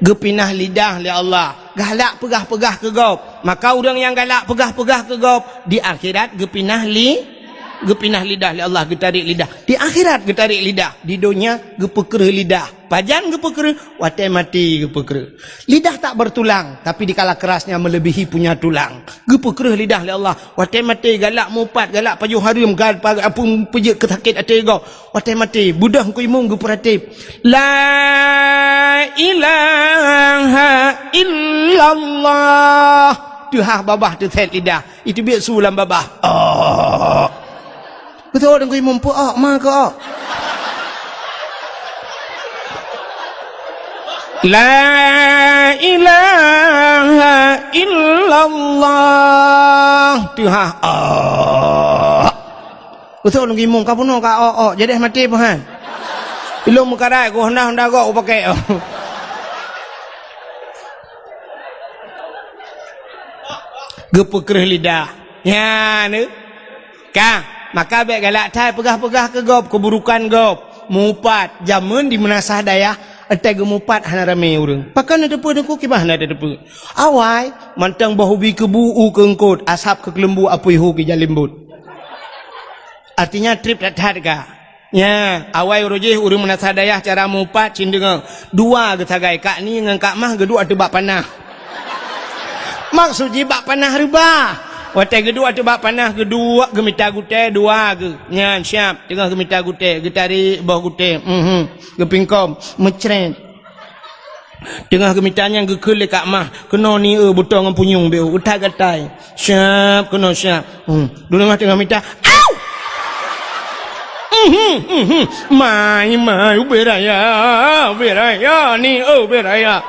Geupinah lidah lé Allah. Galak peugah-peugah keu gob. Maka ureuëng nyang galak peugah-peugah keu gob, di akhirat geupinah li-, geupinah lidah lé Allah, geutarek lidah. Di akhirat geutarek lidah, di donya geupeukreuh lidah. Pajan geupeukreuh? Watée maté geupeukreuh. Lidah tak bertulang, tapi dikala kerasnya melebihi punya tulang. Geupeukreuh lidah lé Allah. Watée maté galak mupat, galak pajoh hareuem, gal-, pa-, apui peujeuet keu sakét até gob. Watée maté, beudôh Teungku Imum geupeurateb, "La ilaha illallah." Teuhah babah teusét lidah. Iteubiet su lam babah. Oh. Beutôi Teungku Imum, peu-ok ma keu-ok. La ilaha illallah. Teuhah. Oh. Beutôi Teungku Imum, ka bunoe ka ok-ok, jadeh maté peuhan. Ilong meukarai, ku honda-honda gok ku pakai. Geupeukreuh lidah. Nyan, eh. Ka, maka bék galak that peugah-peugah keu gob, keuburukan gob. Mupat, jameun di meunasah dayah, watée geumupat hana ramé ureuëng. Pakon na teupeu Teungku, kiban hana teupeu. Awai, mantong boh ubi keubu u keu eungkôt, asab keu keuleumbu apui hu keu jalembot. Artinya treb that-that ka. Nya, awai uroe jih ureuëng meunasah dayah cara mupat cit deungoe. Dua geusagai, Kak Ni ngon Kak Mah geuduek ateueh bak panah. Maksud jih bak panah reubah. Watée geuduek ateueh bak panah, geuduek geumita gutée dua geuh. Nyan siab, teungoh geumita gutée, geutarek boh gutée. Mhm. Geupingkom, meucret. Teungoh geumita nyan geukheun lé Kak Mah, "Keunoe ni eu butong ngon punyueng bék u, geutai-geutai." Siab, keunoe siab. Hmm. Dua teungoh mita. Au! Mhm, mhm. Mai, mai, ubé raya, ubé raya, ni eu ubé raya.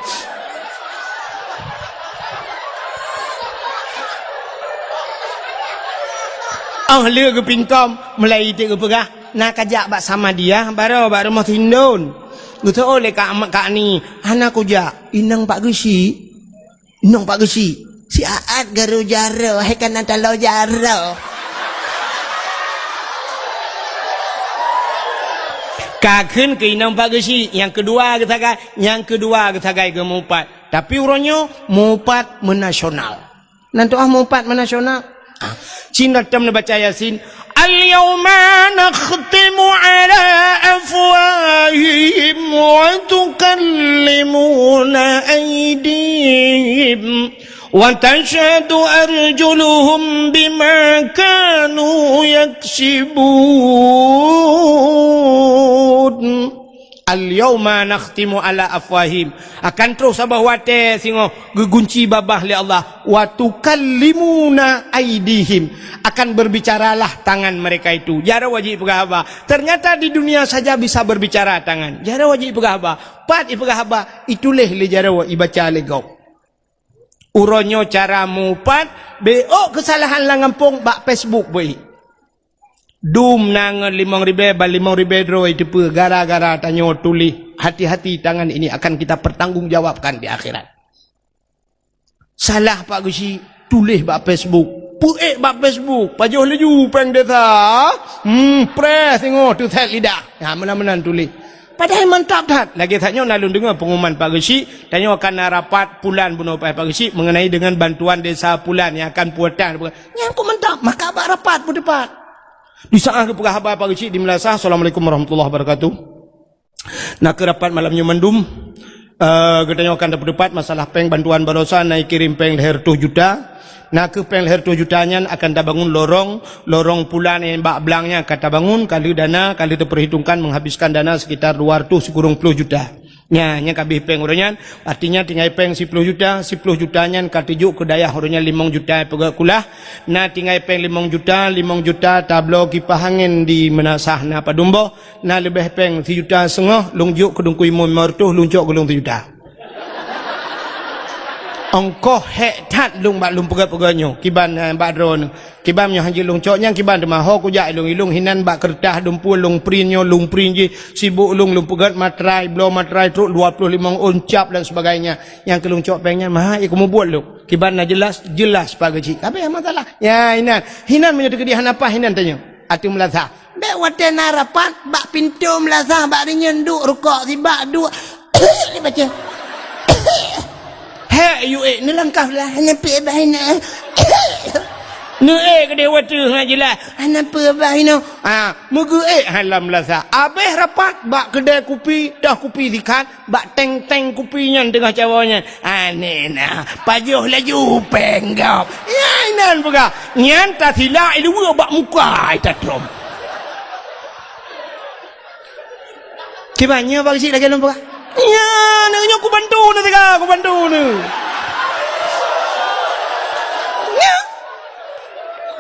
Oh, lé geupingkom, mulai iték geupeugah, "Na kajak bak Samadiyah, baroe bak rumoh Sindon." Geuseuôt lé Kak, Kak Ni, "Hana kujak, inong bak geusyik." Inong Pak Geuchik, si Aat garo jaro, hai kana talo jaro. Ka kheun keu inong Pak Geuchik, nyang keudua geusagai, nyang keudua geusagai geumeuupat. Tapi uroe nyoe meuupat meunasional. Nan tuah meuupat meunasional. Ah, cit na tom neubaca Yasin. Al-yauma nakhtimu ala afwahihim wa tukallimuna aidihim wa tashhadu arjuluhum bima kanu yaksibun. Al-yauma nakhtimu ala afwahim. Akan troh saboh watée singoh geugunci babah lé Allah. Wa tukallimuna aidihim. Akan berbicaralah tangan mereka itu. Jaroe jipeugah haba. Ternyata di dunia saja bisa berbicara tangan. Jaroe jipeugah haba. Pat ipeugah haba, ituléh lé jaroe, ibaca lé gob. Uroe nyoe cara meuupat, bék keusalahan lam gampông bak Facebook beuih. Dum na ngon limong ribée, ban limong ribée droe iteupeue gara-gara tanyoe tuléh, hati-hati tangan ini akan kita pertanggungjawabkan di akhirat. Salah Pak Geuchik, tuléh bak Facebook. Peuék bak Facebook, pajoh laju péng desa. Hmm, preh singoh teuset lidah. Ha, meunan-meunan tuléh. Padahai mantap that. Lagée that nyoe na lôn deungoe pengumuman Pak Geuchik, tanyoe akan na rapat pulan bunoe paih Pak Geuchik mengenai dengan bantuan desa pulan yang akan puatan. Nyan kok mantap, maka bak rapat peuteupat. Di saat geupeugah haba Pak Geuchik di Meulasah, Assalamualaikum warahmatullahi wabarakatuh. Na keuh rapat malam nyoe mandum, eh, geutanyoe akan tapeuteupat masalah péng bantuan baroesa na ikirém péng lhée reutôh juta. Na keuh péng lhée reutôh juta nyan akan tabangun lorong, lorong pulan nyang bak blang nyan akan tabangun, ka lheueh dana, ka lheueh teupeurhitongkan menghabiskan dana sekitar dua reutôh sikureueng ploh juta. Nya, nyang ka abéh péng uroe nyan, artinya tinggai péng siploh juta, siploh juta nyan ka teujok keu dayah uroe nyan limong juta peugét kulah, na tinggai péng limong juta, limong juta tabloe kipah angén di Meunasah na padum boh, na leubeh péng sijuta seungoh lôn jok keu Teungku Imum limong reutôh, lôn cok keu lôn sijuta. Ongkoh hék that lôn bak lôn peugét-peugét nyoe, kiban, eh, bak droeneuh. Kiban nyoe hanjeuet lôn cok nyan kiban teuma ho kujak ilong-ilong hinan bak keureutah dumpue lôn print nyoe, lôn print jih, sibok lôn, lôn peugét matrai, bloe matrai trok dua ploh limong ôn cap dan sebagainya. Nyang keu lôn cok péng nyan maha ikumubuet lôn. Kiban na jeulaih, jeulaih sipa geuchik. Tapi masalah. Ya, hinan. Hinan meunyoe teukeudi hana paih hinan tanyoe. Ateueh meulasah. Bék watée na rapat bak pintoe meulasah bak rinyeun duek rukok sibak duek. Dibaca. Hék, yue ék neulangkah lah, hana peuék bah hinoe. Neuék keudeh watée hana jeulaih, hana peuék bah hinoe. Ha, meugeuék hana meulasah. Abéh rapat bak keudée kupi, toh kupi sikat, bak teng-teng kupi nyan teungoh cawoe nyan. Aneh na, pajoh laju péng gob. Nyan inan peugah. Nyan tasilak iluwa bak muka ita trom. Kiban nyoe bak geuchik lagée lôn peugah. Nyan, nyoe kubantu na teuga, kubantu na. Nyan.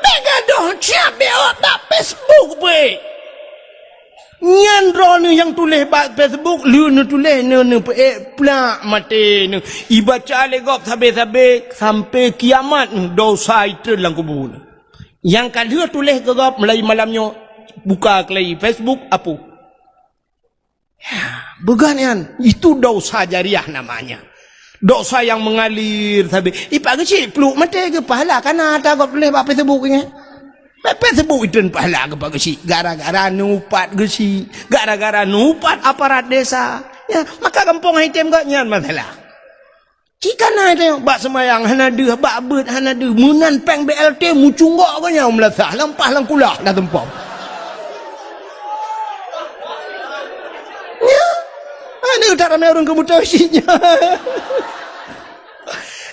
Bék gadoh siap bék awak bak Facebook beuh. Nyan droeneuh nyang tuléh bak Facebook, lheueh neutuléh, neu-, neupeuék plak maté neuh. Ibaca lé gob sabé-sabé sampoe kiamat neuh, dosa itreun lam kubu neuh. Nyang ka lheueh tuléh keu gob mulai malam nyoe, buka keulai Facebook, apuih. Ya, beugan nyan, itu dosa jariah namanya. Dosa yang mengalir sabé. Ipak geuchik pluek maté geupahala kana ata gob tuléh bak Facebook nyan. Pepet sibuk itreun pahala keu Pak Geuchik, gara-gara neuupat geuchik, gara-gara neuupat aparat desa. Ya, maka gampông hai tem gobnyan masalah. Cit kana teuh bak seumayang hana deuh, bak beuet hana deuh, meunan péng B L T mucunggok gobnyan meulasah, lampah lam kulah na tumpom. Ya, aneuk that ramé ureuëng keubutoe cit nyan.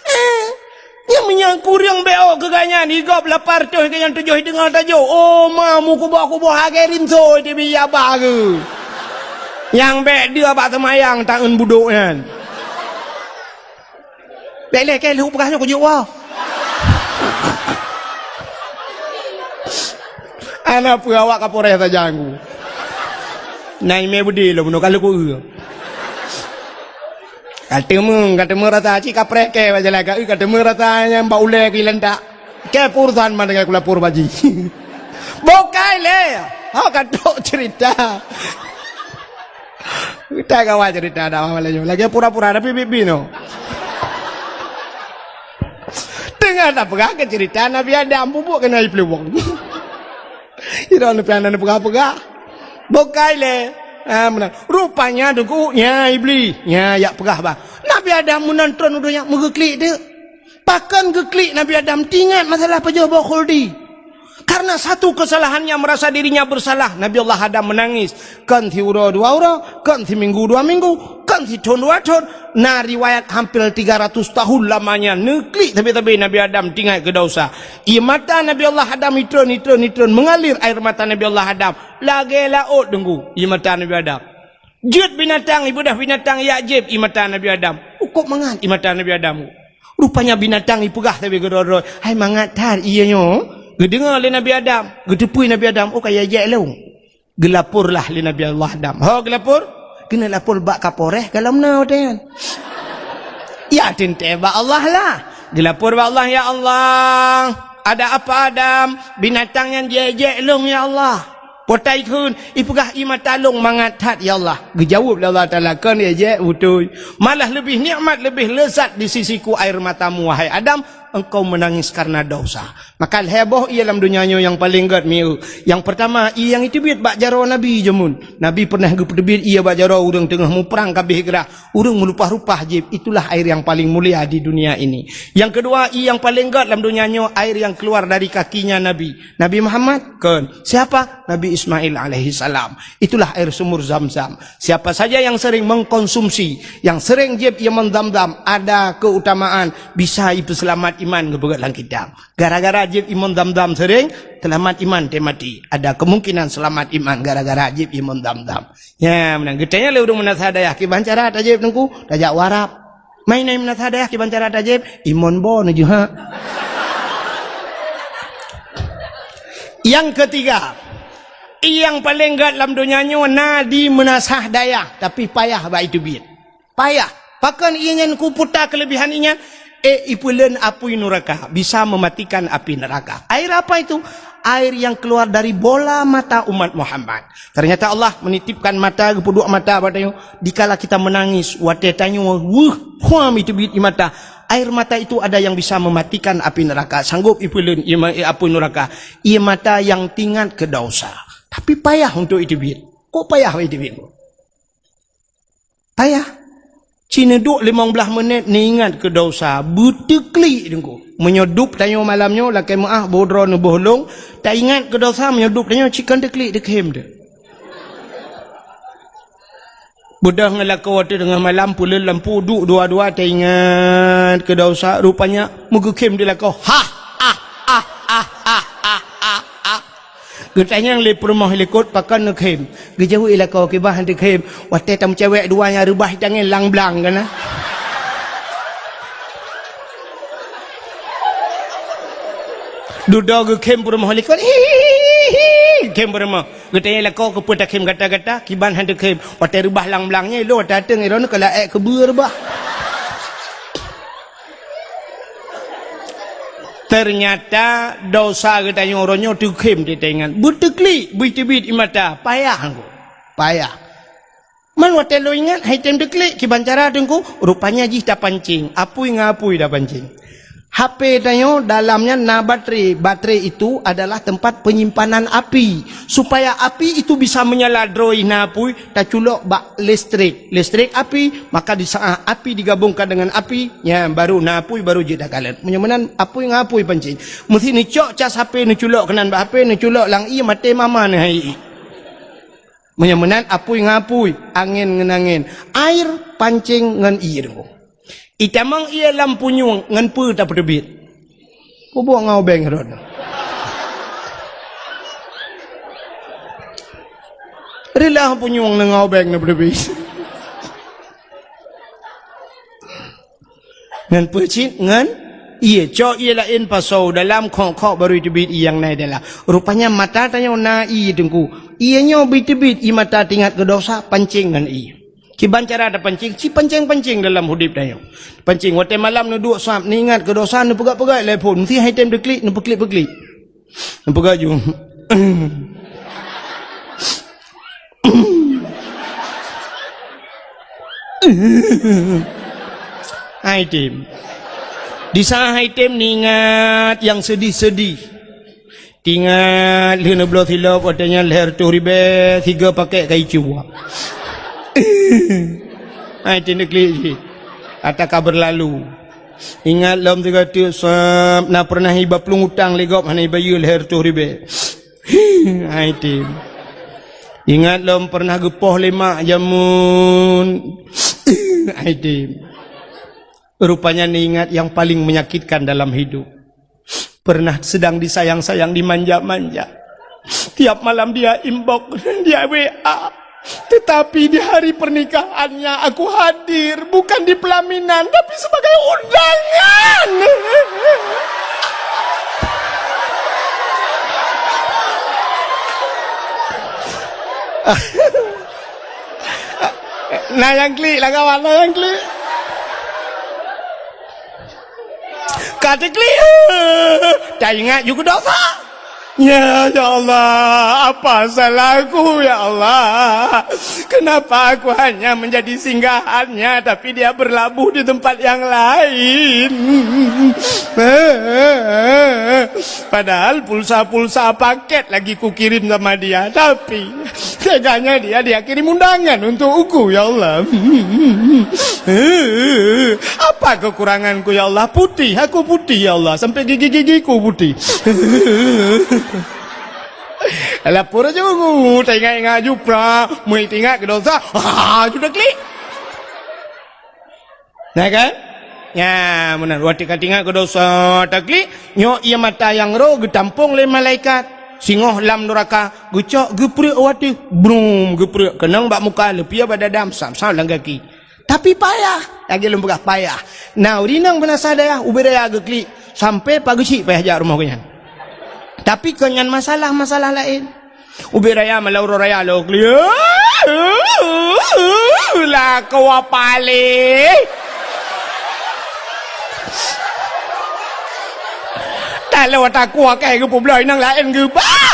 Eh, nyang meunyoe kureueng B O keu gobnyan, igob lapan reutôh keu nyang tujoh i teungoh tajok. Oh, ma, meukuboh-kuboh lagée rinso teubiet yaba geuh. Nyang bék deuh bak seumayang taeun budok nyan. Bék lé kée lheueh peugah nyoe kujok woe. Hana peue awak Kapolres sajan ku. Na imé beudé lom, ka lheueh ku eu. Ka teumé, ka teumé rasa cit kapreh kée bak jalan ka eu, ka teumé rasa nyang bak ulée keu ilantak. Kée peurusan man dengan kulapor baji. Bukai lé. Ha, ka trok cerita. Kita kawan cerita dah malam nyoe. Lagée pura-pura tapi bibi no. Teungoh tapeugah keu ceurita Nabi Adam, peubuet keunan ié peuleuwong. Sidroe neupian neupeugah-peugah. Bukai lé. Ha, meunan. Rupanya deungon nyan Iblih. Nyan jak peugah bah. Nabi Adam meunan tron u donya meugeuklik teuk. Pakon geuklik Nabi Adam teuingat masalah pajoh boh khuldi. Karena satu kesalahannya merasa dirinya bersalah, Nabi Allah Adam menangis. Kon siuroe dua uroe, kon siminggu dua minggu, kon sithon dua thon. Na riwayat hampir tiga ratus tahun lamanya neuklik sabe-sabe Nabi Adam teuingat keu dosa. Ié mata Nabi Allah Adam itron, itron, itron, mengalir air mata Nabi Allah Adam. Lagée laôt deungon ié mata Nabi Adam. Jeuet binatang, ibeudôh binatang jak jieb ié mata Nabi Adam. Ukôb mangat ié mata Nabi Adam. Rupanya binatang ipeugah sabe keudroe-droe, "Hai mangat that ié nyoe." Geudeungoe lé Nabi Adam, geuteupeue Nabi Adam, "Oh, ka ié jak lôn." Geulaporlah lé Nabi Allah Adam. Ho geulapor? Keuneuk lapor bak Kapolres ka lom na watée nyan. Ya teuntée bak Allah lah. Geulapor bak Allah, "Ya Allah, ada apa Adam? Binatang nyan jiék-jiék lôn ya Allah." Potai kheun, ipeugah ié mata lôn mangat that ya Allah. Geujaweueb lé Allah Taala, "Kon ié-ié beutôi. Malah lebih nikmat, lebih lezat di sisiku air matamu, wahai Adam, engkau menangis karena dosa." Maka lhée boh ié lam donya nyoe nyang paleng gét mieu. Nyang peurtama, ié nyang iteubiet bak jaroe Nabi jameun. Nabi pernah geupeuteubiet ié bak jaroe ureuëng teungoh muprang ka abéh grah. Ureuëng meulupah-lupah jieb, itulah air yang paling mulia di dunia ini. Yang kedua, ié nyang paleng gét lam donya nyoe air yang keluar dari kakinya Nabi. Nabi Muhammad? Kon. Siapa? Nabi Ismail alaihi salam. Itulah air sumur Zam-Zam. Siapa saja yang sering mengkonsumsi, yang sering jieb ié mon Zam-Zam, ada keutamaan bisa ipeuseulamat iman geupeugét lam kitab. Gara-gara jieb ié mon Zam-Zam sering, seulamat iman teumaté. Ada kemungkinan seulamat iman gara-gara jieb ié mon Zam-Zam. Ya, meunan geutanyong lé ureuëng meunasah dayah, "Kiban cara tajieb Teungku?" "Tajak u Arab." "Mai na meunasah dayah, kiban cara tajieb?" "Ié mon bo neujeuet ha." Yang ketiga, ié nyang paleng gét lam donya nyoe na di meunasah dayah, tapi payah bak iteubiet. Payah. Pakon ié nyan kuputa kelebihan ié nyan? Eh, ipeuleuen apui nuraka, bisa mematikan api neraka. Air apa itu? Air yang keluar dari bola mata umat Muhammad. Ternyata Allah menitipkan mata, geupeuduek mata bak tanyoe. Dikala kita menangis, watée tanyoe weueh, huam iteubiet ié mata. Air mata itu ada yang bisa mematikan api neraka. Sanggup ipeuleuen ié ma-, eh, apui nuraka. Ié mata yang teuingat keu dosa. Tapi payah untuk iteubiet. Kok payah iteubiet? Payah. Ci neuduek limong blaih menit neuingat keu dosa, beuteuklik Teungku. Meunyoe dub tanyoe malam nyoe lakée meuáh boh droe neuboh lông, taingat keu dosa, meunyoe dub tanyoe ci kon teuklik, teukhem teuh. Beudôh ngon lakoe watée teungoh malam peuleuen lampu duek dua-dua taingat keu dosa, rupanya meugeukhem di lakoe. Hah, ah, ah, ah, ah, ah, ah, ah. Geutanyong lé peurumoh likot, "Pakon neukhem?" Geujaweueb lé lakoe, "Kiban han teukhem. Watée tameucewek dua nyang reubah tangieng lang blang kana." Dudoe geukhem peurumoh likot. Hihihi, khem peurumoh. Geutanyong lé lakoe, "Keupeue takhem gata-gata?" "Kiban han teukhem. Watée reubah lang blang nyan, ilôn watée ateueng, droeneuh ka laék keubeue reubah." Ternyata dosa geutanyoe uroe nyoe teukhem teuingat. Beuteuklik, beuteubiet ié mata. Payah Teungku. Payah. Man watée lôn ingat, hai tem teuklik, kiban cara Teungku? Rupanya jih tapancing. Apui ngon apui tapancing. H P tanyoe dalamnya na baterai. Baterai itu adalah tempat penyimpanan api. Supaya api itu bisa menyala droe na apui, taculok bak listrik. Listrik api, maka di saat api digabungkan dengan api, nyan baru na apui, baru jeuet takalon. Meunyoe meunan apui ngon apui pancing. Meusti neucok cas H P, neuculok keunan bak H P, neuculok lam ié, maté mama neuh hai ié. Meunyoe meunan apui ngon apui, angén ngon angén. Air pancing ngon ié Teungku. Itamong ié lam punyueng ngon peue tapeuteubiet? Peubuet ngon ubeng rot. Reulah punyueng ngon ubeng na peuteubiet. Ngon peue cit? Ngon ié. Cok ié laén pasoe dalam, khok-khok baru iteubiet ié nyang na dalam. Rupanya mata tanyoe na ié Teungku. Ié nyoe beuteubiet ié mata teuingat keu dosa, pancing ngon ié. Kiban cara tapancing? Ci pancing-pancing dalam udeb tanyoe. Pancing, watée malam neuduek sab, neuingat keu dosa, neupeugah-peugah lé phon. Meusti hai tem teuklik, neupeuklik-peuklik. Neupeugah ju. Hai tem. Di saat hai tem ingat nyang seudeh-seudeh. Ingat lheueh neubloe silop watée nyan lhée reutôh ribée sigoe pakét kayée cue. Hai tem neuklik jih. Ata ka beurlalu. Ingat lom sigoe teuk sab na peureunah iba plueng utang lé gob hana ibayeue lhée reutôh ribée. Hai tem. Ingat lom peureunah geupoh lé mak jameun. Hai tem. Rupanya neuingat nyang paleng menyakitkan dalam hidup. Pernah sedang disayang-sayang, dimanja-manja. Tiap malam dia inbox, dia W A. Tetapi di hari pernikahannya aku hadir, bukan di pelaminan, tapi sebagai undangan. Na nyang klik lah kawan, na nyang klik. Ka teuklik, taingat ju keu dosa. Ya, ya Allah, apa salahku, ya Allah? Kenapa aku hanya menjadi singgahannya, tapi dia berlabuh di tempat yang lain? Padahal pulsa-pulsa paket lagi kukirim sama dia, tapi teganya dia, dia kirim undangan untuk aku, ya Allah. Apa kekuranganku, ya Allah? Putih, aku putih, ya Allah. Sampai gigi-gigiku putih. Lapor aja, taingat-ingat ju pra, meuingat keu dosa. Ha, sudah klik. Nah kan? Nya, meunan. Watée ka teuingat keu dosa taklik, nyoe ié mata nyang roh geutampong lé malaikat. Singoh lam nuraka, geucok geupreuek watée, brum, geupreuek keunong bak muka, leupie bak dada, sam-sam lam gaki. Tapi payah, lagée lôn peugah payah. Na ureuëng inong beunasah dayah, ubé raya geuklik, sampai pageucik payah jak rumoh geuhnyan. Tapi kon nyan masalah-masalah laén. Ubé raya malam uroe raya lôn klik. Lakoe paléh. Taloe takue keu geupubloe inong laén geubah.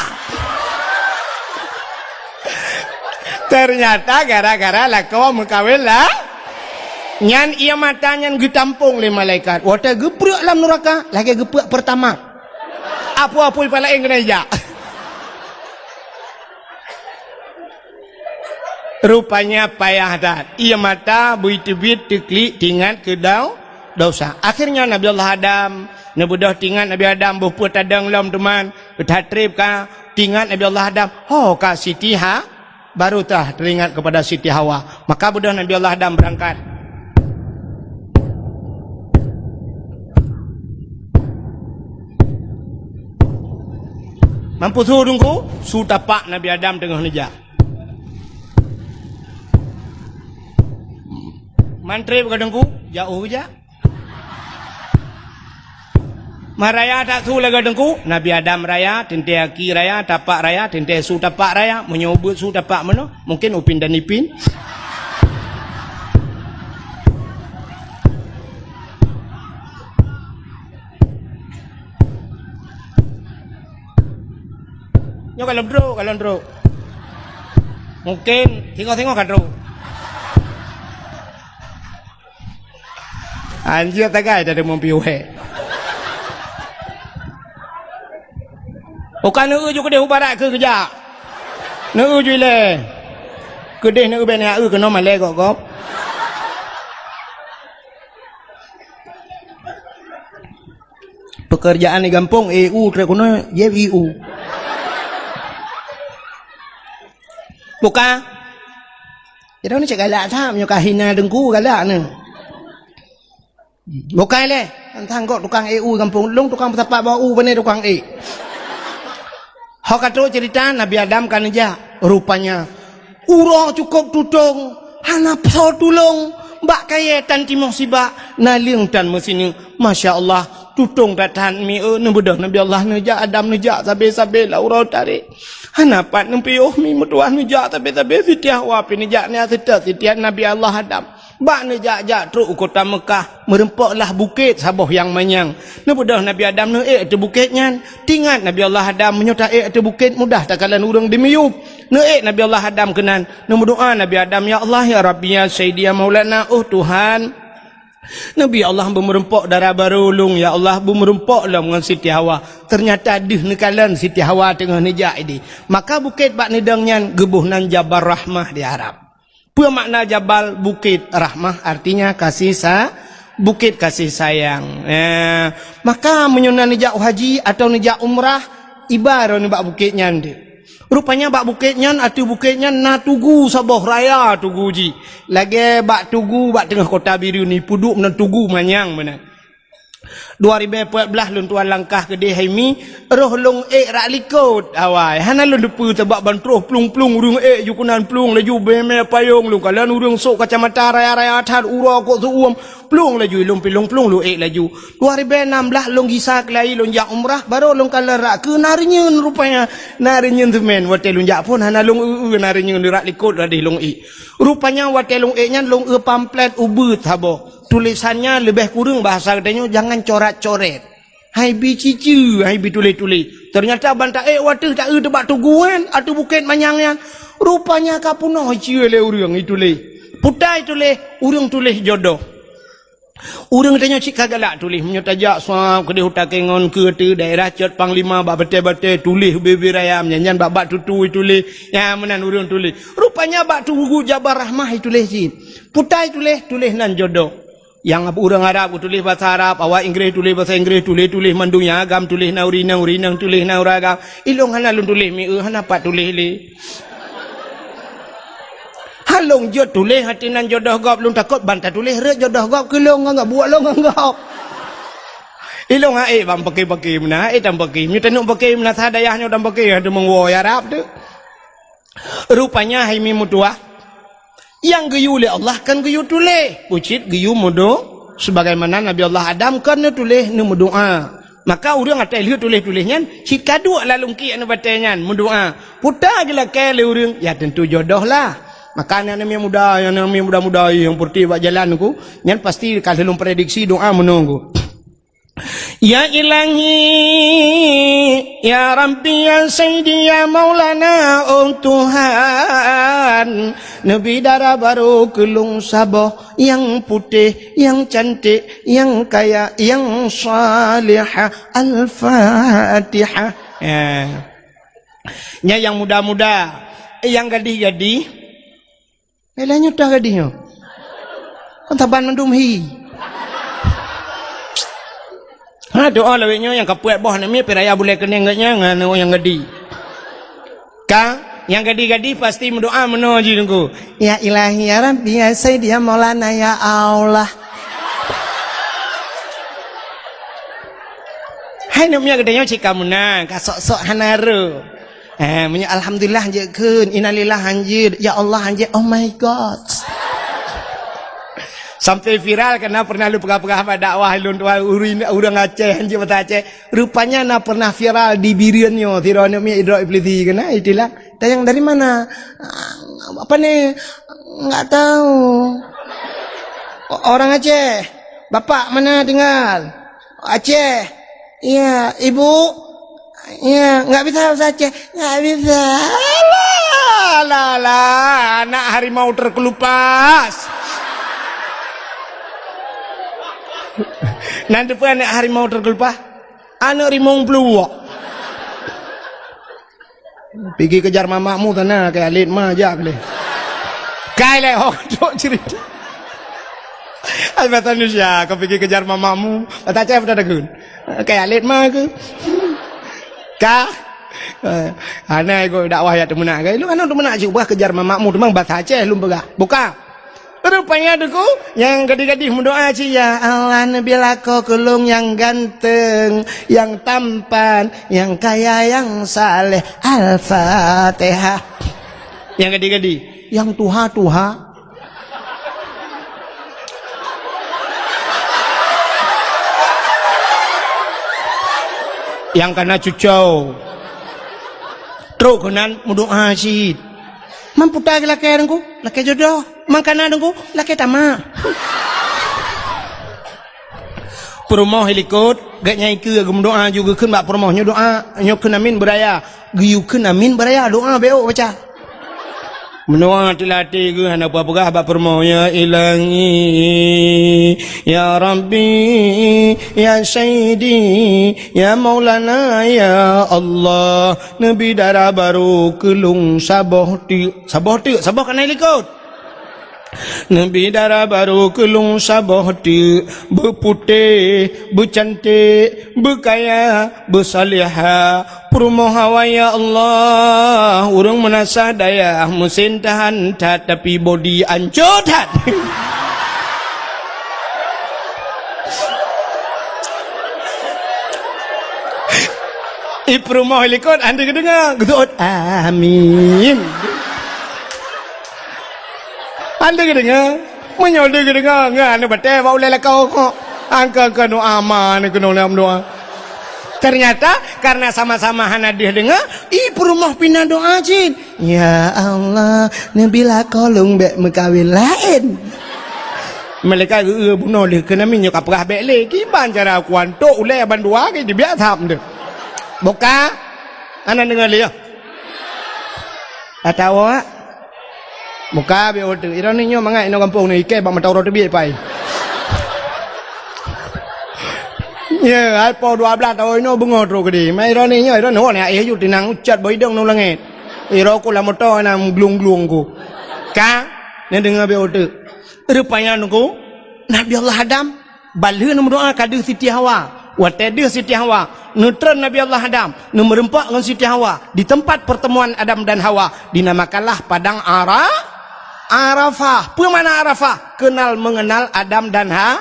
Ternyata gara-gara lakoe meukawen lah. Nyan ié mata nyan geutampong lé malaikat. Watée geupreuek lam nuraka, lagée geupreuek Pertamax. Apui-apui pih laén keuneuk jak. Rupanya payah that. Ié mata beuteubiet teuklik teuingat keu dau-, dosa. Akhirnya Nabi Allah Adam, neubeudôh teuingat Nabi Adam boh peue tadong lom teuma, that treb ka teuingat Nabi Allah Adam, ho ka Siti Ha-, Baru tah teuingat kepada Siti Hawa. Maka beudôh Nabi Allah Adam beurangkat. Mampu su Teungku, su tapak Nabi Adam teungoh neujak. Man treb ka Teungku, jak u jak. Meuraya that su lagée Teungku, Nabi Adam raya, teuntée aki raya, tapak raya, teuntée su tapak raya, meunyoe ubeuet su tapak meunoe, mungken Upin dan Ipin. Nyoe ka lôn trok, ka lôn trok. Mungken singoh-singoh ka trok. Anjir tagai tadi mumpi uhé. Uka neu ju keudeh u barat keu keujak. Neu ju ilée. Keudeh neu bèk neu keunoe malée gop-gop. Pekerjaan di gampông, E U trek keunoe, jép I U. Buka. Jadi ni cak galak that, meunyoe ka hina Teungku galak ni. Bukai lé, teuntang gok tukang E U gampông lôn, tukang peusapat bak u bani tukang e. Ho ka trok cerita Nabi Adam ka neujak, rupanya uroe cukôp tutong, hana soe tulông, bak kayée tan timoh sibak, naleueng tan meusineuk. Masya Allah, tutong that-that mi, eh, neubeudôh Nabi Allah neujak, Adam neujak, sabe-sabe lam uroe tarek. Hana pat neupiôh mi meutuah neujak, sabe-sabe Siti Hawa pih neujak, nyan seutôt Siti Nabi Allah Adam. Bak neujak-jak trok u kota Meukah, meurumpok lah bukét saboh nyang manyang. Neubeudôh Nabi Adam neuék ateueh bukét nyan. Teuingat Nabi Allah Adam, meunyoe taék ateueh bukét mudah takalon ureuëng dimiyueb. Neuék Nabi Allah Adam keunan, neumeudoá Nabi Adam, "Ya Allah, ya Rabbi, ya Sayyidi, ya Maulana, oh Tuhan, Nabi Allah beumeurumpok dara barô lôn, ya Allah, beumeurumpok lom ngon Siti Hawa. Teunyata deuh neukalon Siti Hawa teungoh neujak idéh. Maka bukét bak neudong nyan geuboh nan Jabal Rahmah di Arab. Peue makna Jabal? Bukét. Rahmah artinya kasih sa-, bukét kasih sayang. Eh, maka meunyoe na neujak haji atawa neujak umrah, iba droeneuh bak bukét nyan deuh. Rupanya bak bukét nyan, ateueh bukét nyan na tugu saboh raya tugu jih. Lagée bak tugu bak teungoh kota Bireuen nyan, peuduek meunan tugu manyang meunan. Dua ribée peuet blaih lôn tuan langkah keudeh hai Mi, roh lôn ék rak likot awai. Hana lôn teupeue sabab ban troh plueng-plueng ureuëng ék ju keunan plueng laju beume payong lôn kalon ureuëng sok kacamata raya-raya that uroe kok seuuem. Plueng laju ilôn pi lôn plueng lôn ék laju. Dua ribée nam blaih lôn gisa keulayi lôn jak umrah, barô lôn kalon rak keu na reunyeun rupanya. Na reunyeun seumén watée lôn jak phon hana lôn eu-eu na reunyeun rak likot ladeh lôn ék. Rupanya watée lôn ék nyan lôn eu pamflet ubeuet saboh. Tulésan nyan leubeh kureueng bahasa geutanyoe jangan corat-coret. Hai bi ciceue, hai bi tuléh-tuléh. Teunyata ban taék wateueh taeu teubak tugu nyan, ateueh bukét manyang nyan. Rupanya ka peunoh iceue lé ureuëng ituléh. Putai tuléh, ureuëng tuléh jodoh. Ureuëng tanyoe cit ka galak tuléh, meunyoe tajak suab keudeh u Takengon keu ateueh daerah Cot Panglima bak batée-batée tuléh ubé-ubé raya, nyan-nyan bak-bak tutui tuléh. Nyan meunan ureuëng tuléh. Rupanya bak tugu Jabal Rahmah ituléh cit. Putai tuléh, tuléh nan jodoh. Nyang ureuëng Arab geutuléh basa Arab, awak Inggréh tuléh basa Inggréh, tuléh-tuléh mandum nyang agam tuléh na ureuëng inong, ureuëng inong tuléh na ureuëng agam. Ilôn hana lôn tuléh mieu, hana pat tuléh lé. Ha lôn jeuet tuléh ateueh nan jodoh gob, lôn takot ban tatuléh rhot jodoh gob keu lôn ngon gob, buet lôn ngon gob. Ilôn ha ék ban paké-paké meunan, ha ék tan paké. Meunyoe taneuk paké meunan sa dayah nyoe tan paké, ha teumeung woe Arab teuh. Rupanya hai Mi meutuah, nyang geuyue lé Allah kan geuyue tuléh, bucit geuyue meudo-, sebagaimana Nabi Allah Adam kan neutuléh neumeudoá. Maka ureuëng atai lheueh tuléh-tuléh nyan cit ka duek lam lungkiek neubatée nyan meudoá. Puta geulakée lé ureuëng, ya tentu jodoh lah. Maka aneuk-aneuk muda, aneuk-aneuk muda-muda nyang peureutih bak jalan ku, nyan pasti ka lheueh lôn prediksi doá meunoe ku. Ya Ilahi, ya Rabbi, ya Sayyidi, ya Maulana, oh Tuhan, neubi dara barô keu lôn saboh nyang putéh, nyang cantik, nyang kaya, nyang salihah. Al-Fatihah. Ya. Nyan nyang muda-muda, nyang gadih-gadih. Eh, lheueh nyoe toh gadih nyoe. Kon saban mandum hi. Ha, doa lawét nyoe nyang ka peuet boh aneuk miet piraya bulée keuneng geuh nyan ngon aneuk nyang gadih. Ka, nyang gadih-gadih pasti meudoa meunoe jih Teungku. Ya Ilahi, ya Rabbi, ya Sayyidi, ya Maulana, ya Allah. Hai aneuk miet geutanyoe cit ka meunan, ka sok-sok hana rô. Eh, meunyoe alhamdulillah jeuet kheun, innalillah hanjeuet, ya Allah hanjeuet, oh my God. Sampai viral karena pernah lôn peugah-peugah bak dakwah lôn tuan ureuëng, ureuëng Aceh hanjeuet bahasa Aceh. Rupanya na pernah viral di Bireuen nyoe, sidroe aneuk miet idrop iblisi keunan, itulah. Tanyong dari mana? Apa ni? Enggak tahu. O-, orang Aceh. Bapak mana tinggal? Aceh. Iya, ibu? Iya, nggak bisa bahasa Aceh. Nggak bisa. Alah, alah, alah, anak harimau terkelupas. Nanti pun anak harimau terkelupas. Anak rimong peluwak. Pigi kejar mamakmu sana, kayak alit ma jak leh. Kai leh, ho, dok cerita. Ai bahasa Indonesia, kau pigi kejar mamakmu. Bahasa Aceh betul tak kun? Kayak alit ma ke? Ka? Eh, hana ego dakwah ya teumeunak ke? Lu kan teumeunak cuba kejar mamakmu, teumang bahasa Aceh lum peugah. Buka. Rupanya Teungku, nyang gadih-gadih meudoa cit, "Ya Allah, neubi lakoe keu lôn nyang ganteng, nyang tampan, nyang kaya, nyang saleh." Al-Fatihah. Nyang gadih-gadih, nyang tuha-tuha. Nyang kana cucau. Trok keunan meudoa cit. Mampu ta geulakée Teungku, lakée jodoh. Mangkana Teungku, lakée tamak. Peurumoh i likot, gét nyang ikeue geumeudoa ju geukheun bak peurumoh nyoe doa, nyoe kheun amin beuraya. Geuyue kheun amin beuraya, doa bék baca. Meunoe até-até geuh hana peugah bak peurumoh, "Ya Ilahi, ya Rabbi, ya Sayyidi, ya Maulana, ya Allah, neubi dara barô keu lôn saboh teuk." Saboh teuk, saboh ka na likot. Neubi dara barô keu lôn saboh teuk, beuputéh, beucanték, beukaya, beusalihah, peurumoh awai, ya Allah, ureuëng meunasah dayah, meusén tahan that, tapi bodi ancô that. I peurumoh likot, hana geudeungoe, geuseuôt, "Amin." Hana geudeungoe. Meunyoe lé geudeungoe, ngon aneuk batée bak ulée lakoe kok. Angka-angka doa ma aneuk keunoe lam doa. Ternyata, karena sama-sama hana deuh deungoe, i peurumoh pih na doa cit. "Ya Allah, neubi lakoe lôn bék meukawen laén." Malaikat geu-, geu-, bunoe lé keunan, meunyoe ka peugah bék lé. Kiban cara kuantok ulée bandua ke dibiak tham deuh. Boka, hana deungoe lé, ya? Atawa Muka biôh teuk. Droeneuh nyoe mangat inoe gampông nyoe, ikée bak mata uroe teubiet pai. Nyoe, hai po dua blaih taun inoe beungoh trok keudeh. Mai droeneuh nyoe, droeneuh nyoe, eh, aju tinang ucat bak idong ngon langét. Iro ku lam moto na glung-glung ku. Ka, neudeungoe biôh teuk. Rupanya nungku, Nabi Allah Adam Ban lheueh neumeudoá ka deuh Siti Hawa. Watée deuh Siti Hawa, neutreun Nabi Allah Adam, neumeureumpok ngon Siti Hawa di teumpat pertemuan Adam dan Hawa, dinamakanlah Padang Ara-, Arafah. Peue makna Arafah? Kenal mengenal Adam dan Ha-,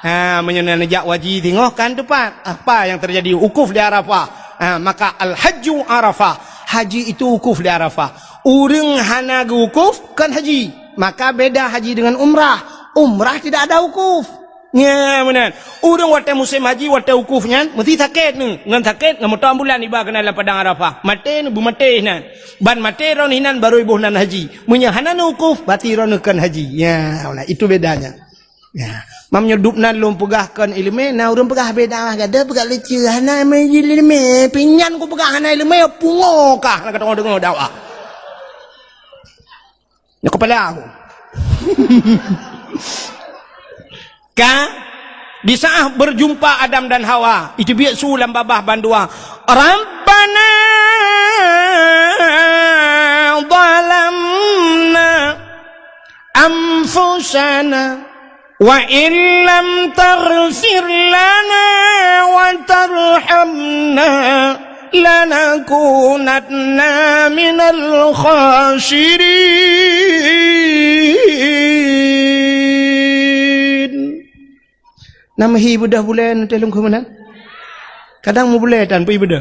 ha, meunyoe neujak haji singoh kan teumpat. Apa yang terjadi? Wukuf di Arafah. Ha, maka al-hajju Arafah. Haji itu wukuf di Arafah. Ureuëng hana geuwukuf kon haji, maka beda haji dengan umrah. Umrah tidak ada wukuf. Nya meunan. Ureuëng watée musém haji, watée wukuf nyan, meusti sakét nyoe. Ngon sakét, ngon moto ambulan iba keunan lam Padang Arafah. Maté nyoe, beumaté inan. Ban maté droeneuh inan, barô iboh nan haji. Meunyoe hana neuwukuf, berarti droeneuh kon haji. Ya, nah, itu bedanya. Ya. Mam nyoe dub nan lôn peugah kon iéleumé, na ureuëng peugah beda, gadoh peugah lucu, hana iéleumé, pinyan kupeugah hana iéleumé, pungo kah, hana ka deungoe dakwah. Nyoe kepala aku. Ka, di saat berjumpa Adam dan Hawa, itu biasa lam babah bandua. Rabbana zalamna anfusana wa illam taghfir lana wa tarhamna lanakunanna minal khasirin. Nam hi beudah bulan teh lungkhu meunan. Kadang mubulai tan pih beudah.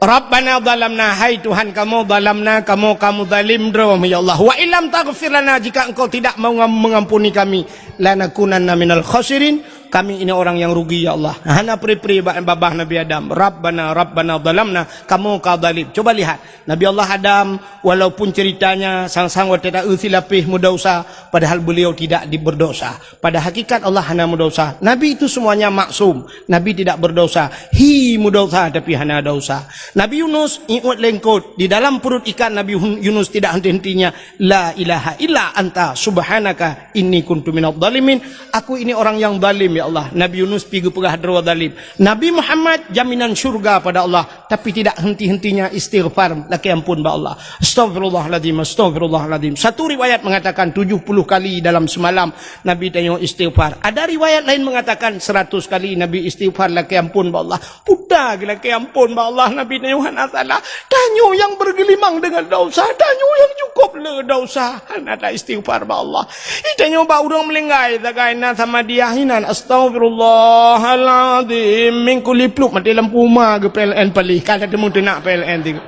Rabbana zalamna, hai Tuhan kamoe, zalamna, kamoe, kamoe zalim droe, ya Allah. Wa illam taghfir lana, jika Engkau tidak mau ngam-, mengampuni kami, lanakunanna minal khasirin, kami ini orang yang rugi, ya Allah. Hana pri-pri ba-, babah Nabi Adam. Rabbana, Rabbana zalamna, kamoe ka zalim. Coba lihat, Nabi Allah Adam, walaupun ceritanya sang-sang watée ta-eu silapéh meudausa, padahal beliau tidak di-, berdosa. Pada hakikat Allah hana meudausa. Nabi itu semuanya maksum. Nabi tidak berdosa. Hi meudausa tapi hana dausa. Nabi Yunus iôt lengkot. Di dalam perut ikan Nabi Hun-, Yunus tidak henti-hentinya, "La ilaha illa anta subhanaka inni kuntu minadh dhalimin." Aku ini orang yang zalim, ya Allah. Nabi Yunus pi geupeugah droe zalim. Nabi Muhammad jaminan syurga pada Allah. Tapi tidak henti-hentinya istighfar, lakée ampôn bak Allah. Astaghfirullahaladzim, astaghfirullahaladzim. Satu riwayat mengatakan tujuh puluh kali dalam semalam Nabi tanyoe istighfar. Ada riwayat lain mengatakan seratus kali Nabi istighfar, lakée ampôn bak Allah. Puta geulakée ampôn bak Allah, Nabi tanyoe hana salah. Tanyoe nyang bergelimang dengan dosa, tanyoe nyang cukup le dosa. Hana ta istighfar bak Allah. Ih, tanyoe bak ureuëng meulinggai sagai na sama dia hinan, "Astaghfirullahaladzim," min kulli pluek maté lampu uma geu P L N paléh, ka teumu teunak P L N tiga.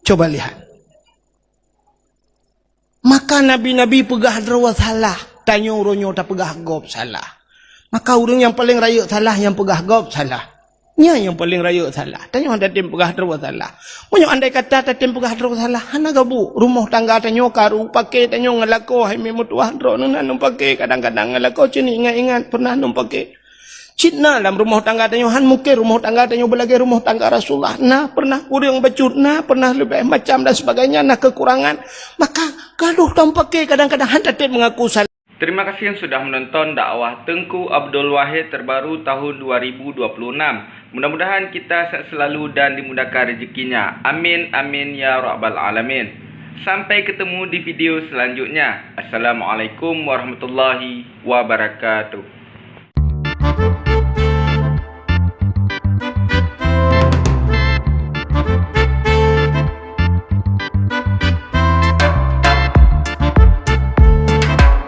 Coba lihat. Maka nabi-nabi peugah droe salah, tanyoe uroe nyoe tapeugah gob salah. Maka ureuëng nyang paleng rayeuk salah nyang peugah gob salah. Nyan nyang paleng rayeuk salah. Tanyoe hana tatem peugah droe salah. Meunyoe andai kata tatem peugah droe salah, hana gabuek. Rumoh tangga tanyoe karu, paké tanyoe ngon lakoe, hai meutuah droeneuh na lôn paké, kadang-kadang ngon lakoe cit ingat-ingat pernah lôn paké. Cit na lam rumoh tangga tanyoe, han mungken rumoh tangga tanyoe beulagée rumoh tangga Rasulullah. Na pernah kureueng bacut, na pernah leubeh macam dan sebagainya, na kekurangan. Maka gadoh tampake kadang-kadang han tatet mengaku salah. Terima kasih yang sudah menonton dakwah Teungku Abdul Wahid terbaru tahun dua ribu dua puluh enam. Mudah-mudahan kita sehat selalu dan dimudahkan rezekinya. Amin, amin, ya rabbal alamin. Sampai ketemu di video selanjutnya. Assalamualaikum warahmatullahi wabarakatuh.